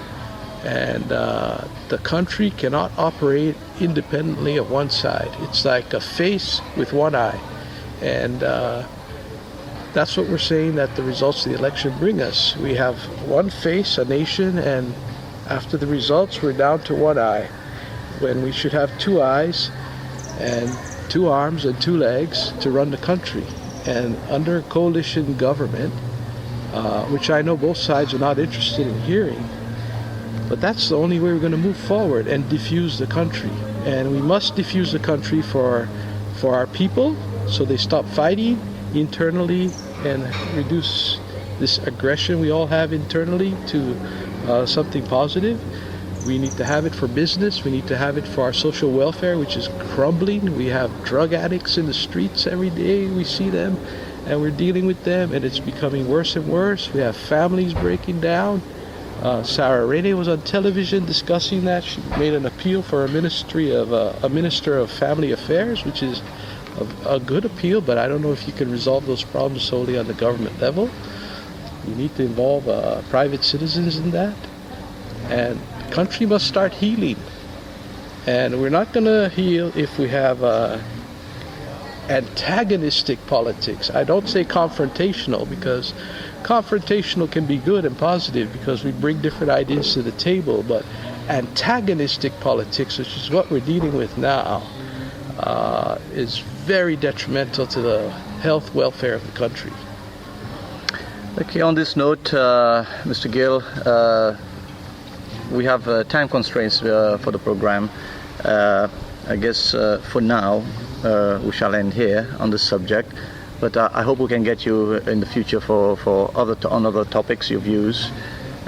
And uh, the country cannot operate independently of one side. It's like a face with one eye. And uh, that's what we're saying that the results of the election bring us. We have one face, a nation, and after the results, we're down to one eye, when we should have two eyes and two arms and two legs to run the country. And under coalition government, uh, which I know both sides are not interested in hearing, but that's the only way we're going to move forward and defuse the country. And we must defuse the country for, for our people, so they stop fighting internally and reduce this aggression we all have internally to uh, something positive. We need to have it for business. We need to have it for our social welfare, which is crumbling. We have drug addicts in the streets every day. We see them, and we're dealing with them, and it's becoming worse and worse. We have families breaking down. Uh, Sarah Rene was on television discussing that. She made an appeal for a ministry of uh, a minister of family affairs, which is a, a good appeal, but I don't know if you can resolve those problems solely on the government level. You need to involve uh, private citizens in that. And the country must start healing. And we're not going to heal if we have uh, antagonistic politics. I don't say confrontational, because confrontational can be good and positive because we bring different ideas to the table, but antagonistic politics, which is what we're dealing with now, uh, is very detrimental to the health welfare of the country. Okay, on this note, uh, Mr. Gill, uh, we have uh, time constraints uh, for the program. Uh, I guess uh, for now uh, we shall end here on this subject, but uh, I hope we can get you in the future for, for other to- on other topics, your views,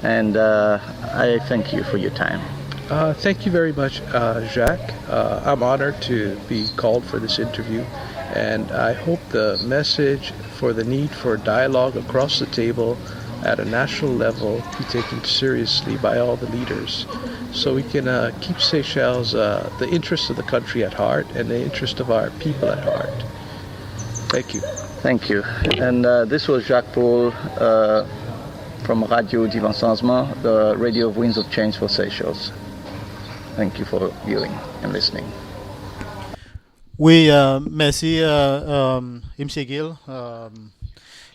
and uh, I thank you for your time. Uh, thank you very much, uh, Jacques. Uh, I'm honored to be called for this interview, and I hope the message for the need for dialogue across the table at a national level be taken seriously by all the leaders. so we can uh, keep Seychelles, uh, the interest of the country at heart and the interest of our people at heart. Thank you. Thank you. And uh, this was Jacques Paul uh, from Radio Divan Changement, the Radio of Winds of Change for Seychelles. Thank you for viewing and listening. Wi, uh, mersi, uh, um, Msye Gill. Um,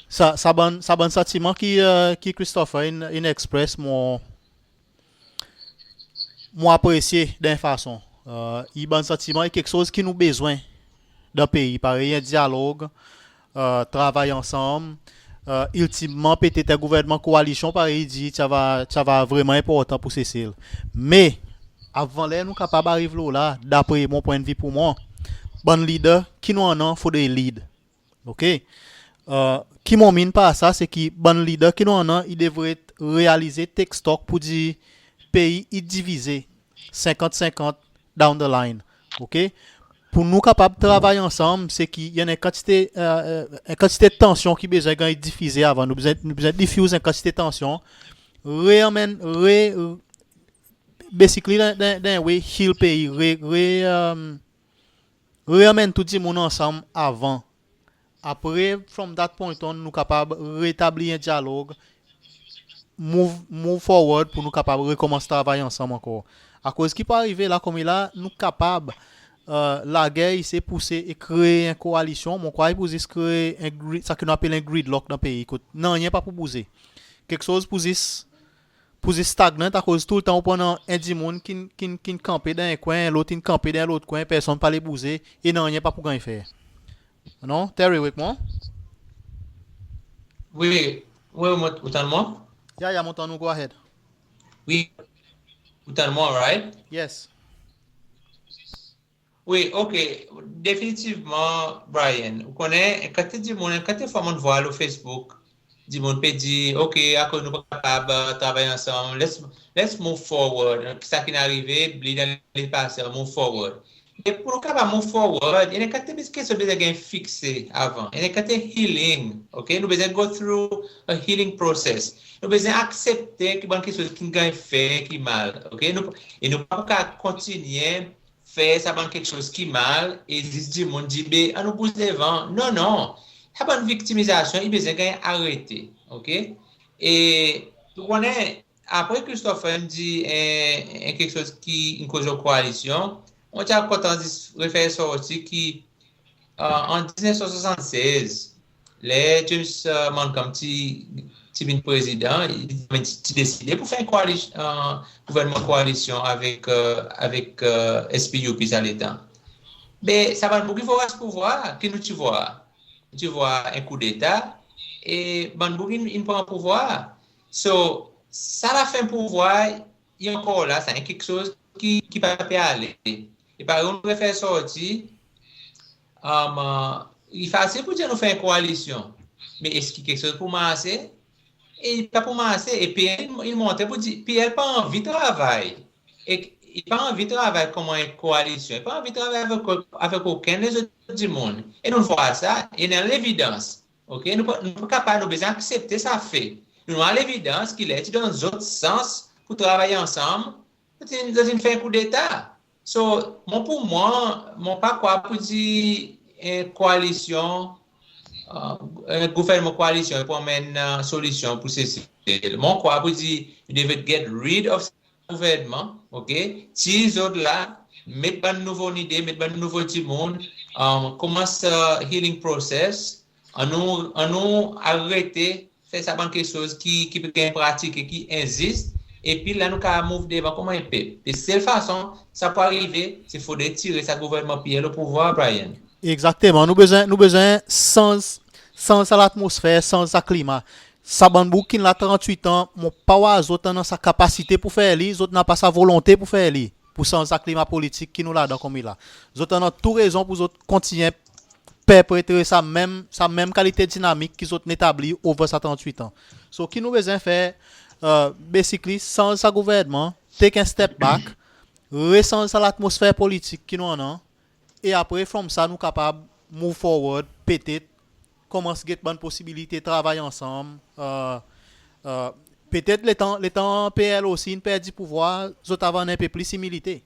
sa, sa bann, sa bann santiman ki, uh, ki Christopher in, in express, mon, mon apresye dan en fason. Uh, i bann santiman i keksoz ki nou bezwen dan pei. Parey en dyalog, uh, travay ansanm, uh, iltimman petet en gouvernman koalisyon, parey i dir, ti ava, ti ava vreman enportan pour Sesel. Me, avan ler nou kapab ariv lo la, dapre mon pwennvi pour mwan, bann lider ki nou annan fodre lead. OK? Uh, ki mon mean par sa, se ki bann lider ki nou annan, i devret realize, take stock pour dir pei i divize senkant senkant down the line. OK? Pour nou kapab travay ansanm, se ki i annan en kantite, uh, uh, en kantite tansyon ki bezwen ganny divize avan. Nou bezwen, nou bezwen diffuse en kantite tansyon. Re anmenn, re, basically, dan, dan, dan en way, heal pei, re, re, um, re anmenn tou dimoun ansanm avan. Apre, from that point on, nou kapab retabli en dyalog, move, move forward pour nou kapab rekomans travay ansanm ankor. Akoz ki pou arive la, konmela, nou kapab, uh, lager i se pouse e kree en koalisyon, mon krwar i pou zis kree en grid, sa ki nou apel en gridlock dan pei, kot nanryen pa pou bouze. Keksoz pou zis, pou zis stagnant, akoz toultan ou pou annan en dimoun ki'n, ki'n, ki'n kanpe dan en kwen, lot in kanpe dan lot kwen, personn pa le bouze, e nanryen pa pou ganny fer. Non, Terry, ou ek mwan? Wi, wi, mon, ou tann mwan? Ya, ya, mon tann ou, go ahead. Wi, ou tann mwan, right? Yes. Wi, OK. Definitivman, Brian, ou konnen, en kantite dimoun, en kantite fwa mon vwar lo Facebook, dimoun pe dir, OK, akoz nou pa kapab, uh, travay ansanm, let's, let's move forward. Sa ki'n arive, bliye dan lepase, move forward. Me pour nou kapab move forward, i annan kantite keksoz bezwen ganny fikse avan. I annan kantite healing, OK? Nou bezwen go through a healing process. Nou bezwen aksepte ki bann keksoz ki'n ganny fer ki mal, OK? Nou, e nou pa pou kapab kontinyen fer sa bann keksoz ki mal e zis dimoun dir, be, annou bouz devan. Non, non. Sa bann viktimizasyon, i bezwen ganny arete, OK? E, ou konnen, apre Christopher in dir en, en keksoz ki in koz lo koalisyon, mon ti a kontan zis refer sorti ki, uh, an diznef san swasannsez, ler James, uh, Mancham ti, ti vin prezidan, i ti, ti deside pour fer en koalis-, uh, gouvernman koalisyon avek, uh, avek, uh, S P U P sa letan. Be, sa bann boug in voras pouvwar, ki nou ti vwar? Nou ti vwar en koudeta, e bann boug in, in pran pouvwar. So, sa lafen pouvwar, i ankor la, sa en keksoz ki, ki pa pe ale. E parey ou'n refer sorti, um, uh, i fasil pour dir nou fer en koalisyon. Me eski keksoz pou marse? E i pa pou marse. E P L in montre pour dir, P L pa anvi travay. E i pa anvi travay konman en koalisyon. I pa anvi travay avek, avek okenn lezot dimoun. E nou'n vwar sa, e i annan levidans. OK? Nou pa, nou pa kapab, nou bezwen aksepte sa fe. Nou annan levidans ki ler ti donn zot sans pour travay ansanm, zot in, zot in fer en koudeta. So, mon, pour mwan, mon pa krwar pour dir en koalisyon, uh, en gouvernman koalisyon pou anmenn, uh, solisyon pour Sesel. Mon krwar pour dir, you devret get rid of gouvernman, OK? Tir zot la, met bann nouvo lide, met bann nouvo dimoun, um, komans, uh, healing process, annou, annou arete fer sa bann keksoz ki, ki pe ganny pratike, ki enzis, epi la nou kapab move devan konman en pep. E sel fason sa pou arive, se fodre tire sa gouvernman P L o pouvwar, Brian. Egzakteman, nou bezwen, nou bezwen sanz, sanz sa latmosfer, sanz sa klima. Sa bann boug ki'n la trannwit an, mon pa war zot annan sa kapasite pour fer li, zot napa sa volonte pour fer li, pour sanz sa klima politik ki nou ladan konmela. Zot annan tou rezon pour zot kontinyen perpetre sa menm, sa menm kalite dinamik ki zot in etabli over sa trannwit an. So, ki nou bezwen fer, uh, basically, sanz sa gouvernman, take a step back, resanz sa latmosfer politik ki nou annan, e apre, from sa, nou kapab move forward, petet, komans get bann posibilite travay ansanm, uh, uh, Petet letan, letan P L osi in perdi pouvwar, zot ava annan en pe plis imilite.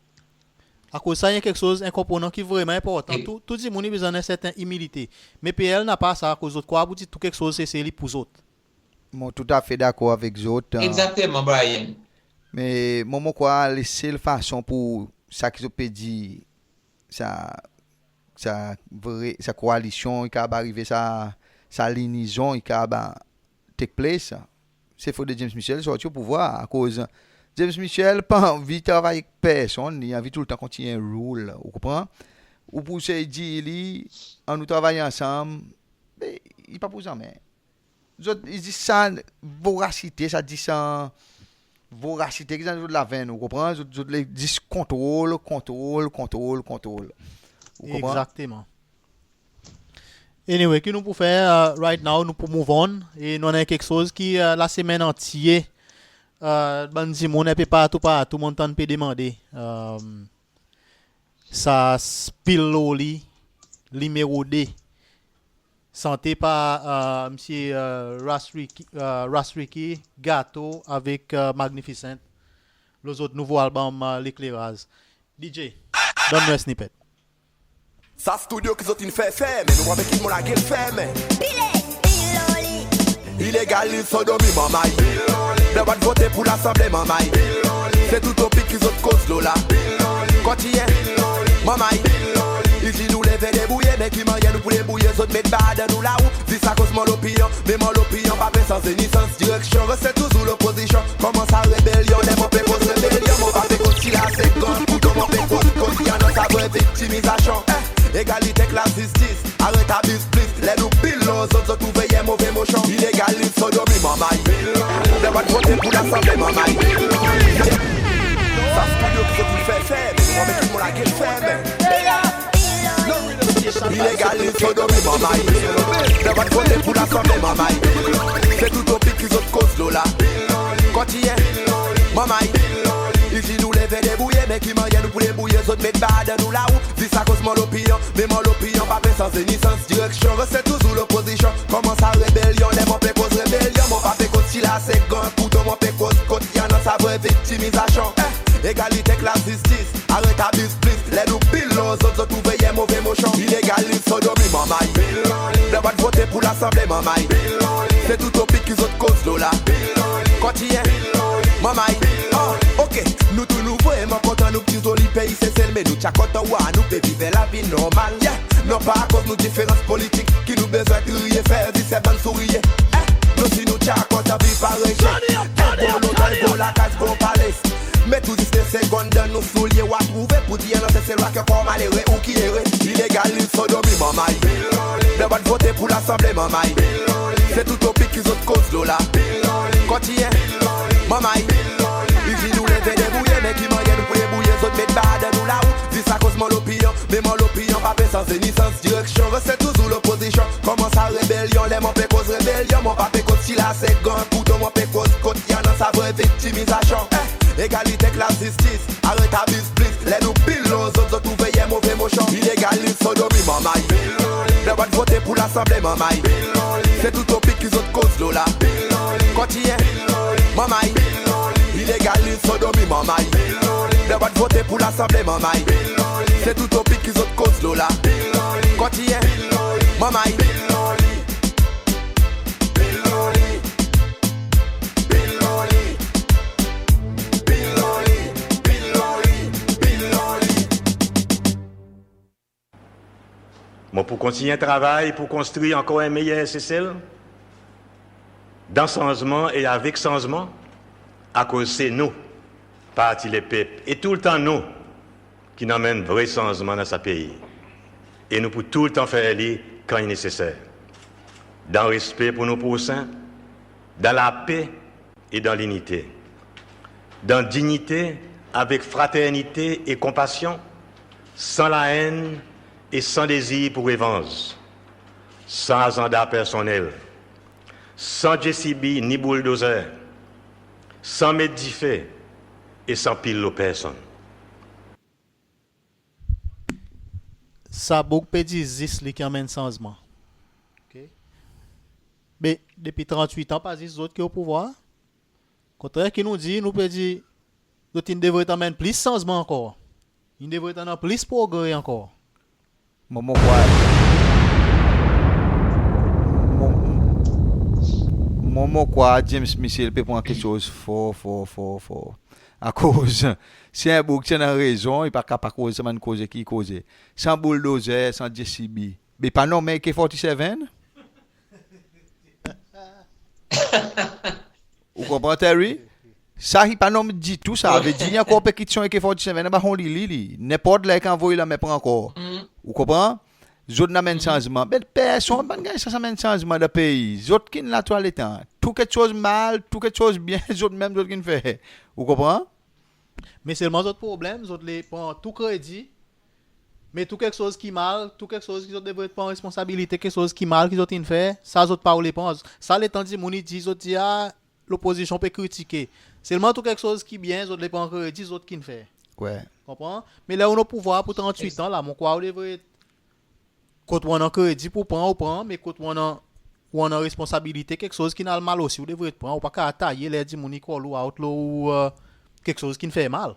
Akoz sa i en keksoz, en konponan ki vreman enportan. Tou, tou dimoun i bezwen annan en serten imilite. Me P L napa sa, akoz zot krwar poudir tou keksoz Sesel i pour zot. Mon toutafe dakor avek zot. Egzakteman, Brian. Me mwan, mon krwar lesel fason pour sa ki zot pe dir, sa, sa vre, sa koalisyon i kapab arive, sa, sa linizyon i kapab take place, se fodre James Michel sorti o pouvwar. Akoz James Michel pa anvi travay ek personn, li anvi toultan kontinyen rule, ou konpran? Ou pou sey dir li, annou travay ansanm, me i pa pou zanmen. Zot, i zis sa vorasite, sa zis sa vorasite ki dan zot lavenn, ou konpran? Zot, zot le zis kontrol, kontrol, kontrol, kontrol. Ou konpran? Egzakteman. Anyway, ki nou pou fer, uh, right now, nou pou move on. E nou annan keksoz ki, uh, lasemenn antye, uh, bann dimoun en pe partou, partou, mon'n tann pe demande. Um, sa Pil Loli, limero de, sante par, uh, Msye, uh, Ras Ricky, uh, Ras Ricky, Gato avek, uh, Magnificent, lo zot nouvo albom, uh, Lekleraz. D J, donn nou en snippet. Sa stidyo ki zot in fer fermen, nou pa met kit mon lagel fermen. Pile, Pil Loli. Ilegal, il sodomi, manmay. Blan pa t vote pour Lasanble, manmay. Se tou topik ki zot koz lo la. Kontinyen, manmay. I dir nou leve debouye, me ki mannyer nou pou debouye zot, met bar dan nou larout. Zis akoz mon lopiyon, me mon lopiyon pa pe sanz ni sanz direksyon. Reste touzour lopozisyon. Konman sa rebelyon, ler mon pe koz rebelyon, mon pa pe koz ti la se gran kouto, mon pe koz kot i annan sa vre viktimizasyon. Eh, egalite ek lazistis, aret abiz plis. Ler nou pil lo zot, zot pou veye move mosyon. Ilegal, il sodomi, manmay. Blan pa t vote pour Lasanble, manmay. Sa stidyo ki zot in fer fermen, mon met kit mon lagel fermen. Ilegal, il sodomi, manmay. Blan pa t vote pour Lasanble, manmay. Se tou topik ki zot koz lo la. Kontinyen, manmay. I dir nou leve debouye, me ki mannyer nou pou debouye zot, met bar dan nou larout. Zis akoz mon lopiyon, me mon lopiyon pa pe sanz ni sanz direksyon. Reste touzour lopozisyon. Konman sa rebelyon, ler mon pe koz rebelyon, mon pa pe koz ti la se gran kouto, mon pe koz kot i annan sa vre viktimizasyon. Eh, egalite ek lazistis, aret abiz plis. Ler nou pil lo zot, zot pou veye move mosyon. Ilegal, il sodomi, manmay. Blan pa t vote pour Lasanble, manmay. Se tou topik ki zot koz lo la. Kontinyen, manmay. Ah, ok, nou tou nou vreman kontan, nou pti zoli pei Sesel, me nou ti a kontan war nou pe viv en lavi normal. Yeah. Non pa akoz nou diferans politik ki nou bezwen triye, fer zis en bann sourire. Eh, nou si nou ti a kontan viv parey. En bon lotel, bon lakaz, bon pale. Met ou zis de segonn dan nou soulye, ou a trouve pour dir annan Seselwa ki ankor malere ou ki ere. Ilegal, il sodomi, manmay. Blan pa t vote pour Lasanble, manmay. Se tou topik ki zot koz lo la. Kontinyen, manmay. I dir nou leve debouye, me ki mannyer nou pou debouye zot, met bar dan nou larout. Zis akoz mon lopiyon, me mon lopiyon pa pe sanz ni sanz direksyon. Reste touzour lopozisyon. Konman sa rebelyon, ler mon pe koz rebelyon, mon pa pe koz ti la se gran kouto, mon pe koz kot i annan sa vre viktimizasyon. Eh, egalite ek lazistis, aret abiz plis. Ler nou pil lo zot, zot pou veye move mosyon. Ilegal, il sodomi, manmay. Blan pa t vote pour Lasanble, manmay. Se tou topik ki zot koz lo la. Kontinyen, manmay. Ilegal, il sodomi, manmay. Blan pa t vote pour Lasanble, manmay. Se tou topik ki zot koz lo la. Kontinyen, manmay. Mon pou kontinyen travay pour konstri ankor en meyer Sesel, dan sanzman e avek sanzman, akoz se nou, Parti Lepep, e toultan nou, ki'n anmenn vre sanzman dan sa pei. E nou pou toultan fer li kan i neseser. Dan respe pour nou prosen, dan lape e dan linite. Dan dinyite, avek fraternite e konpasyon, san laenn e san dezir pour revanz. San azanda personnel. San J C B ni bouldozer. San met dife e san pil lo personn. Sa boug pe dir zis li ki anmenn sanzman. Ok. Me depi trannwit an, pa zis zot ki o pouvwar? Kontrer ki nou dir, nou pe dir zot in devret anmenn plis sanzman ankor. In devret annan plis progre ankor. Mwan mon krwar, mwan, mwan mon krwar James Michel pe pran keksoz for, for, for, for. Akoz si en boug ti annan rezon, i pa kapab koz sa bann koze ki i koze. San bouldozer, san JCB, be pa nonmen AK forty-seven. Ou konpran, Terry? Sa i pa nonm ditou sa. Vedir i ankor pe kit son AK forty-seven anba son lili li. Nenport ler i anvoy lanmen pran ankor. Ou konpran? Zot in anmenn sanzman. Be personn pa'n ganny sans anmenn sanzman dan pei. Zot ki'n la tou letan. Tou keksoz mal, tou keksoz byen, zot menm zot ki'n fer. Ou konpran? Me selman zot problenm, zot le pran tou kredi. Me tou keksoz ki mal, tou keksoz ki zot devret pran responsabilite, keksoz ki mal ki zot in fer, sa zot pa oule pran. Sa letan dimoun i dir, zot dir, a, lopozisyon pe kritike. Selman tou keksoz ki byen, zot le pran kredi, zot ki'n fer. Konpran? Me ler ou dan pouvwar pour trant-wit an la, mon krwar ou devret, kot ou annan kredi pour pran, ou pran, me kot ou annan, ou annan responsabilite, keksoz ki'n al mal osi, ou devret pran. Ou pa kapab taye ler dimoun i call ou out lo ou, e, keksoz ki'n fer mal.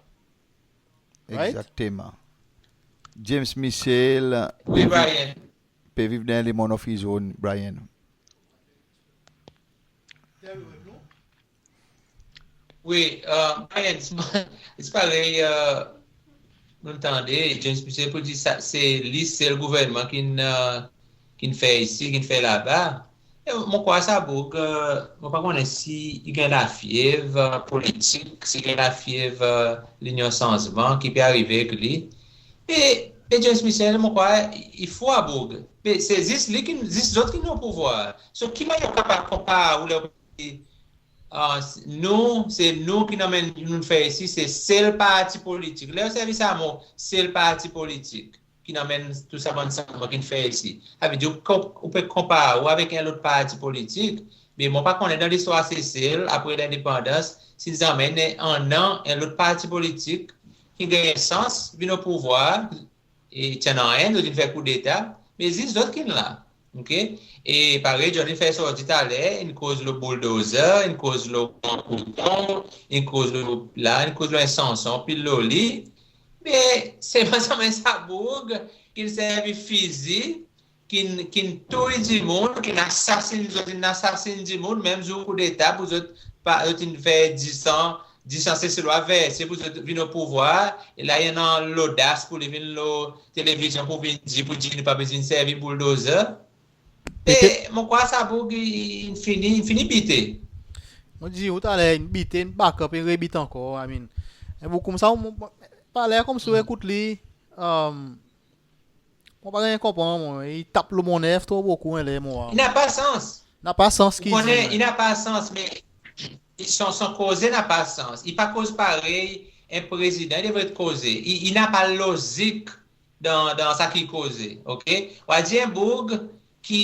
Right? Egzakteman. James Michel, wi, pe viv, Brian, pe viv dan lemonn of his own, Brian. Wi, e, Brian, it's parey, e, nou tande James Michel pour dir sa, se li sel gouvernman ki'n, e, ki'n fer isi, ki'n fer laba. E mon krwar sa boug, e, mon pa konnen si i ganny lafyev, e, politik, si i ganny lafyev, e, Linyon Sanzman, ki pe arive ek li. E, e James Michel, mon krwar i fou sa boug. Me se zis li ki, zis zot ki dan pouvwar. So, ki mannyer ou kapab konpar ou ler ou dir, e, nou, se nou ki'n anmenn, nou'n fer isi, se sel parti politik. Ler ou servi sa mo, sel parti politik ki'n anmenn tou sa bann sanzman ki'n fer isi. Sa vedir ou, ou pe konpar ou avek en lot parti politik. Me mon pa konnen dan listwar Sesel, apre lendepandans, si zanmen in annan en lot parti politik ki ganny sans vin o pouvwar, e ti annan en, zot in fer koudeta, me zis zot ki'n la. Oke? E parey John in fer sorti taler, in koz lo bouldozer, in koz lo gran kouton, in koz lo la, in koz lo en sanson, pil lo li. Me se pa zanmen sa boug ki'n servi fizi, ki'n, ki'n touy dimoun, ki'n asasin, zot in asasin dimoun, menm zour koudeta pour zot, pa, zot in fer dis an, dis an Seselwa verse pour zot vin o pouvwar, e la i annan lodas pour li vin lo televizyon pour vin dir, pour dir nou pa bezwen servi bouldozer. E mon krwar sa boug in fini, in fini bite. Mon dir ou taler, in bite, in back up, in rebit ankor, I mean. E boug koumsa, mon, mon, pa ler konmsi ou ekout li, e, mon pa ganny konpran, mon, i tap lo mon nerv tro bokou, en ler mon war. I napa sans. Napa sans ki i dir, i napa sans, me son, son koze napa sans. I pa koz parey en prezidan i devret koze. I, i napa lozik dan, dan sa ki i koze, oke? Ou a dir en boug ki,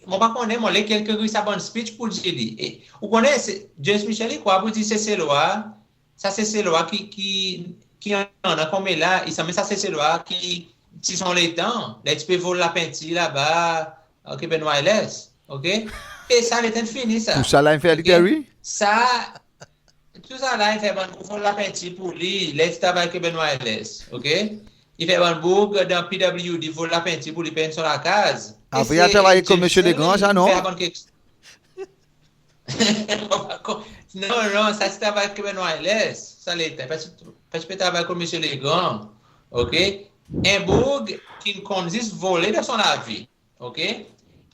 mon pa konnen, mon ler kelke sa bann speech pour dir li. E, ou konnen, se, James Michel i krwar pour dir Seselwa, sa Seselwa ki, ki, ki annan konmela, i sanmenm sa Seselwa ki ti son letan, ler ti pe vol lapenti laba, e, Cuban Wireless, oke? E sa letan in fini sa. Tou sa la in fer li, oke? Terry? Sa, tou sa la in fer bann boug vol lapenti pour li, ler ti travay Cuban Wireless, oke? I fer bann boug dan PWD vol lapenti pour li pent son lakaz. Apre i al travay ek Msye Legrand, sa, non? Non, non, sa ti travay Cuban Wireless, sa letan. Pa ti, pa ti pe travay kot Msye Legrand. Oke? En boug ki'n konn zis vole dan son lavi. Oke?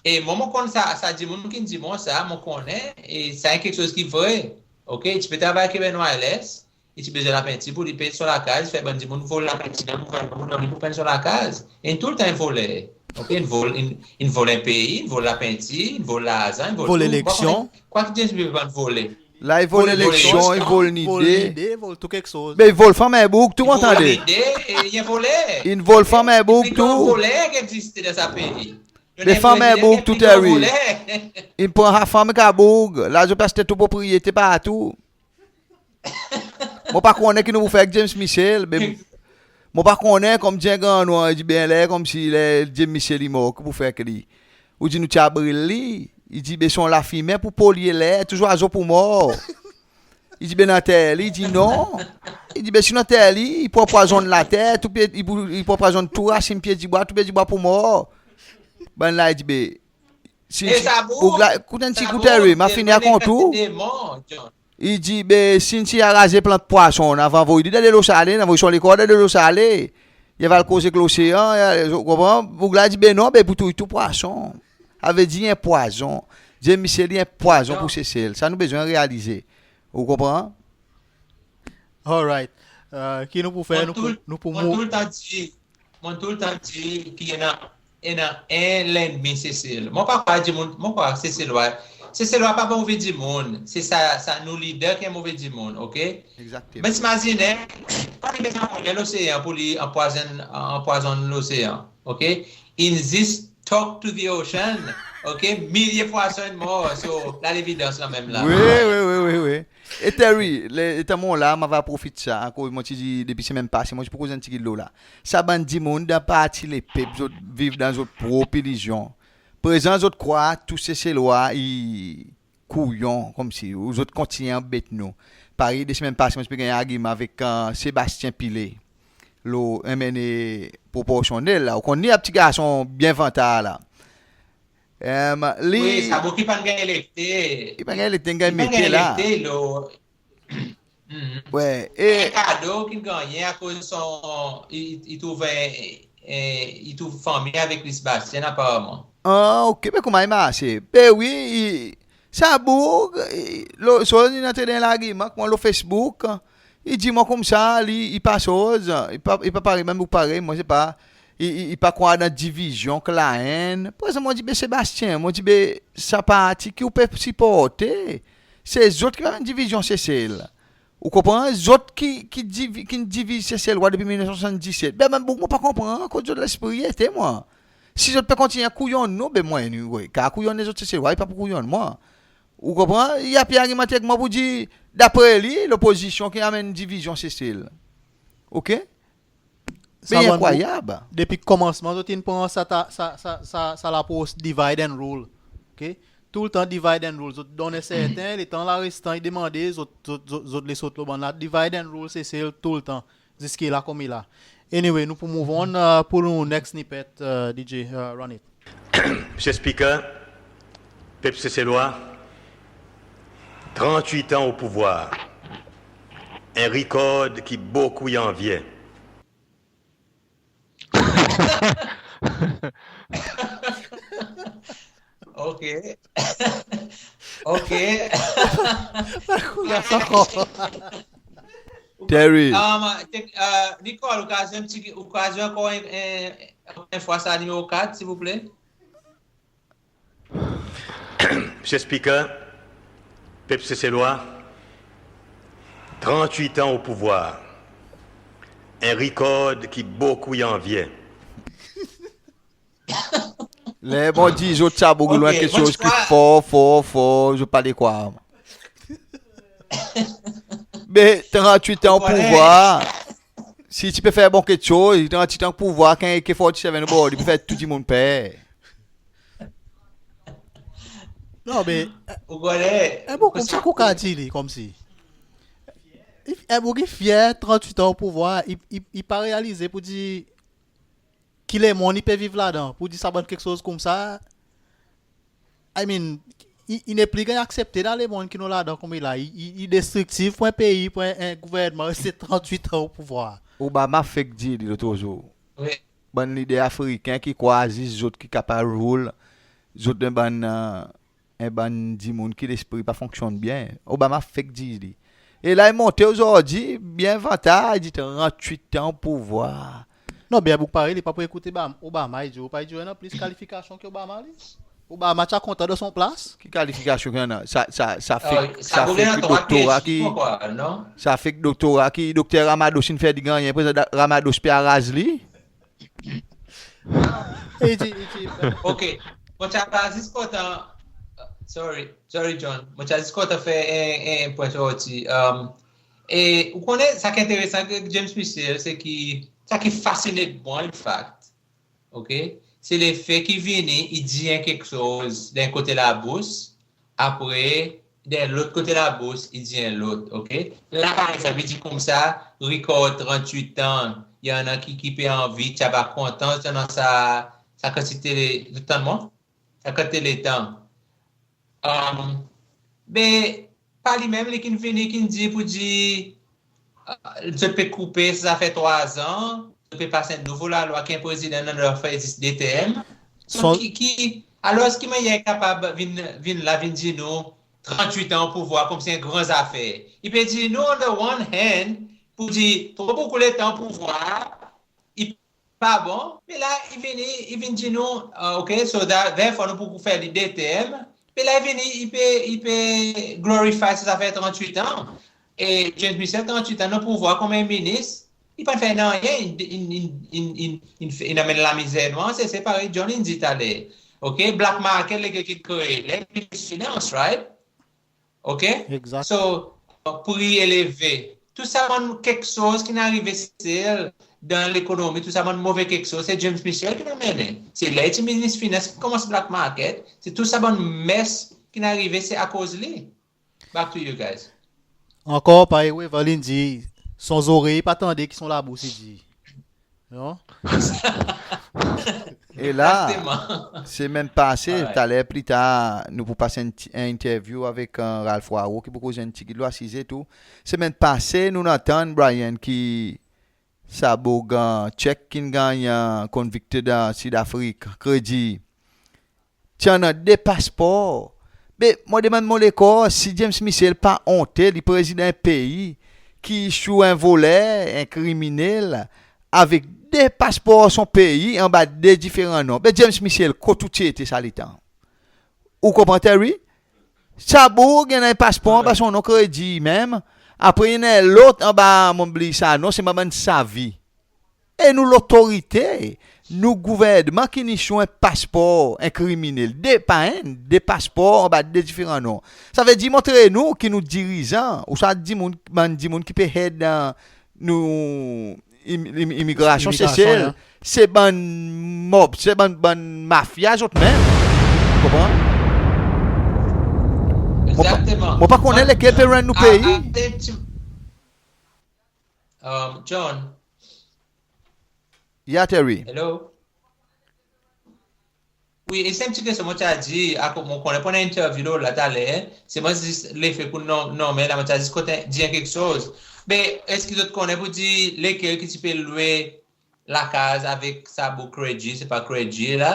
E mwan, mon konn sa, sa dimoun ki'n dir mwan sa, mon konnen, e sa en keksoz ki vre. Oke? I ti pe travay Cuban Wireless, i ti bezwen lapenti pour li pent son lakaz, fer bann dimoun vol lapenti dan gouvernman pour donn li pour pent son lakaz. E in toultan en voler. Oke, in vol, in, in vol en pei, in vol lapenti, in vol larzan, in vol tou. Vol eleksyon. Kwa ki James Michel pa'n vole? La i vol eleksyon, i vol nide. Vol nide, vol tou keksoz. Be i vol fanm en boug tou, mon tande. Nide, e i en voler. In vol fanm en boug tou. Voler ki egziste dan sa pei. Be fanm en boug tou, Terry. In pran sa fanm ek sa boug. La zot pe aste tou propriyete partou. Mon pa konnen ki nou pou fer ek James Michel, be mon pa konnen, konmsi en gran nwanr, i dir be ler konmsi ler James Michel i mor, ki pou fer ek li? Ou dir nou ti a bril li, i dir be son lafimen pou polye ler, tou zwazo pou mor. I dir be nou anter li, i dir non. I dir be si nou anter li, i pou anpwazonn later, tou pye, i pou, i pou anpwazonn tou rasin pye dibwa, tou pye dibwa pou mor. Bann la i dir be, si, e si, sa boug la, koute enn ti kou Terry, mon a fini rakont ou. I dir be si, si i araze plant pwason, nou ava anvoy li dan delo sale, nou ava anvoy son lekor dan delo sale. I ava al koz ek losean, ou konpran? Boug la i dir be non, be pou touy tou pwason. Savedir i en pwazon. James Michel i en pwazon pou Sesel. Sa nou bezwen realize. Ou konpran? Alright. Ki nou pou fer, nou pou, nou pou mou- Mon toultan dir, mon toultan dir ki i annan, i annan en lennmi Sesel. Mon pa krwar dimoun, mon krwar Seselwa, Seselwa pa move dimoun. Se sa, sa nou lider ki en move dimoun, oke? Egzakteman. Me imazinen, pa li bezwen anvoy dan losean pour li anpwazonn, anpwazonn losean, oke? In zis talk to the ocean, oke? Milye pwason in mor, so, la levidans la menm la. Wi, wi, wi, wi, wi. E Terry, letan mon la, mon ava profit sa, akoz mon ti dir depi semenn pase, mon ti pou koz enn ti git lo la. Sa bann dimoun dan Parti Lepep, zot viv dan zot prop ilizyon. Prezan zot krwar tou Seselwa i kouyon, konmsi, ou zot kontinyen anbet nou. Parey de semenn pase, mon ti pe ganny argiman avek, e, Sebastien Pillay, lo M N A proporsyonnel la. Ou konn li, a pti garson byen vantar la. Em, li... Wi, sa boug ki pa'n ganny elekte. Ki pa'n ganny elekte, ganny mete la. Wi, e en kado ki gannyen akoz son, i, i, i trouv, e, i trouv fanmir avek Louis Sebastien, aparaman. A, oke, be konman i marse? Be wi, i, sa boug, i, lo, so, in antre dan largiman avek mwan lo Facebook. I dir mwan koumsa, li, i pa soz, i pa, i pa parey, menm boug parey mwan, sepa, i, i, i pa krwar dan divizyon, ek laenn. Prezan mon dir, be Sebastien, mon dir, be sa parti ki ou pe siporte, se zot ki pe anmenn divizyon Sesel. Ou konpran? Zot ki, ki divi-, ki'n diviz Seselwa depi mil nef san swasanndiset. Be, menm boug mon pa konpran kot zot lespri ete, mwan. Si zot pe kontinyen kouyonn nou, be mwan, anyway, kapab kouyonn lezot Seselwa, i pa pou kouyonn mwan. Ou konpran? I a pe argimante avek mwan pour dir, dapre li, lopozisyon ki anmenn divizyon Sesel. Oke? Be i enkrwayab. Depi konmansman, zot in pran sa ta-, sa, sa, sa, sa lapros divide and rule. Oke? Toultan divide and rule. Zot donn serten, letan larestan i demande, zot, zot, zot, zot les sot lo bann la. Divide and rule Sesel toultan. Ziske la konmela. Anyway, nou pou move on, e, pour nou next snippet, e, D J, e, run it. Msye Speaker, pep Seselwa, trannwit an o pouvwar, en rikord ki bokou i anvye. Oke. Oke. Terry. Um, tek-, e, Nicole, ou kapab, ou kapab ankor en, en, en fwa sa nimero kat, silvouple? Msye Speaker, pep Seselwa, trannwit an o pouvwar, en rikord ki bokou i anvye. Ler mon dir zot sa boug i lwen keksoz ki for, for, for, zot pa le krwar. Be trannwit an o pouvwar, si ti pe fer bon keksoz, trannwit an o pouvwar, kan AK forty-seven o bord, i pe fer tou dimoun per. Non, be, ou konnen, e, boug koumsa ki ou kapab dir li, konmsi. I, e, boug i fyer, trannwit an o pouvwar, i, i, i pa realize pour dir ki lemonn i pe viv ladan, pour dir sa bann keksoz koumsa, I mean, i, i nepli ganny aksepte dan lemonn ki nou ladan konmela. I, i, i destriktiv pour en pei, pour en, en gouvernman reste trannwit an o pouvwar. Obama fek dir li lot zour. Wi. Bann lider Afriken ki krwar zis zot ki kapab rule, zot en bann, e, en bann dimoun ki lespri pa fonksyonn byen. Obama fek dir li. E la i monte ozordi, byen vantar, i dir trannwit an o pouvwar. Non, byen boug parey, li pa pou ekout Obama, i dir, pa i dir i annan plis kalifikasyon ki Obama, li. Obama ti a kontan dan son plas. Ki kalifikasyon ki annan? Sa, sa, sa fek, sa fek doktora ki, sa fek doktora ki Dokter Ramados in fer li gannyen, prezan Ramados pe araz li. I dir, i dir. Oke. Mon ti a zis kontan, sorry, sorry John. Mon ti a zis kontan fer en, en pwen sorti. Um, e ou konnen, sa ki enteresan avek James Michel, se ki, sa ki fascine mwan, in fact, oke, se lefe ki vini, i dir en keksoz dan en kote labous, apre, dan lot kote labours i dir en lot, ok? La par egzanp i dir koumsa, rikor trannwit an, i annan ki, ki pe anvi, ti ava kontan, ti annan sa, sa kantite, zot tann mwan? Sa kantite letan. Um, be, pa li menm li ki'n vini, ki'n dir pour dir, uh, zot pe koupe sa zafer trwa an, zot pe pas en nouvo lalwa ki en prezidan i annan drwa fer zis de term. So, ki, ki, alors ki mannyer i kapab vin, vin la, vin dir nou trannwit an o pouvwar koumsi en gran zafer? I pe dir nou, on the one hand, pour dir tro bokou letan o pouvwar, i pa bon, me la, i vini, i vin dir nou, uh, ok, so that, therefore nou pou fer li de term, me la, i vini, i pe, i pe glorify sa zafer trannwit an. E James Michel, trannwit an o pouvwar konman minis, i pa'n fer nanryen, in, in anmenn lamizer nou, se, se parey John in dir taler. Ok, black market, lekel ki kree, le minis finans, right? Ok? Exact. So, pri eleve. Tou sa bann keksoz ki'n arive Sesel dan lekonomi, tou sa bann move keksoz, se James Michel ki'n anmennen. Se ler i ti minis finans ki konmans black market, se tou sa bann mes ki'n arive, se akoz li. Back to you guys. Ankor, parey Wavel in dir, son zorey pa tande ki son labous i dir. Non? E la, semenn pase, taler pli tar, nou pou pas en, en interview avek, uh, Ralph Waro ki pou koz en pti git lo asize tou. Semenn pase, nou'n antann, Brian, ki sa boug, uh, Tchek ki'n ganny, uh, convicted, uh, Sid Afrik, kredi. Ti annan de paspor. Be, mon demann mon lekor, si James Michel pa onte, li prezidan en pei ki issue en voler, en kriminel, avek de paspor son pei, anba de diferan non. Be, James Michel, kot ou ti ete sa letan? Ou konpran, Terry? Sa boug, i annan en paspor anba son non, kredi menm. Apre, i annan lot anba, mon bliy sa non, se bann Savi. E nou lotorite, nou gouvernman ki'n issue en paspor en kriminel, de, pa enn, de paspor anba de diferan non. Savedir montre nou ki nou dirizan, ouswa dimoun, bann dimoun ki pe head, uh, nou im-, im-, imigrasyon Sesel, se bann mob, se bann, bann mafya zot menm. Konpran? Mon pa, mon pa konnen lekel pe rann nou pei. Um, John. Yeah, Terry. Hello? Wi, e se en pti kestyon mon ti a dir, akoz mon konnen pou annan interview lo la taler, se mon zis lefe pour non, non, me la mon ti a zis kote dir en keksoz. Be, eski zot konnen pour dir lekel ki ti pe lwe lakaz avek sa boug Kredi, se pa Kredi la,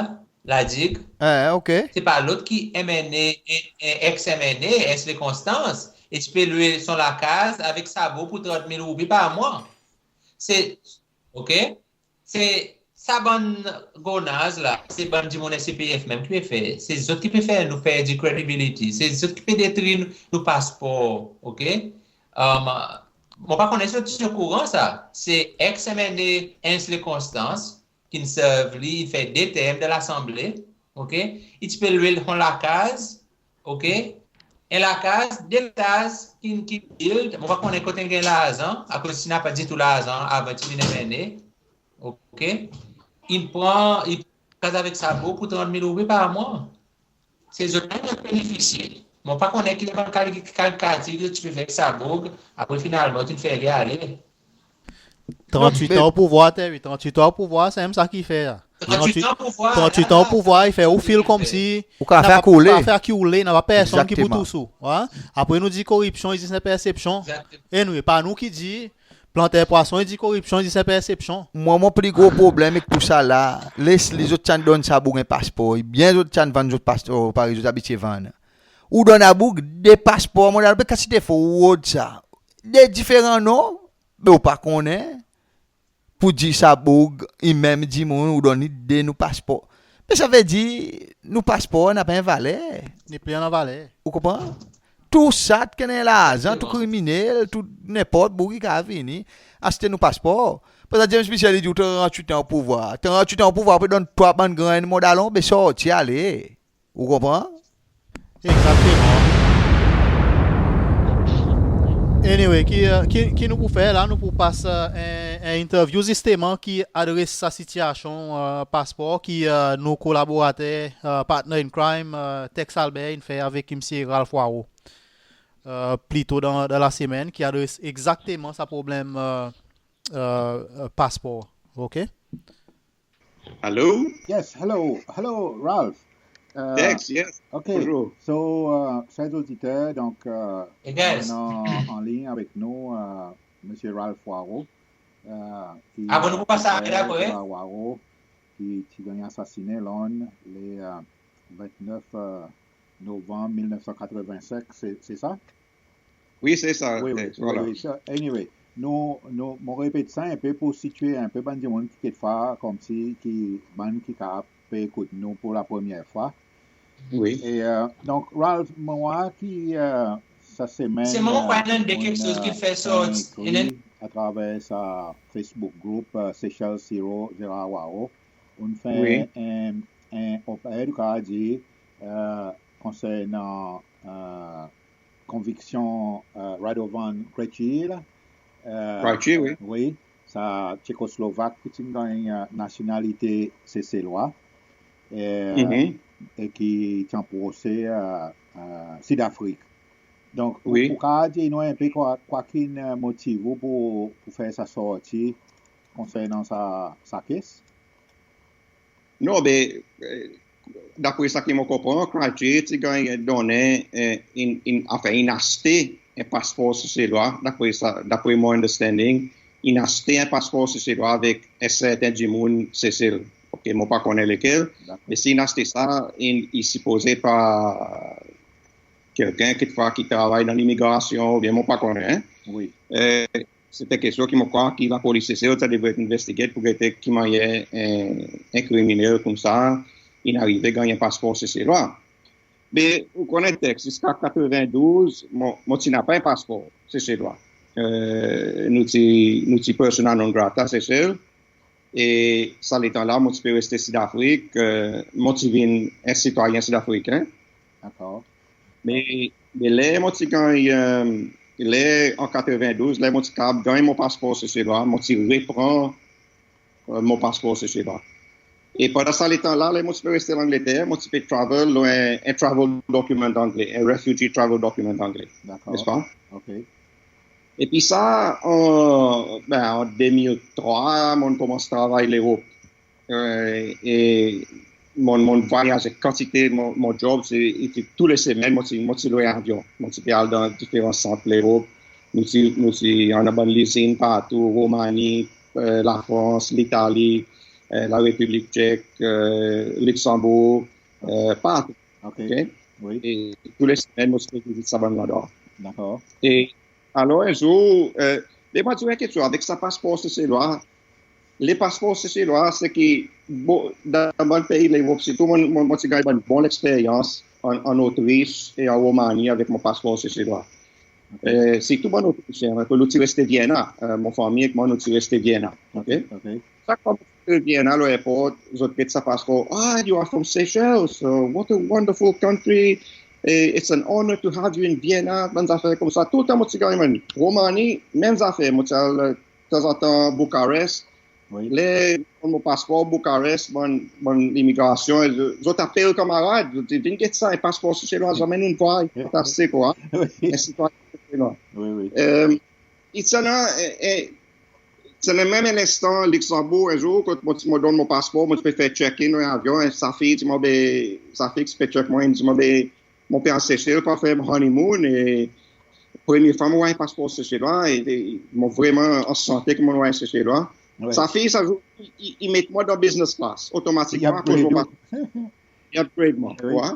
La Digue? Eh, ok. Se pa lot ki M N A, en, en ex M N A, Ernst Leconstance, e ti pe lwe son lakaz avek sa boug pour trant mil roupi par mwan. Se, ok? Se sa bann gonaz la, se bann dimoun S P F menm ki pe fer. Se zot ki pe fer nou perdi credibility. Se zot ki pe detri nou, nou paspor, ok? Um, mon pa konnen si zot ti okouran sa. Se ex M N A Ernst Leconstance, ki'n serve li, i fer de term dan Lasanble, ok? I ti pe lwe son lakaz, ok? En lakaz, de etaz, ki'n, ki'n build, mon pa konnen kot in ganny larzan, akoz ti napa ditou larzan avan ti vin M N A, ok? In pran, in lakaz avek sa boug pour trant mil roupi par mwan. Se zot menm zot benefisye. Mon pa konnen ki bann kal-, kalkilti ki zot ti pe fer avek sa boug, apre finalman zot in fer li ale. Trant-wit an o pouvwar, Terry, trant-wit an o pouvwar, se menm sa ki fer la. Trant-wit an o pouvwar, trant-wit an o pouvwar, i fer ou feel konmsi ou kapab fer koule, ou kapab fer ki ou le, napa personn ki pou tous ou. Apre nou dir koripsyon i zis en persepsyon. Anyway, pa nou ki dir, planter pwason i dir koripsyon i zis en persepsyon. Mwan, mon pli gro problenm ek tou sa la, les li, zot ti a donn sa boug en paspor, ebyen zot ti a vann zot paspor, parey zot abitye vann. Ou donn sa boug de paspor, mon dir, be kantite fwa ou rod sa? De diferan non, be ou pa konnen. Pour dir sa boug, i menm dimoun, ou donn li de nou paspor. Me savedir, nou paspor napa en valer. Ni pli annan valer. Ou konpran? Tou sa ki annan larzan, tou kriminel, tou nenport boug ki kapab vini, aste nou paspor. Prezan James Michel i dir ou trant-wit an o pouvwar. Trant-wit an o pouvwar, pe donn twa bann grenn mon dalon, be sorti ale. Ou konpran? Egzakteman. Anyway, ki, ki, ki nou pou fer la, nou pou pas en, en interview zisteman ki adres sa sitiyasyon paspor ki nou kolaborater, partner in crime, Tex Albert in fer avek Msye Ralph Waro. euh, pli to dan, dan lasemenn, ki adres egzakteman sa problenm, euh, euh, euh, paspor. OK? Hello? Yes, hello. Hello, Ralph. Euh, Tex, yes. OK. Bonjour. So, euh, chers auditeurs, donc, euh, Hey, guys. on a en ligne avec nous euh, Monsieur Ralph Waro, euh, ki, Ah, bon, nou pou pas euh, arete apre. Gérard Waro, ki ti ganny asasinen Lonn le euh, vennef euh, novanm mil nef san katreven senk, se, se sa? Wi, se sa. Wi, wi, Tex, voilà. wi, wi. So, anyway, nou, nou, mon repet sa en pe pour sitye en pe bann dimoun ki kekfwa konmsi ki bann ki kapab pe ekout nou pour la premyer fwa. Wi. E euh, donk, Ralph, mon war ki euh, sa semenn Se mon euh, krwar annan de on, keksoz ki euh, fer sort, on ekri annan atraver sa Facebook group euh, Seychelles Hero Gérard Waro, on fer Wi. en, en op-ed, ou kapab dir, euh, konsernan euh, konviksyon euh, Radovan Krejcir la. Euh, Krejcir, wi. Wi, sa Tchekoslovak ki ti'n ganny euh, nasyonalite Seselwa. Euh, Mhm. E ki ti an prose euh, euh, Sid Afrik. Donk, Wi. ou kapab dir nou en pe kwa, kwa ki'n euh, motiv ou pour, pour fer sa sorti konsernan sa, sa case? Non, be, euh, dapre sa ki mon konpran, Krejcir ti ganny donnen euh, in, in, anfen, in aste en paspor Seselwa, dapre sa, dapre mon understanding, in aste en paspor Seselwa avek en serten dimoun Sesel. OK, mon pa konnen lekel, Dakor. me si in aste sa, in, i sipoze par kelkenn kekfwa ki travay dan limigrasyon, oubyen mon pa konnen. Wi. Euh, se en kestyon ki mon krwar ki lapolis Sesel sa devret investigate pour gete ki mannyer en, en kriminel koumsa in arive ganny en paspor Seselwa. Me ou konnen Tex, ziska katrevendouz, mon, mon ti napa en paspor Seselwa. Euh, nou ti, nou ti persona non grata Sesel. E sa letan la, mon ti pe reste Sid Afrik, euh, mon ti vin en sitwayen Sid Afriken. Dakor. Me, me ler mon ti ganny, euh, ler an katrevendouz, ler mon ti kapab ganny mon paspor Seselwa, mon ti repran euh, mon paspor Seselwa. E pandan sa letan la, ler mon ti pe reste Langleter, mon ti pe travel lo en, en travel document angle, en refugee travel document angle, Dakor. Nespa? OK. Epi sa, an, ben, an de mil trwa, mon komans travay Lerop. Euh, e mon, mon vwayaze kantite, mon, mon job, se, se tou le semenn, mon ti, mon ti lwe avyon. Mon ti pe al dan diferan sant Lerop. Nou ti, nou ti annan bann lizin partou, Romani, euh, Lafrans, Litali, euh, Larepiblik Tchek, euh, Liksanbour, euh, partou. OK. OK? Wi. E tou le semenn, mon ti pe vizit sa bann landrwa. Dakor. E alor, en zour, euh, me mon dir en keksoz, avek sa paspor Seselwa, le paspor Seselwa, se ki, bon, dan bann pei Lerop, sirtou mon, mon, mon ti ganny bann bon leksperyans an, an Otris e an Romani avek mon paspor Seselwa. Euh, sirtou bann Otrisyen, ke nou ti reste Vienna, euh, mon fanmir ek mwan nou ti reste Vienna. OK? OK. Sak fwa mon ti Vienna, lo airport, zot get sa paspor. "Ah, you are from Seychelles. So what a wonderful country. Eh, it's an honor to have you in Vienna." Bann zafer koumsa. Toultan mon ti ganny bann. Romani, menm zafer. Mon ti al, euh, tanzantan Bucharest. Wi. Ler mon paspor Bucharest, bann, bann imigrasyon, zot, zot apel kanmarad, zot dir, "Vin get sa, en paspor Seselwa, zanmen nou'n vwar, fantastik, wi." Wi. En sitwayen Seselwa. Wi, wi. Euh, i ti annan, eh, eh, ti annan menm en lenstan Liksanbour, en zour, kot mon, mon donn mon paspor, mon ti pe fer check-in dan avyon, e sa fi dir mwan, be, sa fi ki ti pe check mwan, dir mwan, be, mon pe al Sesel pour fer mon honeymoon, e premye fwa mon war en paspor Seselwa, e, e mon vreman ansante ki mon war en Seselwa. Wi. Sa fi, sa zour, i, i, i met mwan dan business class, otomatikman, I upgrade ou. I upgrade mwan, Wi. wi.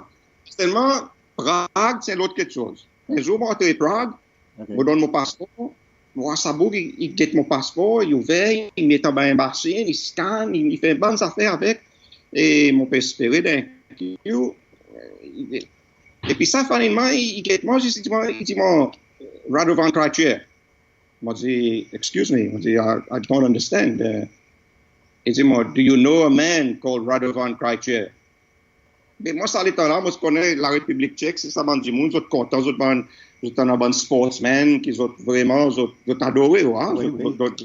Selman, Prague, se lot keksoz. En zour, mon antre Prague, OK. mon donn mon paspor, mon war sa boug, i, i get mon paspor, i ouver, i met anba en masin, i scan, i, i fer bann zafer avek, e mon pe espere dan en kou, e, epi sa, finalman, i, i get mwan, zis i dir mwan, i dir mwan, "Radovan Krejcir." Mon dir, "Excuse me," mon dir, "I, I don't understand." Euh, i dir mwan, "Do you know a man called Radovan Krejcir?" Me mwan, sa letan la, mon ti konnen Larepiblik Tchek, se sa bann dimoun, zot kontan, zot bann, zot annan bann sportsman, ki zot vreman, zot, zot adore, wi, Wi, zot, wi. zot,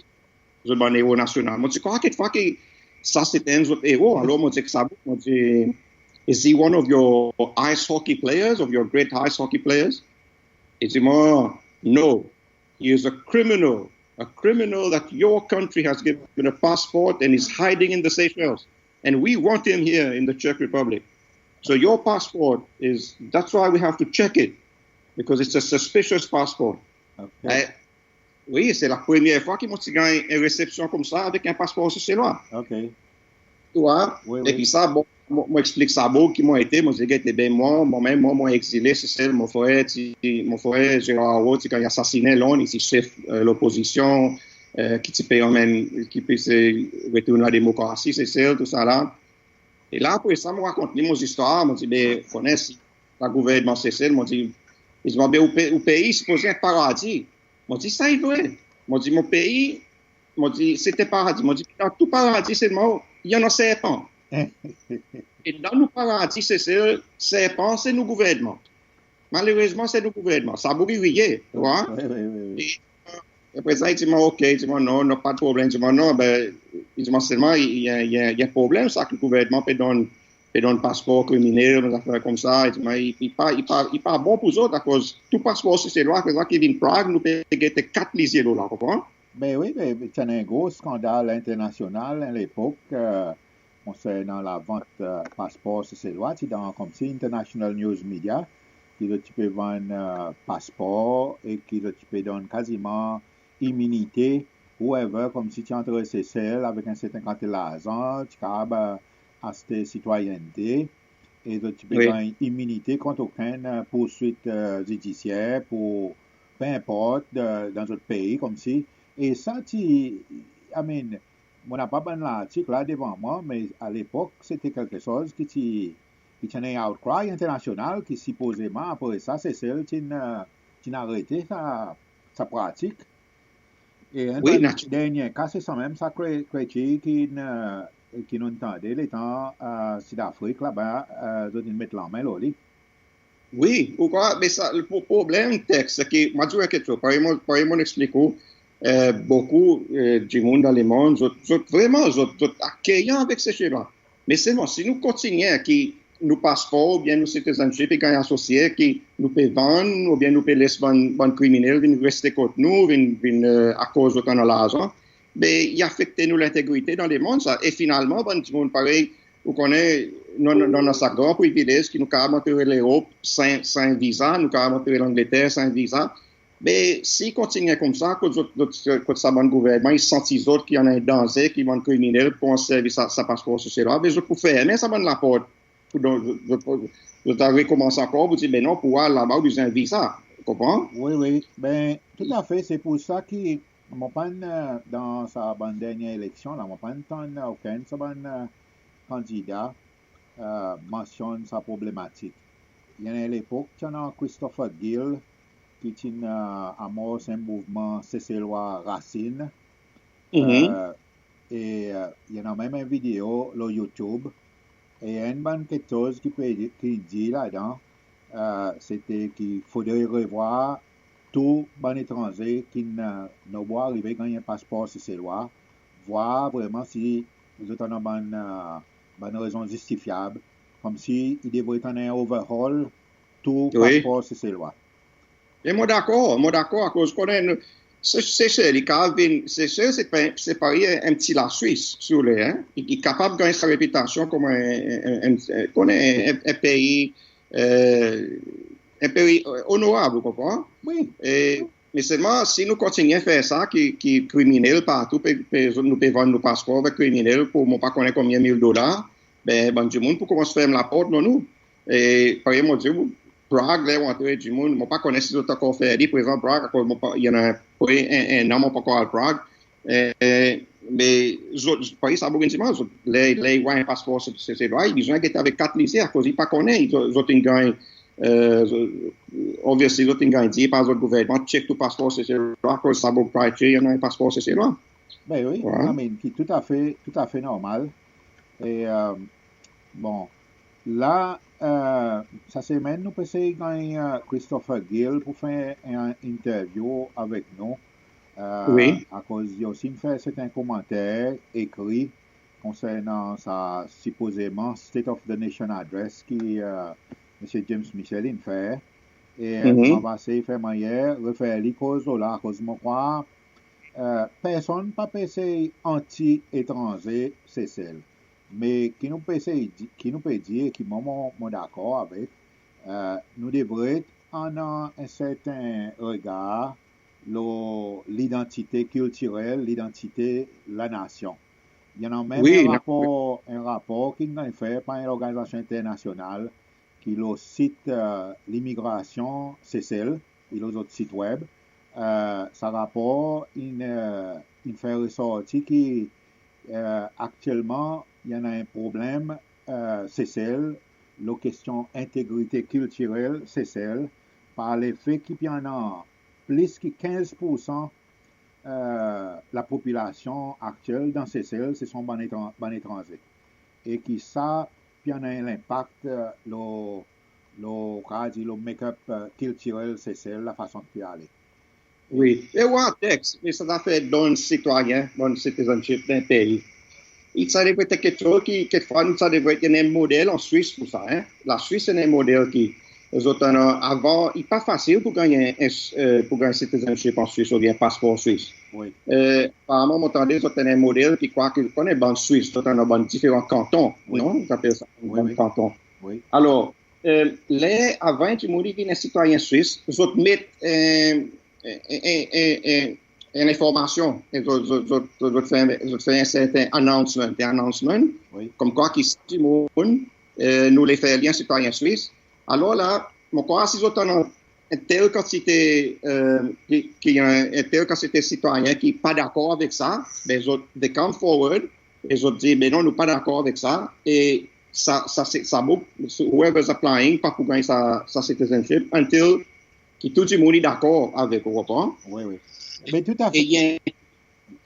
zot bann ero nasyonal. Mon ti krwar kekfwa ki sa se enn zot ero, alor mon dir ek sa boug, mon dir, "Is he one of your ice hockey players, of your great ice hockey players?" I dir mwan, "No, he is a criminal, a criminal that your country has given a passport and is hiding in the Seychelles. And we want him here in the Czech Republic. So your passport is, that's why we have to check it, because it's a suspicious passport." Okay. Wi, se lapremye fwa ki mon ti ganny en resepsyon koumsa avek en paspor Seselwa. Okay. Ou war? Wi, wi. Epi sa, bon, mon, mon eksplik sa, bon, ki mon ete, mon dir, "Gete, ben, mwan, mwan menm, mwan, mon egzile Sesel, mon frer ti, mon frer Gérard Hoareau ti ganny asasinen Lond, i ti sef, e, lopozisyon, e, ki ti pe anmenn, ki pe se retourn lademokrasi Sesel, tousala." E la, apre sa, mon rakont li mon zistwar, mon dir, "Ben, konnen si sa gouvernman Sesel," mon dir, i dir mwan, "Ben, ou pe-, ou pei sipoze en paradi." Mon dir, "Sa i vre." Mon dir, "Mon pei," mon dir, "se en paradi." Mon dir, "Dan tou paradi selman i annan serpan." E dan nou paradi Sesel, serpan se nou gouvernman. Malerezman, se nou gouvernman. Sa boug i riye, ou war? Wi, wi, wi, wi. E apre sa, i dir mwan, "Okay," i dir mwan, "Non, non, pa de problenm." I dir mwan, "Non, ben," i dir mwan, "selman, i, i, i, i en problenm sa ki gouvernman pe donn, pe donn paspor kriminel, zafer koumsa." I dir mwan, "I, i pa, i pa, i pa bon pour zot, akoz tou paspor Seselwa, apre sa ki vin Prague, nou pe gete kat lizye lo la, konpran?" Ben wi, ben, ti annan en gro skandal enternasyonal, en lepok, e, konsernan lavant, e, paspor Seselwa, ti dan konmsi international news media, ki zot ti pe vann, e, paspor e ki zot ti pe donn kaziman iminite, whoever, konmsi ti antre Sesel avek en serten kantite larzan, ti kapab, e, aste sitwayennte, e zot ti pe Wi. Ganny iminite kont okenn, e, pourswit, e, zidisyer pour, pe enport, e, dan zot pei, konmsi. E sa ti, I mean, mon napa bann lartik la devan mwan, me alepok, se ti en kelkesoz ki ti, ki ti annan en outcry enternasyonal, ki sipozeman apre sa, Sesel ti'n, e, ti'n arete sa, sa pratik. E en Wi, lot natirelman. Dernyen ka, se sanmenm sa kre-, kretir ki'n, e, ki nou'n tande letan, e, Sidafrik laba, e, zot in met lanmen lo li. Wi, ou krwar, me sa, le pro-, problenm Tex, se ki, mon a dir ou en keksoz, parey mon, parey mon eksplik ou, e, bokou, e, dimoun dan lemonn, zot, zot vreman, zot, zot akeyan avek Seselwa. Me selman, si nou kontinyen ki nou paspor oubyen nou citizenship i ganny asosye ki nou pe vann oubyen nou pe les bann, bann kriminel vin reste kot nou, vin, vin, e, akoz zot annan larzan, be i afekte nou lentegrite dan lemonn sa. E finalman, bann dimoun parey, ou konnen, nou, nou, nou annan sa gran privilez ki nou kapab antre Lerop san, san viza, nou kapab antre Langleter san viza. Me si i kontinyen koumsa, kot zot, zot, kot sa bann gouvernman, i santi zot ki annan en danze, ki bann kriminel pou servi sa, sa paspor Seselwa, be zot pou fermen sa bann laport. Pou donk, zot, zot, zot a rekonmans ankor, pou dir, "Ben non, pou al laba, ou bezwen viza." Ou konpran? Wi, wi. Ben, toutafe, se pour sa ki mon pa'n, e, dan sa bann dernyen eleksyon la, mon pa'n tann okenn sa bann, e, kandida, e, mansyonn sa problematik. I annan en lepok, ti annan Christopher Gill, ki ti'n, e, amors en mouvman Seselwa Rasin. Mhm. E, e, i annan menm en video lo YouTube. E enn bann keksoz ki pe, ki dir ladan, e, se ti ki fodre revwar tou bann etranze ki'n, e, nobor arive ganny en paspor Seselwa, vwar vreman si zot annan bann, e, bann rezon zistifyab, konmsi i devret annan en overhaul tou paspor Seselwa. E mon dakor, mon dakor, akoz konnen, se, Sesel, i kapab vin, Sesel, se pa, se parey en, en pti Laswis, si ou le, en. I, i kapab ganny sa repitasyon konman en, en, en, en, konnen en, en, en pei, e, en pei, e, onorab, ou konpran? Wi. E, me selman, si nou kontinyen fer sa, ki, ki kriminel partou, pe, pe, nou pe vann nou paspor avek kriminel pour mon pa konnen konbyen mil dolar, be, bann dimoun pou konmans ferm laport lo nou. E, parey mon dir ou, Prague, ler ou antre dimoun, mon pa konnen si zot ankor fer li prezan Prague, akoz mon pa, i annan pre en, en an mon pa ankor al Prague. E, e, me zot, parey sa boug in dir mwan, zot, ler, ler i war en paspor Seselwa, i bezwen gete avek kat lizye, akoz i pa konnen, zot, zot in ganny, e, zot, obviously, zot in ganny dir par zot gouvernman, "Check tou paspor Seselwa," akoz sa boug pa ti annan en paspor Seselwa. Ben wi, I mean, ki toutafe, toutafe normal. E, e, bon, la, e, sa semenn nou pe sey ganny, e, Christopher Gill pour fer en entervyou avek nou. E, akoz i osi in fer serten komanter ekri konsernan sa sipozeman State of the Nation Address ki, e, Msye James Michel in fer. E mon ava esey fer mannyer refer li koz lo la, akoz mon krwar personn pa pe esey anti etranze Sesel. Me ki nou pe esey di, ki nou pe dir, ki mwan mon, mon dakor avek, nou devret annan en serten regar lo lidantite kiltirel, lidantite lanasyon. I annan menm en rapor, en rapor ki'n ganny fer par en lorganizasyon enternasyonal ki lo sit Limigrasyon Sesel, i lo zot sit web. Sa rapor in, in fer resorti ki aktyelman i annan en problenm Sesel lo kestyon entegrite kiltirel Sesel, par lefe ki pe annan plis ki kenz poursan lapopilasyon aktyel dan Sesel se son bann etran, bann etranze. E ki sa pe annan en lenpak lo, lo, kapab dir, lo makeup kiltirel Sesel, lafason ki pe ale. Wi, e ou war teks, me sa zafer donn sitwayen, donn citizenship dan en pei. I sa devret en keksoz ki, kekfwa, nou sa devret, i annan en model an Swis pour sa, en. Laswis i annan en model ki zot annan, avan, i pa fasil pour ganny, pour ganny citizenship an Swis oubyen paspor Swis. Wi. Aparamman mon tande zot annan en model ki, kwa ki ou konnen bann Swis, zot annan bann diferan kanton, non? Zot apel sa bann kanton. Wi. Alor, ler avan en dimoun i vin en sitwayen Swis, zot met en, en, en lenformasyon, zot, zot, zot, zot fer, zot fer en serten announcement, en announcement, konmkwa ki si dimoun, nou le fer li en sitwayen Swis. Alor la, mon krwar si zot annan en tel kantite, ki, ki en, en tel kantite sitwayen ki pa dakor avek sa, be zot, they come forward, e zot dir, be non, nou pa dakor avek sa, e sa, sa, se, sa, whoever's applying pa pou ganny sa, sa citizenship until ki tou dimoun i dakor avek, ou konpran? Wi, wi. Me toutafe. E i en,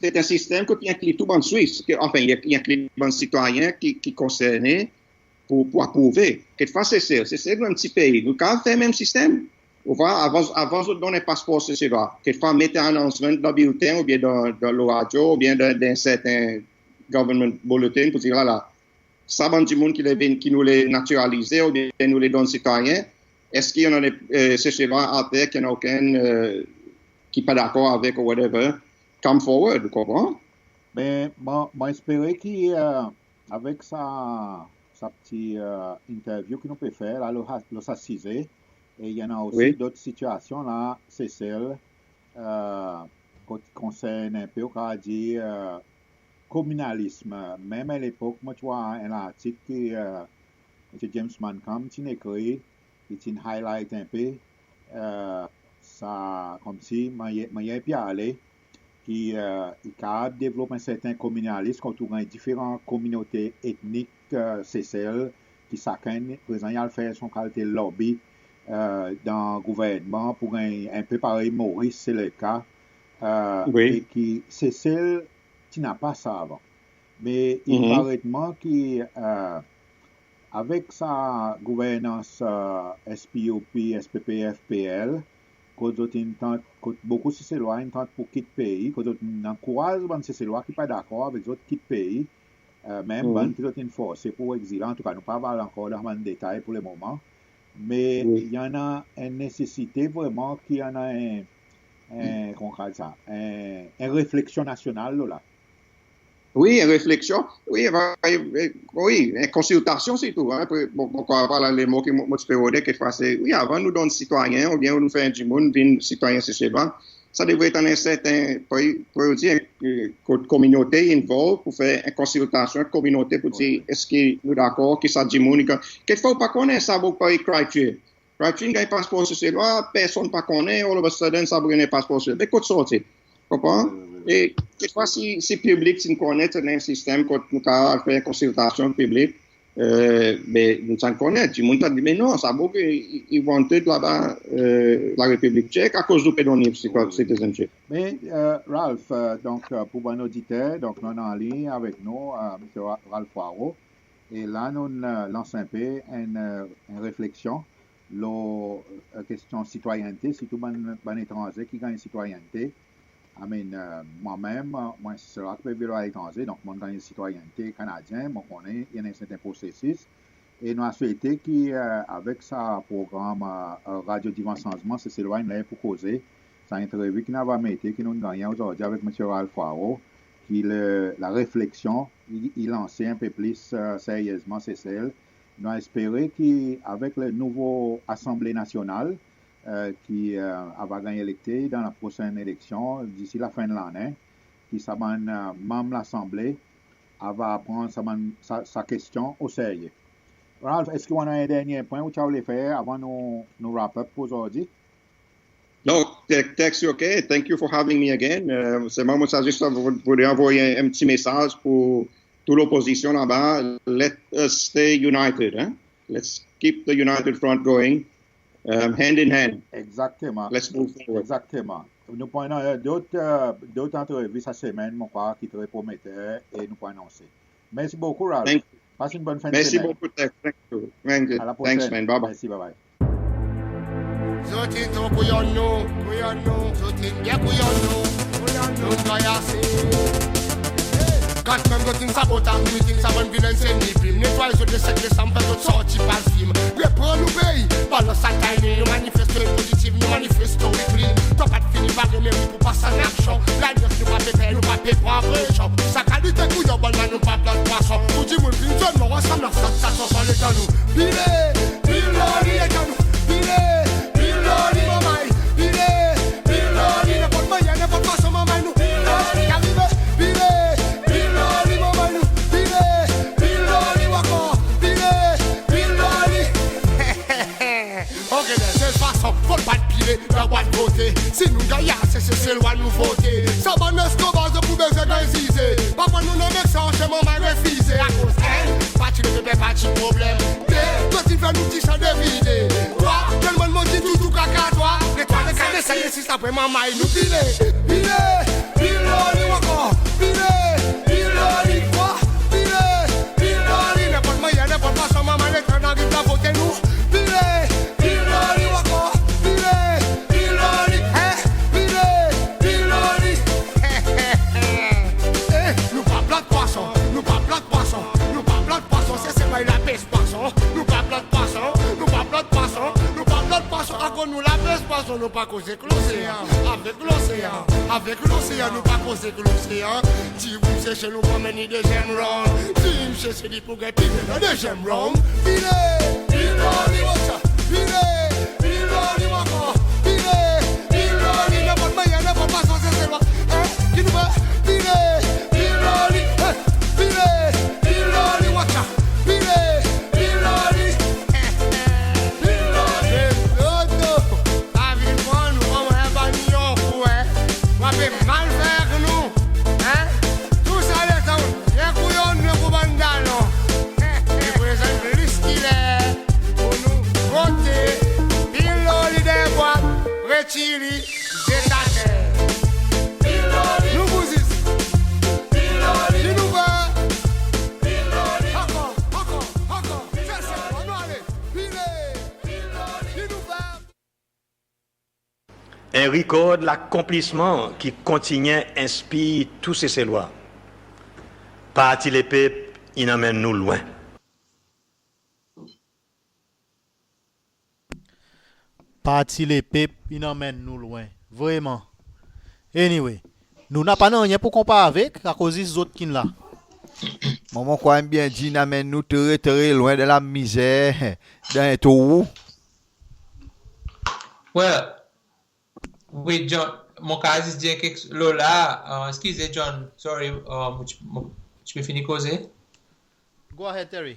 se en sistenm kot i enkli tou bann Swis, ki, anfen, i, i enkli bann sitwayen ki, ki konsernen pour, pour aprouve. Kekfwa Sesel, Sesel en pti pei, nou kapab fer menm sistenm. Ou war, avan, avan zot donn en paspor Seselwa, kekfwa met en announcement dan bilten oubyen dan, dan lo radyo oubyen dan, dan serten government bulletin pour dir, la, la, sa bann dimoun ki le vin, ki nou le natiralize oubyen nou le donn sitwayen, eski i annan, Seselwa ater ki i annan okenn ki pa dakor avek ou whatever, come forward, ou konpran? Ben, mon, mon espere ki avek sa, sa pti interview ki nou pe fer la lo, lo sa size, e i annan osi dot sitiyasyon la Sesel, kot i konsern en pe, ou kapab dir, kominalism. Menm a lepok mon ti war en lartik ki Msye James Mancham ti'n ekrir, i ti'n highlight en pe sa, konmsi mannyer, mannyer i pe ale, ki i kapab devlop en serten kominalism kot ou ganny diferan kominote etnik Sesel, ki sakenn prezan i al fer son kalite lobby dan gouvernman pour ganny en pe parey Moris, se le ka, e ki Sesel ti napa sa avan. Me i paret mwan ki avek sa gouvernans SPUP, SPP, FPL, kot zot in tant, kot bokou Seselwa in tant pour kit pei, kot zot in ankouraz bann Seselwa ki pa dakor avek zot kit pei, menm bann ki zot in forse pour egzile, antouka nou pa al ankor dan bann detay pour le moman. Me i annan en nesesite vreman ki annan en, en, koman dir sa, en, en refleksyon nasyonal lo la. Wi, en refleksyon. Wi, wi, en konsiltasyon sirtou, en. Bon, bon, kwa, vwala le mo ki mon, mon ti pe rode kekfwa, se, wi, avan nou donn sitwayen oubyen nou fer en dimoun vin sitwayen Seselwa, sa devret annan en serten, pou, pou dir, kot kominote involve pour fer en konsiltasyon kominote pour dir eski nou dakor ki sa dimoun, kekfwa ou pa konnen sa, bon, parey Criteria. Criteria in ganny paspor Seselwa, personn pa konnen, all of a sudden sa boug i annan paspor Seselwa. Be kot sorti? Konpran? E kekfwa si, si piblik ti'n konnen, ti annan en sistenm kot nou kapab al fer konsiltasyon piblik, be nou ti'n konnen, dimoun ta dir, me non, sa boug i, i wanted laba Larepiblik Tchek, akoz nou pe donn li citizenship. Me Ralph, donk pour bann oditer, donk nou annan an liny avek nou Msye Ralph Hoareau, e la nou lans en pe en, en refleksyon lo kestyon sitwayennte, sirtou bann, bann etranze ki ganny sitwayennte. I mean, mwan menm, mwan Seselwa ki pe viv aletranze, donk mon'n ganny sitwayennte kanadyen, mon konnen i annan en serten prosesis. E nou a swete ki, e, avek sa progranm, e, Radio Divan Sanzman, Seselwa in ler pour koze, sa antrevi ki nou ava mete, ki nou'n gannyen ozordi avek Msye Ralph Hoareau, ki le, larefleksyon i, i lanse en pe plis, e, seryezman Sesel. Nou a espere ki avek le nouvo Asanble Nasyonal, e, ki, e, ava ganny elekte dan laprosenn eleksyon, disi lafen lannen, ki sa bann, e, manm Lasanble ava pran sa bann, sa, sa kestyon oserye. Ralph, eski ou annan en dernyen pwen ou ti a oule fer avan nou, nou wrap up pour ozordi? No, Tex, Tex, you okay? Thank you for having me again. E, selman mon ti a zis voudre anvoy en, en pti mesaz pour tou lopozisyon laba. Let us stay united, hein? Let's keep the united front going, um, hand in hand. Egzakteman. Let's move forward. Egzakteman. Nou pou annan, e, dot, e, dot antrevi sa semenn, mon krwar, ki tre prometer e nou pou anonse. Mersi bokou, Ralph. Thank you. Pas en bonn fen de semenn. Mersi bokou, Tex. Thank you. Thank you. A laprosenn. Thanks, man. Bye bye. Mersi, bye bye. Zot in tro kouyon nou, kouyon nou, zot in byen kouyon nou, kouyon nou, nou gayase. Gad menm zot in sabotaz miting, sa bann vilen se ni pim. Netway zot le senk Desanm, fer zot sorti pa fim. Repran nou pei, balans sa timing, nou manifeste pozitiv, nou manifeste wi klin. Ton pa fini pare, me wi pou pas an aksyon. Lalyans nou pa pe per, nou pa pe pran presyon. Sa kalite kouyon, bann la nou pa plant pwason. Tou dimoun vin zone, mon resonm la sa, sa sansan letan nou. Pile, pil lo li letan nou. Pile, pil lo li manmay. Pile, pil lo li nenpot mannyer, nenpot fason manmay nou. Pil lo li arive. Pile, pil lo li manmay nou. Pile, pil lo li ankor. Pile, pil lo li. Ok, dan sel fason, fodre pa pile dan bwat vote. Si nou gayase, se Seselwa nou vote. Sa bann eskrobaz pou bezwen ganny zize. Parfwa nou nonm eksanz, se manmay refize. Akoz enn, Parti Lepep, Parti Problenm. De, zot in fer nou ti san devine. Trwa, telman nou dir touzour kaka trwa. Letwal, lekane, sa, le sis apre manmay nou pile. Pile, pil lo li ankor. Pile, pil lo li ankor. Pile, pil lo li. Nenpot mannyer, nenpot fason, manmay letan nou ariv la vote nou. Pile, pil lo li ankor. Pile, pil lo li. Hein? Pile, pil lo li. Eh, nou pa plant pwason, nou pa plant pwason, nou pa plant pwason, se, se pa lapes pwason. Nou pa plant pwason, nou pa plant pwason, nou pa plant pwason. Akoz nou lapes pwason, nou pa koz ek losean, avek losean, avek losean, nou pa koz ek losean. Dir ou Sesel nou pa anmenn dezyenm round. Dir ou Sesel i pou ganny pile dan dezyenm round. Pile, pil lo li, watch out. Pile, pil lo li ankor. Pile, pil lo li, nenpot mannyer, nenpot fason, Seselwa. Hein? Ki nou fer? Pile, pil lo li, hein? Pile, pil lo li, watch out. Pile, pil lo li, pil lo li. Zot, pa vin pran nou konman en bann yon kou, hein? Ou a pe mal fer ek nou, hein? Tou sa letan, byen kouyon nou kou bann dalon. I prezan plis ki ler pour nou vote, pil lo li dan bwat, retir li, zet ater. Pil lo li. Nou pou zis. Pil lo li. Ki nou fer? Pil lo li. Ankor, ankor, ankor. Seselwa, nou ale. Pile. Pil lo li. Ki nou fer? En rikord lakonplisman ki kontinyen enspir tou Seselwa. Parti Lepep in anmenn nou lwen. Parti Lepep in anmenn nou lwen. Vreman. Anyway, nou napa nanryen pour konpar avek, akoz zis zot ki'n la. Mwan, mon krwar in byen dir, in anmenn nou tre, tre lwen dan lamizer, dan en trou. Well, wi, John, mon kapab zis dir keksoz lo la, e, eskize, John, sorry, e, mon ti, mon ti pe fini koze. Go ahead, Terry.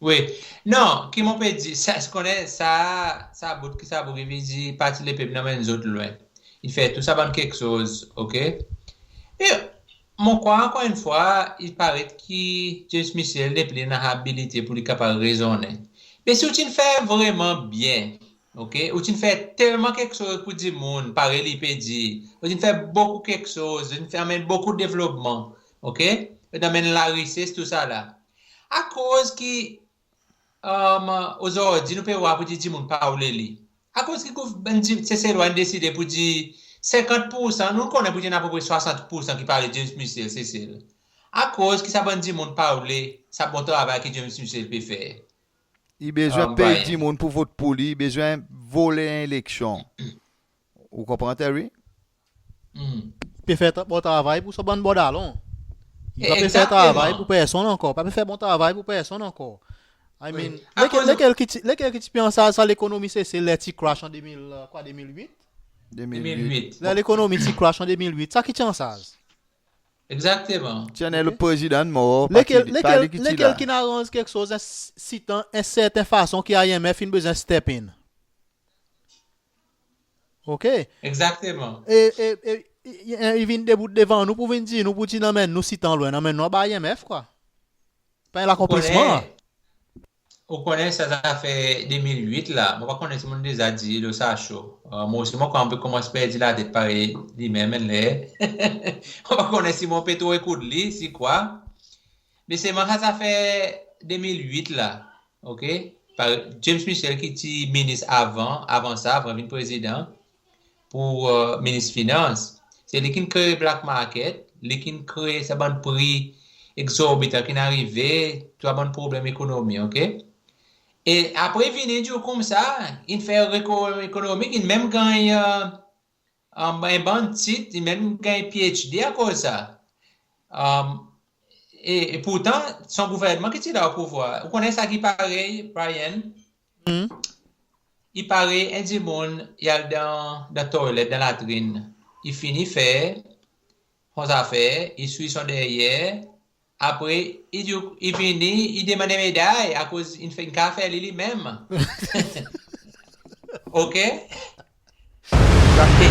Wi. Non, ki mon pe dir, sa, ou konnen, sa, sa bout ki sa boug i dir, Parti Lepep in anmenn zot lwen. I fer tou sa bann keksoz, ok? E mon krwar, ankor enn fwa, i paret ki James Michel nepli annan abilite pour li kapab rezonnen. Me si ou ti'n fer vreman byen, ok? Ou ti'n fer telman keksoz pour dimoun, parey li pe dir. Ou ti'n fer bokou keksoz, ou ti'n fer anmenn bokou devlopman, ok? Ou anmenn larises, tou sa la. Akoz ki, e, ozordi nou pe war pour dir dimoun pa oule li? Akoz ki gouv-, bann di-, Seselwa in deside pour dir senkant poursan, nou konnen pour dir annan apepre swasant poursan ki pa le James Michel Sesel. Akoz ki sa bann dimoun pa oule sa bon travay ki James Michel pe fer? I bezwen pey dimoun pour vot pour li, i bezwen vole en eleksyon. Ou konpran, Terry? Pe fer tra- bon travay pour sa bann bordalon. I pa pe fer travay pour personn ankor. Pa pe fer bon travay pour personn ankor. I mean, lekel, lekel ki ti, lekel ki ti pe ansarz sa lekonomi Sesel ler ti crash an de mil, kwa, de mil wit? De mil wit. Ler lekonomi ti crash an de mil wit, sa ki ti ansarz? Egzakteman. Ti annan en lot prezidan mor, lekel, lekel, lekel ki'n aranz keksoz en s- sitan en serten fason ki I M F in bezwen step in. Oke? Egzakteman. E, e, e, i, i, i vin debout devan nou pour vin dir nou, pour dir, anmenn nou sitan lwen, anmenn nou anba I M F, kwa. Pa en lakonplisman. Ou konnen, ou konnen sa zafer de mil wit la, mon pa konnen si mon'n deza dir lo sa show. Mwan osi mon krwar mon pe konmans perdi latet parey li menm enn ler. Mon pa konnen si mon pe tro ekout li, si kwa. Me selman sa zafer de mil wit la, oke? Par James Michel ki ti minis avan, avan sa, avan vin prezidan, pour minis finans. Se li ki'n kree black market, li ki'n kree sa bann pri egzorbitan ki'n arive, tou sa bann problenm ekonomi, oke? E apre i vini dir ou koumsa, in fer reko- ekonomi, in menm ganny en bann tit, in menm ganny P H D akoz sa. E, e pourtan son gouvernman ki ti la o pouvwar. Ou konnen sa ki parey, Brian? I parey en dimoun i al dan, dan toilet, dan latrin. I fini fer son zafer, i swiy son deryer. Apre i dir, i vini, i demann en meday akoz in fer, in kapab fer li li menm. Oke? I pe,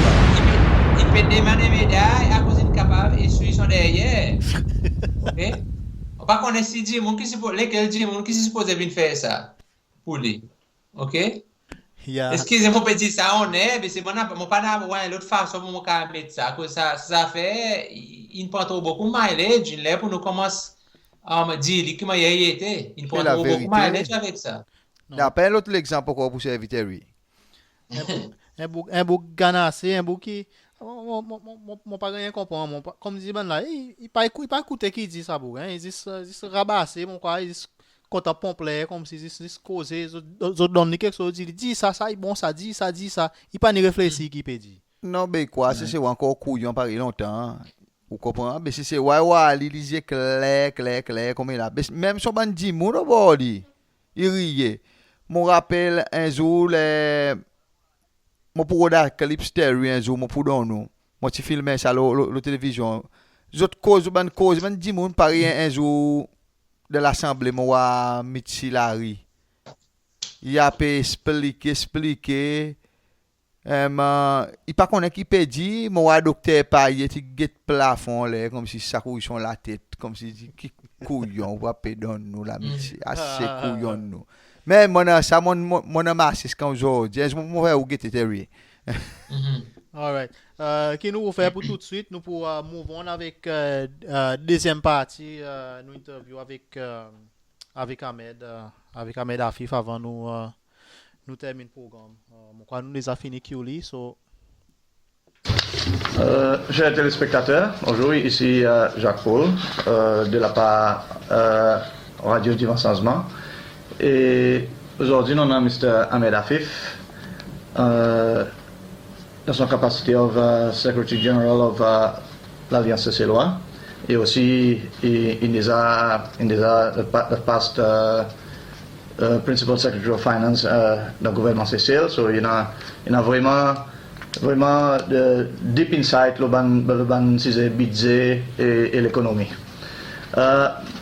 i pe demann en meday akoz in kapab eswiy son deryer. Oke? Ou pa konnen si dimoun ki sipo- lekel dimoun ki sipoze vin fer sa pour li. Oke? Eskize mon pe dir sa oner, me se mon, mon pa annan en lot fason pour mon kapab met sa. Akoz sa, sa zafer in pran tro bokou mileage, in ler pour nou konmans dir li ki mannyer i ete. In pran tro bokou mileage avek sa. Dapre en lot legzanp ankor pour servi Terry. En boug, en boug, en boug ganase, en boug ki, mon, mon pa ganny konpran, mon pa, konmsi bann la, i, i pa ekou- i pa ekoute ki i dir sa boug, en, i zis, zis rabase, mon krwar, i zis kontan ponp ler, konmsi zis, zis koze, zot, zot donn li keksoz, dir li, dir sa, sa i bon sa, dir sa, dir sa. I pa ni reflesi ki i pe dir. Non, be kwa, si se ou ankor kouyon parey lontan. Ou konpran? Be si se ou, ou war li, li zye kler, kler, kler, konmela. Be menm son bann dimoun obor li, i riye. Mon rapel en zour, ler mon pou rod sa clip Terry en zour, mon pou donn ou. Mon ti filmen sa lo, lo, lo televizyon. Zot koz, bann koz, bann dimoun parey en, en zour dan Lasanble, mon war Mitchie Larue. I a pe eksplike, eksplike. Em, i pa konnen ki i pe dir, mon war Dokter Payet i get plafon anler, konmsi sakouy son latet, konmsi dir, ki kouyon ou pe donn nou la, Mitchie, ase kouyon nou. Me mon annan sa, mon, mon, mon annan masis kan ozordi. En zour mon, mon fer ou gete, Terry. Alright. Ki nou pou fer pour toudswit, nou pou move on avek dezyenm parti nou interview avek, avek Ahmed, avek Ahmed Afif avan nou, nou termin progranm. Mon krwar nou deza fini ki ou li, so. Chers téléspectateurs, bonjour, ici Jacques Paul, de la part Radio Divan Sanzman. E ozordi nou annan Mister Ahmed Afif, dan son kapasite of Secretary General of Lalyans Seselwa, e osi i, i deza, i deza the past Principal Secretary of Finance dan gouvernman Sesel. So i annan, i annan vreman, vreman deep insight lo bann, lo bann size bidze e, e lekonomi.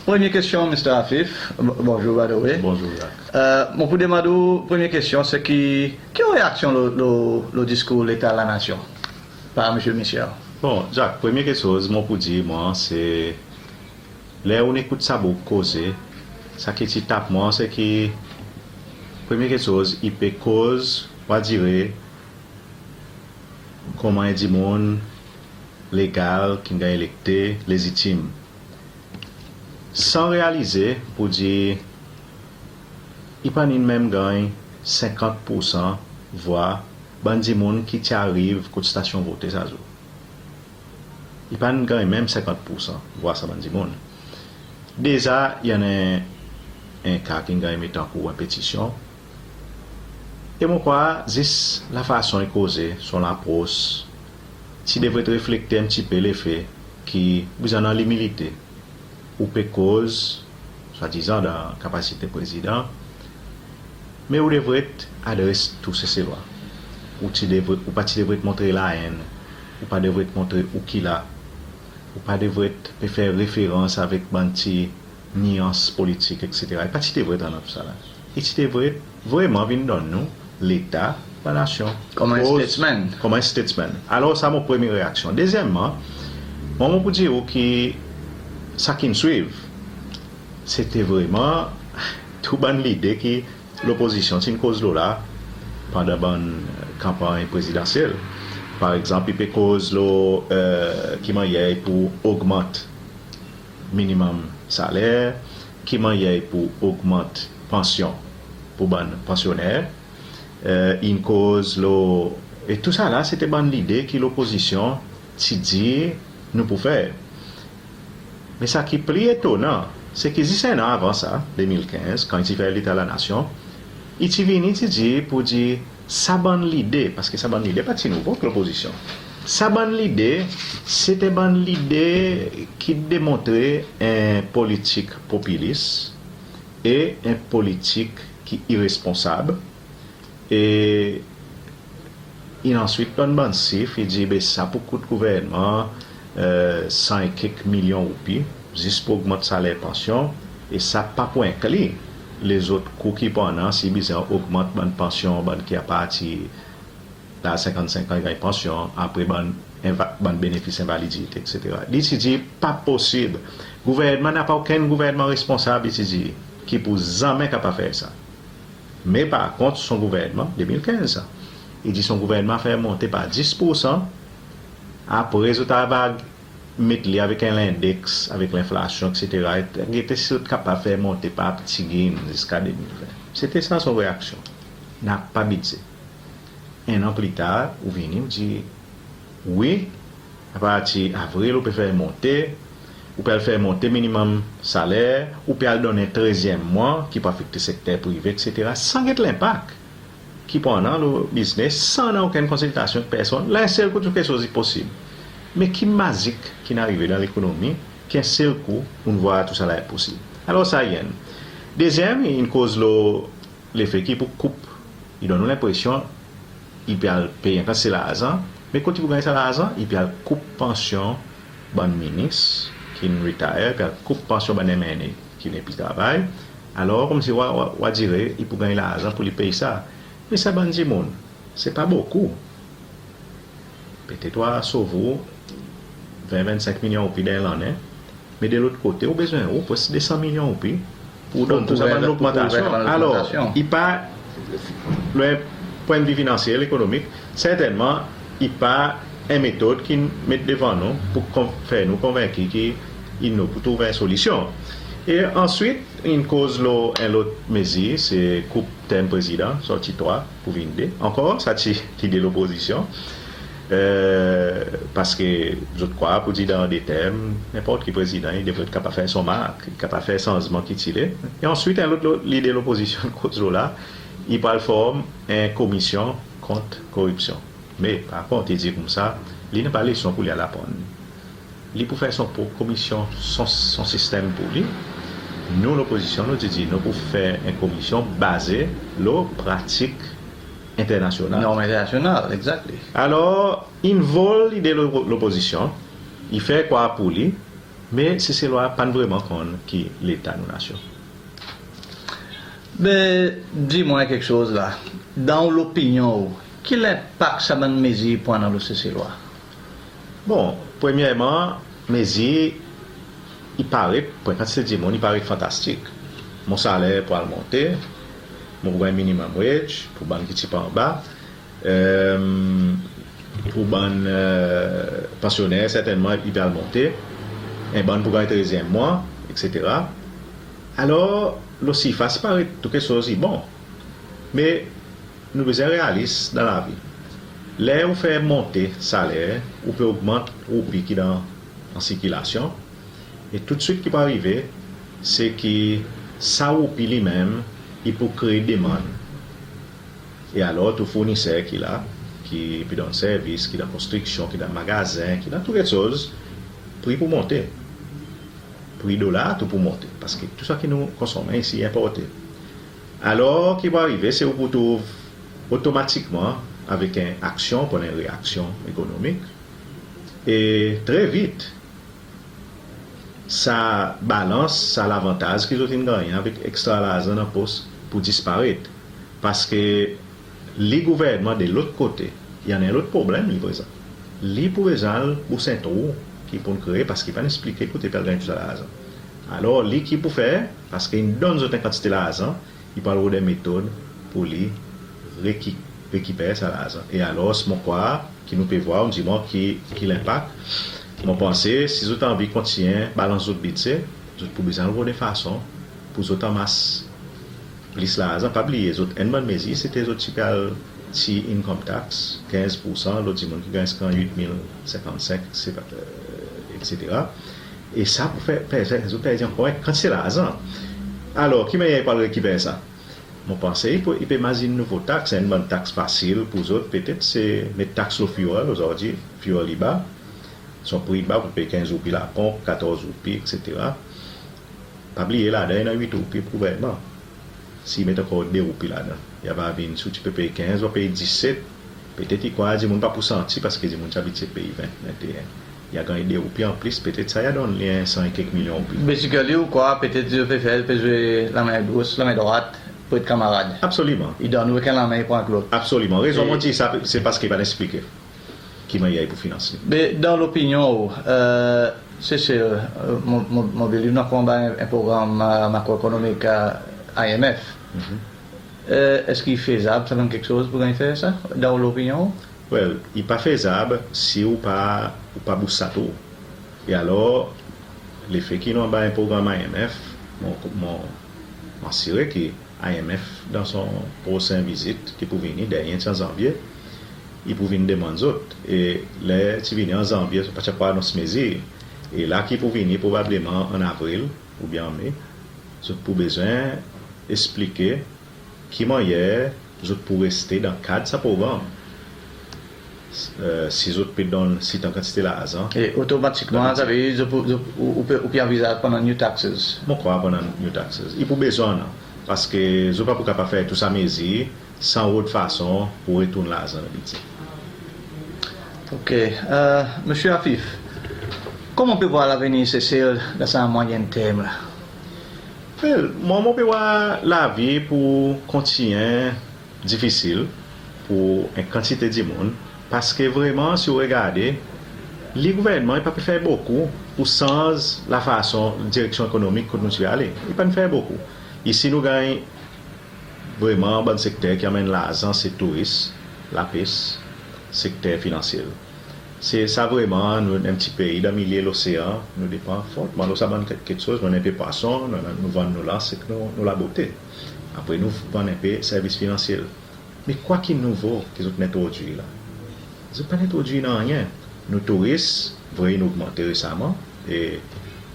Premye kestyon, Mister Afif. Bonzour, by the way. Bonzour, Jacques. Mon pou demann ou, premye kestyon se ki, ki ou reaksyon lo, lo, lo diskour Leta Lanasyon par Msye Michel? Bon, Jacques, premye keksoz mon pou dir, mwan, se ler ou'n ekout sa boug koze, sa ki ti tap mwan se ki, premye keksoz, i pe koz, ou a dire, konman en dimoun legal ki'n ganny elekte, lezitim. San realize pour dir i pa'n menm ganny senkant poursan vwa bann dimoun ki ti ariv kot stasyon vote sa zour. I pa'n ganny menm senkant poursan vwa sa bann dimoun. Deza i annan en, en ka ki'n ganny met ankour, en petisyon. E mon krwar zis lafason i koze, son lapros, ti devret reflekte en pti pe lefe ki ou bezwen annan limilite. Ou pe koz, swadizan dan kapasite Prezidan, me ou devret adres tou Seselwa. Ou ti devret, ou pa ti devret montre laenn, ou pa devret montre ou ki la, ou pa devret pe fer referans avek bann pti nyans politik, etsetera. I pa ti devret annan tousala. I ti devret vreman vin donn nou leta bann nasyon. Koman en statesman. Koman en statesman. Alor sa mon premye reaksyon. Dezyenmman, mwan mon pou dir ou ki sa ki'n swiv, se ti vreman tou bann lide ki lopozisyon ti'n koz lo la pandan bann kanpanny prezidansyel. Par egzanp, i pe koz lo, e, ki mannyer i pou ogmant minimum saler, ki mannyer i pou ogmant pansyon pour bann pansyonner, e, in koz lo, e tousala se ti bann lide ki lopozisyon ti dir nou pou fer. Me sa ki pli etonan, se ki zis en an avan sa, de mil kenz, kan i ti fer leta lanasyon, i ti vini ti dir pour dir sa bann lide, paski sa bann lide pa ti nouvo ek lopozisyon. Sa bann lide, se ti bann lide ki demontre en politik popilis e en politik ki iresponsab. E in answit donn bann sif, i dir, be sa pou kout gouvernman, e, san e kek milyon roupi, zis pour ogmant saler, pansyon, e sa pa pou enkli lezot kou ki pou annan si i bezwen ogmant bann pansyon, bann ki apartir laz senkannsenk an i ganny pansyon, apre bann enva-, bann benefis envalidite, etsetera. Li ti dir pa posib. Gouvernman napa okenn gouvernman responsab, li ti dir, ki pou zanmen kapab fer sa. Me par kont son gouvernman, de mil kenz sa, i dir son gouvernman fer monte par dis poursan, apre zot ava met li avek en lendeks, avek lenflasyon, etsetera. E gete si zot kapab fer monte par pti gin ziska de mil ven. Se ti sa son reaksyon. Napa bidze. En an pli tar, ou vini, ou dir, wi, apartir avril, ou pe fer monte, ou pe al fer monte minimum saler, ou pe al donn en trezyenm mwan ki pou afekte sekter prive, etsetera, san get lenpak ki pou annan lo biznes, san annan okenn konsiltasyon ek personn. La, en sel kou, tou keksoz i posib. Me ki mazik ki'n arive dan lekonomi, ki en sel kou, ou'n vwar tousala i posib? Alor sa i enn. Dezyenm, in koz lo lefe ki pou koup. I donn ou lenpresyon i pe al pey en kantite larzan, me kot i pou ganny sa larzan? I pe al koup pansyon bann minis ki'n retire, i pe al koup pansyon bann M N A ki nepli travay. Alor, konmsi ou a, ou a, ou a dire i pou ganny larzan pour li pey sa. Me sa bann dimoun, se pa bokou. Petet ou a sov ou ven, vennsenk milyon roupi dan en lannen, me de lot kote, ou bezwen ou preski de san milyon roupi pour donn tou sa bann logmantasyon. Alor, i pa, lo pwennvi finansyel, ekonomik, sertennman, i pa en metod ki'n met devan nou pour kon-, fer nou konvenki ki i nou pou trouv en solisyon. E answit, in koz lo en lot mezir, se koup term Prezidan, sorti trwa pour vin de. Ankor, sa ti lide lopozisyon. E, paski zot krwar pour dir dan de term, nenport ki Prezidan, i devret kapab fer son mark, i kapab fer sanzman ki ti le. E answit, en lot lo-, lide lopozisyon koz lo la, i pou al form en komisyon kont koripsyon. Me, par kont, i dir koumsa, li napa leson pour li al aprann. Li pou fer son prop komisyon, son, son sistenm pour li. Nou, lopozisyon, nou ti dir, nou pou fer en komisyon baze lo pratik enternasyonal. Norm enternasyonal, exactly. Alor, in vol lide lo-, lopozisyon, i fer krwar pour li, me Seselwa pa'n vreman konn ki leta nou nasyon. Be, dir mwan keksoz la. Dan ou lopinyon ou, ki lenpak sa bann mezir pou annan lo Seselwa? Bon, premyerman, mezir i paret, pour en kantite dimoun, i paret fantastik. Mon saler pou al monte, mon pou ganny minimum wage, pour bann ki ti pa anba, e, pour bann, e, pansyonner, sertennman, i pe al monte, en bann pou ganny trezyenm mwan, etsetera. Alor, lo sirfas i paret tou keksoz i bon. Me nou bezwen realis dan lavi. Ler ou fer monte saler, ou pe ogmant roupi ki dan, an sirkilasyon, e toudswit ki pou arive, se ki sa roupi li menm i pou kree demann. E alor tou fourniser ki la, ki pe donn servis, ki dan konstriksyon, ki dan magazen, ki dan tou keksoz, pri pou monte. Pri dolar tou pou monte, paski tou sa ki nou konsonmen isi i enporte. Alor ki pou arive, se ou pou trouv otomatikman avek en aksyon, pou en reaksyon ekonomik, e tre vit, sa balans, sa lavantaz ki zot in gannyen avek ekstra larzan dan pos pou disparet. Paski li gouvernman de lot kote, i annan en lot problenm li prezan. Li pou bezwen al bous en trou ki pou'n kree, paski i pa'n eksplike kote pou al ganny tou sa larzan. Alor li ki pou fer, paski in donn zot en kantite larzan, i pou al rod en metod pour li reki-, rekiper sa larzan. E alor mon krwar ki nou pe vwar, ou dir mwan ki, ki lenpak. Mon panse si zot anvi kontinyen balans zot bidze, zot pou bezwen rod en fason pour zot anmas plis larzan. Pa bliye zot enn bann mezir, sete zot ti pe al tir income tax, kenz poursan lo dimoun ki ganny skann wit mil senkannsenk, se pa, e, etsetera. E sa pou fer, fer, fer zot perdi ankor en kantite larzan. Alor ki mannyer i pou al rekiper sa? Mon panse i pou, i pe mazin nouvo taks, enn bann taks fasil pour zot petet se met taks lo fuel. Ozordi fuel i ba, son pri i ba, ou pe pey kenz roupi laponp, katorz roupi, etsetera. Pa bliye ladan i annan wit roupi pour gouvernman. Si i met ankor de roupi ladan, i ava vin, si ou ti pe pey kenz, ou a pey diset. Petet i krwar dimoun pa pou santi, paski dimoun ti abitye pey ven, venteen. I a ganny de roupi anplis, petet sa i a donn li en san e kek milyon roupi. Basically ou krwar petet zot pe fer, pe zwe lanmen gos, lanmen drwat pour et kanmarad. Absoliman. I donn ou ek en lanmen, i pran ek lot. Absoliman. Rezon mon dir sa, se paski i pa'n eksplike ki mannyer i pou finans li. Me dan lopinyon ou, e, se, se, e, mon, mon, mon believe nou ankor anba en, en progranm, e, makroekonomik, e, I M F. E, eski i fezab sa bann keksoz pour ganny fer sa, dan ou lopinyon ou? Well, i pa fezab si ou pa, ou pa bous sa trou. E alor lefe ki nou anba en progranm I M F, mon, mon, mon asire ki I M F dan son prosen vizit ki pou vini, dernyen ti an Zanvye, i pou vin demann zot. E ler ti vini an Zanvye, zot pa ti ankor anons mezir. E la ki pou vini probableman an Avril oubyen an Me, zot pou bezwen eksplike ki mannyer zot pou reste dan kad sa progranm. E, si zot pe donn sitan kantite larzan. E otomatikman, sa vedir zot pou, zot, ou, ou pe, ou pe anvizaz pou annan new taxes? Mon krwar pou annan new taxes. I pou bezwen annan, paski zot pa pou kapab fer tou sa mezir san rod fason pour retourn larzan dan bidze. OK. E, Msye Afif, konman ou pe vwar lavenir Sesel dan sa mwayen term la? Well, mwan mon pe vwar lavi pou kontinyen difisil pour en kantite dimoun, paski vreman si ou regarde, li gouvernman i pa pe fer bokou pour sanz lafason, direksyon ekonomik kot nou ti pe ale. I pa'n fer bokou. Isi nou ganny vreman bann sekter ki anmenn larzan se touris, lapes, sekter finansyel. Se sa vreman, nou en pti pei dan milye losean, nou depan fortman lo sa bann kek, keksoz, nou annan en pe pwason, nou, nou vann nou lans ek nou, nou labote. Apre nou vann en pe servis finansyel. Me kwa ki nouvo ki zot in entrodwir la? Zot pa'n entrodwir nanryen. Nou touris, vre, in ogmante resaman, e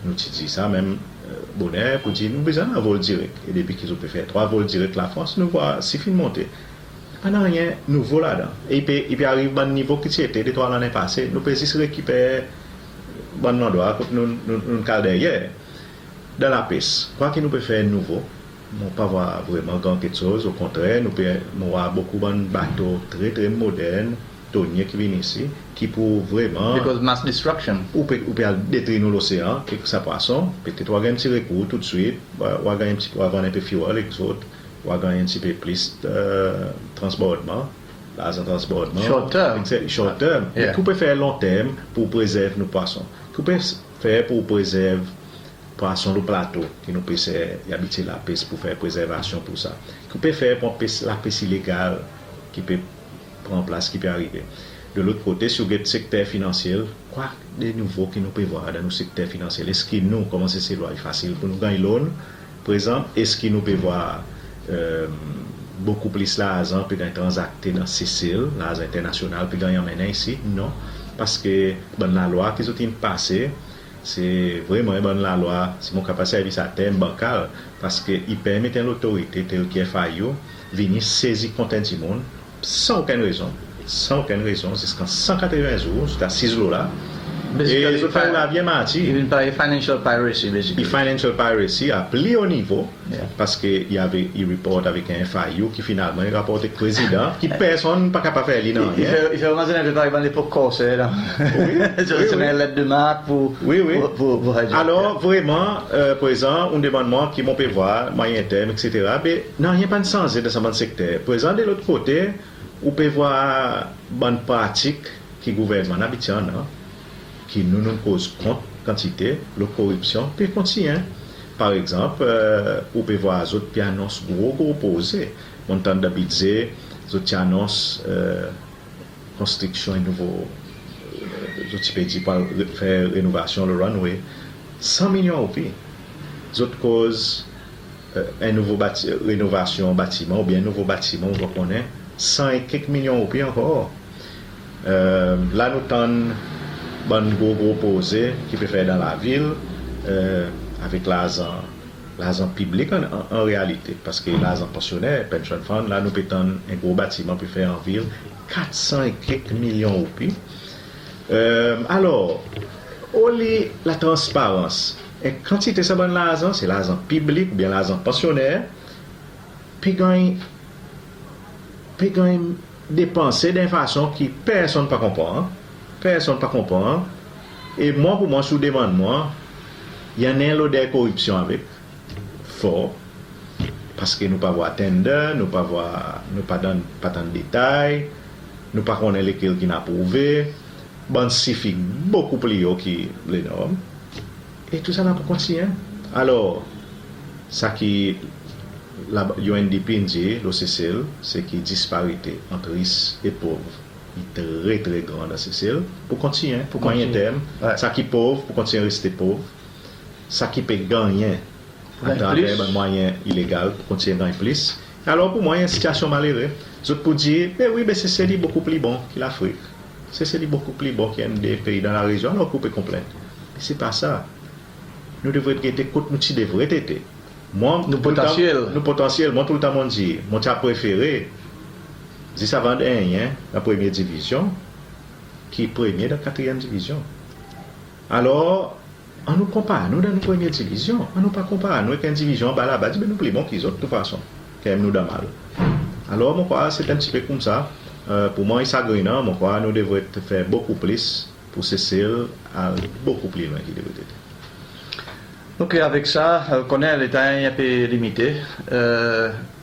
nou ti dir sa menm, e, boner pour dir nou bezwen annan vol direk. E depi ki zot pe fer trwa vol direk Lafrans, nou vwar sif in monte. Pa nanryen nouvo ladan. E i pe, i pe ariv bann nivo ki ti ete de trwa lannen pase. Nou pe zis rekiper bann landrwa kot nou, nou, nou kal deryer. Dan lapes, kwa ki nou pe fer nouvo? Mon pa vwar vreman gran keksoz. Okontrer, nou pe, mon vwar bokou bann bato tre, tre modern, tonye ki vin isi, ki pou vreman... Because mass destruction. Ou pe, ou pe al detri nou losean ek sa pwason, petet ou a ganny en pti rekour toudswit, ou a, ou a ganny en pti, ou a vann en pe fuel ek zot, ou a ganny en pti pe plis, e, transbordman, larzan transbordman. Short term. Short term. Yeah. Me ki ou pe fer long term pour prezerv nou pwason? Ki ou pe s-, fer pour prezerv pwason lo plato, ki nou peser i abitye lapes pour fer prezervasyon pour sa? Ki ou pe fer pour anpes lapes ilegal ki pe pran plas, ki pe arive? De lot kote, si ou get sekter finansyel, kwa de nouvo ki nou pe vwar dan nou sekter finansyel? Eski nou, konman Seselwa, i fasil pour nou ganny loan prezan? Eski nou pe vwar, e, bokou plis larzan pe ganny tranzakte dan Sesel, larzan enternasyonal pe ganny anmennen isi? Non, paski bann lalwa ki zot in pase, Se vreman en bann lalwa, si mon kapab servi sa term, bankal, paske i permet en lotorite tel ki FIU vini sezi kont en dimoun san okenn rezon. San okenn rezon, ziska san katreven zour, zot asiz lo la. E zot fer ou lavyen martir. I vin parey financial piracy, basically. I financial piracy a pli o nivo, paske i ave, i report avek en FIU ki finalman i raport ek Prezidan, ki personn pa kapab fer li nanryen. I fer, i fer ou mazinen en pe parey bann lepok Corsair la. Wi, wi, wi. Zot ti annan en let de mark pour, pour, pour, pour hijack. Alor, vreman, prezan, ou demann mwan ki mon pe vwar, mwayen term, etsetera, be nanryen pa'n sanze dan sa bann sekter. Prezan, de lot kote, ou pe vwar bann pratik ki gouvernman in abitye annan, ki nou, nou koz kont kantite, lo koripsyon, pe kontinyen. Par egzanp, ou pe vwar zot pe anons gro, gro proze. Mon'n tann dan bidze, zot ti anons konstriksyon en nouvo, zot ti pe dir pou al re-, fer renovasyon lo runway, san milyon roupi. Zot koz en nouvo bati-, renovasyon batiman oubyen nouvo batiman, ou konnen, san e kek milyon roupi ankor. La nou tann bann gro, gro proze ki pe fer dan lavil, avek larzan, larzan piblik an, an, an realite, paske larzan pansyoner, pension fund, la nou pe tann en gro batiman pe fer an vil, kat san e kek milyon roupi. Alor, oli latransparans, en kantite sa bann larzan, se larzan piblik oubyen larzan pansyoner, pe ganny, pe ganny depanse dan en fason ki personn pa konpran, personn pa konpran. E mwan, pour mwan, si ou demann mwan, i annan en loder koripsyon avek, for, paske nou pa vwar tender, nou pa vwar, nou pa tann, pa tann detay, nou pa konnen lekel ki'n aprouve, bann sif i bokou pli o ki lenorm. E tou sa la pou kontinyen. Alor, sa ki la, UNDP in dir lo Sesel, se ki disparite ant ris e pov i tre, tre gran dan Sesel, pou kontinyen, pou mwayen term. Sa ki pov pou kontinyen reste pov. Sa ki pe gannyen atraver bann mwayen ilegal pou kontinyen ganny plis. Alor, pour mwan, i en sitiasyon malere. Zot pou dir, be wi, be Sesel i bokou pli bon ki Lafrik. Sesel i bokou pli bon ki enn de pei dan larezyon, alor ki ou pe konplenn. Me se pa sa. Nou devret gete kot nou ti devret ete. Mwan, nou potansyel. Nou potansyel, mwan, toultan mon'n dir, mon ti a prefere zis avan dernyen dan premye divizyon ki premye dan katriyenm divizyon. Alor, annou konpar nou dan nou premye divizyon. Annou pa konpar nou ek en divizyon anba laba, dir be nou pli bon ki zot, tou fason, kanmenm nou dan mal. Alor, mon krwar se en pti pe koumsa, pour mwan, i sagrinan, mon krwar nou devret fer bokou plis pour Sesel al bokou pli lwen ki devret ete. Ok, avek sa, ou konnen letan i en pe limite.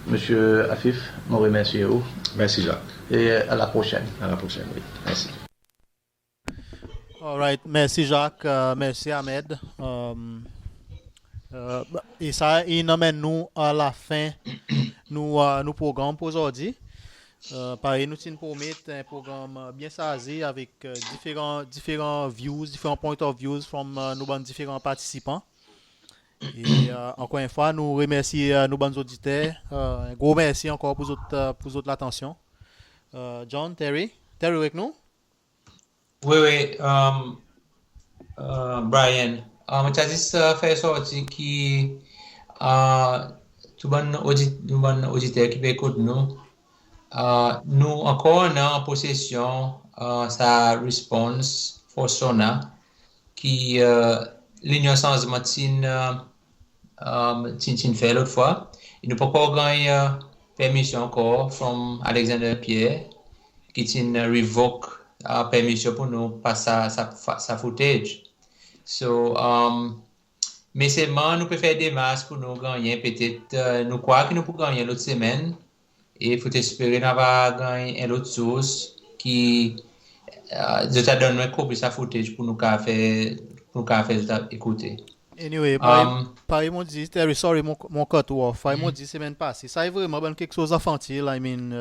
Msye Afif, mon remersye ou. Mersi, Jacques. E a la prosyenn. A la prosyenn, wi. Mersi. Alright, mersi Jacques, mersi Ahmed. E sa i anmenn nou a lafen nou, nou progranm pour ozordi. Parey nou ti'n promet, en progranm byen sarze avek diferan, diferan views, diferan point of views from nou bann diferan partisipan. E ankor en fwa, nou remersi nou bann zoditer. En gro mersi ankor pour zot, pour zot latansyon. John, Terry, Terry ou ek nou? Wi, wi, Brian. Mon ti a zis fer sorti ki tou bann odit-, nou bann oditer ki pe ekout nou, nou ankor annan an posesyon sa response for SONA ki Linyon Sanzman ti'n ti'n, ti'n fer lot fwa. E nou pa ankor ganny permisyon ankor from Alexander Pierre, ki ti'n revoke permisyon pour nou pas sa, sa, sa footage. So, me selman nou pe fer demars pour nou gannyen, petet, nou krwar ki nou pou gannyen lot semenn. E fout espere nou ava ganny en lot sours ki zot a donn nou en kopi sa footage pour nou kapab fer, pour nou kapab fer zot ekoute. Anyway, parey, parey mon dir, Terry, sorry, mon, mon cut ou off. Parey mon dir semenn pase, sa i vreman bann keksoz anfantil, I mean,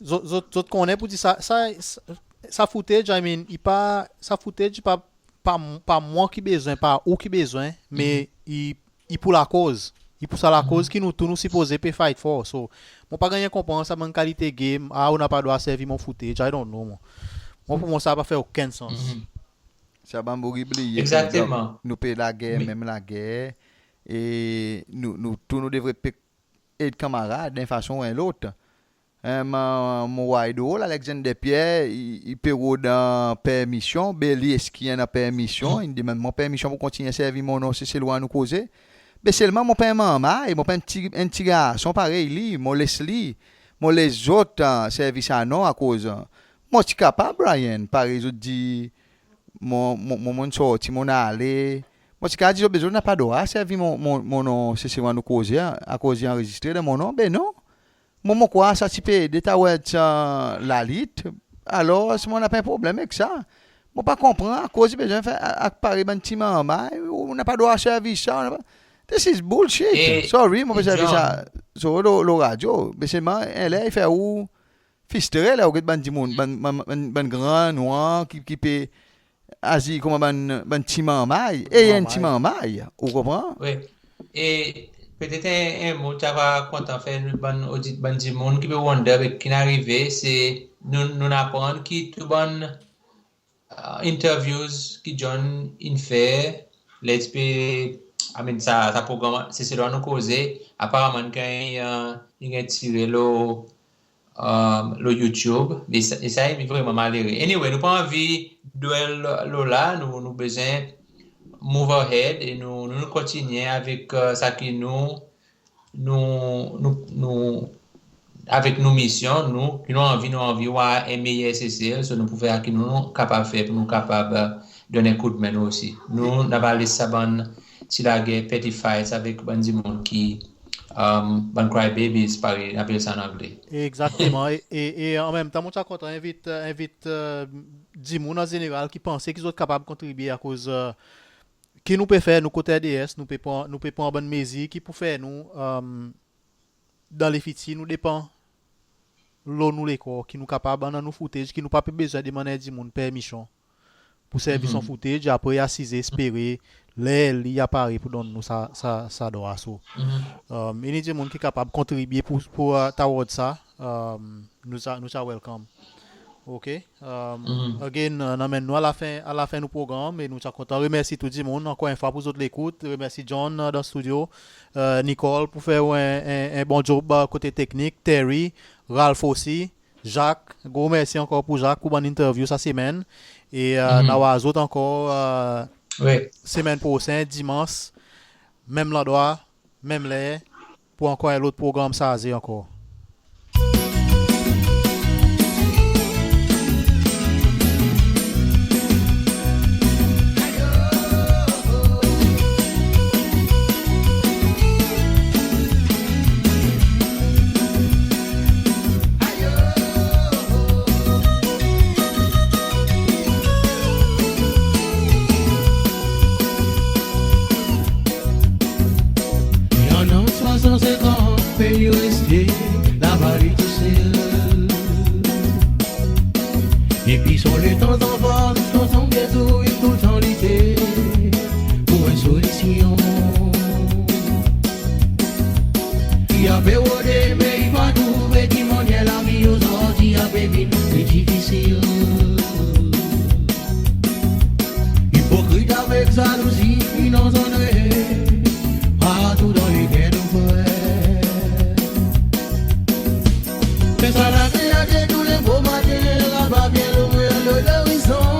zot, zot, zot konnen pour dir sa, sa, sa footage, I mean, i pa, sa footage i pa pa, pa mwan ki bezwen, pa ou ki bezwen, me i, i pour lakoz. I pour sa lakoz ki nou tou nou sipoze pe fight for. So, mon pa ganny konpran sa bann kalite game, a, ou napa drwa servi mon footage, I don't know, mwan. Mwan, pour mwan, sa pa fer okenn sans. Sa bann boug i bliye. Egzakteman. Nou pe lager, menm lager. E nou, nou tou nou devret pe ed kanmarad dan en fason ou en lot. Em, mon war i drol, Alexander Pierre, i, i pe rod permisyon, be li eski i annan permisyon, in demann mwan permisyon pour kontinyen servi mon non Seselwa Nou Koze. Be selman mon pa en manmay, mon pa en pti, en pti garson parey li, mon les li, mon les zot servi sa non akoz mon ti kapab, Brian, parey zot dir, mon, mon, mon, mon'n sorti, mon'n ale. Mon ti kapab dir zot, be zot napa drwa servi mon, mon, mon non Seselwa Nou Koze akoz i anrezistre dan mon non. Be non. Mwan mon krwar sa ti pe ede towards lalit. Alors mon napa en problenm ek sa. Mon pa konpran akoz i bezwen fer a, a parey bann pti manmay, ou napa drwa servi sa, ou napa... This is bullshit. Sorry, mon pe servi sa so lo, lo radyo. Me selman en ler i fer ou fristre ler ou get bann dimoun, bann, bann, bann, bann gran nwanr ki, ki pe azir konman bann, bann pti manmay, e en pti manmay, ou konpran? Wi. E petet en, en mo ti ava kontan fer nou bann odit, bann dimoun ki pe wonder be ki'n arive, se nou, nou'n aprann ki tou bann, uh, interviews ki John in fer, let's be, I mean, sa, sa progranm Seselwa Nou Koze, aparaman in ganny, uh, in ganny tire lo, um, lo YouTube. E sa, e sa i vreman malere. Anyway, nou pa anvi dwell lo la, nou, nou bezwen move ahead e nou, nou, nou kontinyen avek, uh, sa ki nou, nou, nou, nou, avek nou misyon, nou, ki nou anvi, nou anvi war en meyer Sesel, so nou pou fer sa ki nou, nou kapab fer pour nou kapab, uh, donn en koudmen nou osi. Nou, nou ava les sa bann pti lager, petty fights avek bann dimoun ki, um, bann cry babies, parey i apel sa an Angle. Egzakteman. E, e, e an menm tan, mon ti a kontan envit, envit, uh, dimoun an zeneral ki panse ki zot kapab kontribye akoz, uh, ki nou pe fer, nou kot R D S, nou pe pran, nou pe pran bann mezir ki pou fer nou, um, dan lefitir, nou depan lo nou lekor, ki nou kapab annan nou footage, ki nou pa pe bezwen demann en dimoun permisyon pour servi son footage, apre asize espere ler li a pare pour donn nou sa, sa, sa drwa. So, um, any dimoun ki kapab kontribye pour, pour, uh, towards sa, um, nou sa, nou sa welcome. Ok. Um, again, uh, nou anmenn nou a lafen, a lafen nou progranm, e nou ti a kontan remersi tou dimoun ankor en fwa pour zot lekout. Remersi John, uh, dan studio, uh, Nicole pour fer en, en, en bon job, uh, kote teknik, Terry, Ralph osi, Jacques. Gro mersi ankor pour Jacques pour bann interview sa semenn. E, uh, nou a war zot ankor, uh, semenn prosenn, dimans, menm landrwa, menm ler, pour ankor en lot progranm sarze ankor. I annan swasann senkant peyi reste laba li tousel. Depi son letan zanfan, son, son getou, i toultan lite pour en solisyon. I a pe rode, me i pa trouve ki mannyer lavi ozordi a pe vin pli difisil. Ipokrit avek zalouzi, i annan zot partou dan leker nou frer. Me sa la kreate tou le bomaten, laba byen lwen lo lorizon.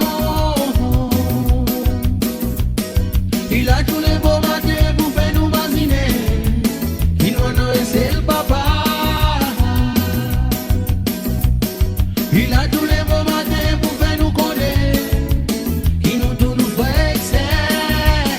I la tou le bomaten pour fer nou mazinen ki nou annan en sel Papa. I la tou le bomaten pour fer nou konnen ki nou tou nou frer ek ser.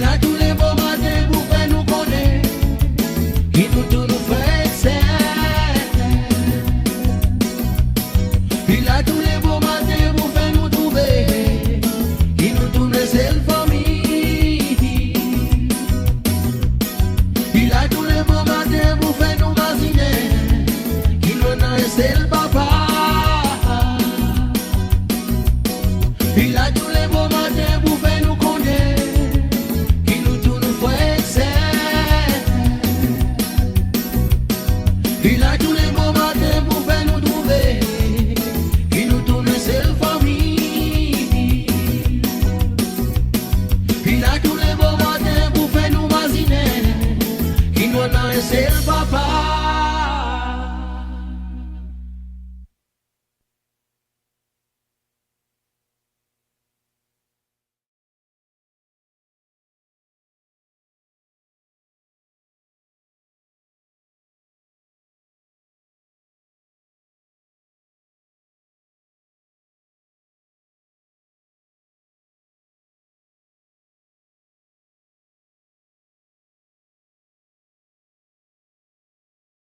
Dan tou le moman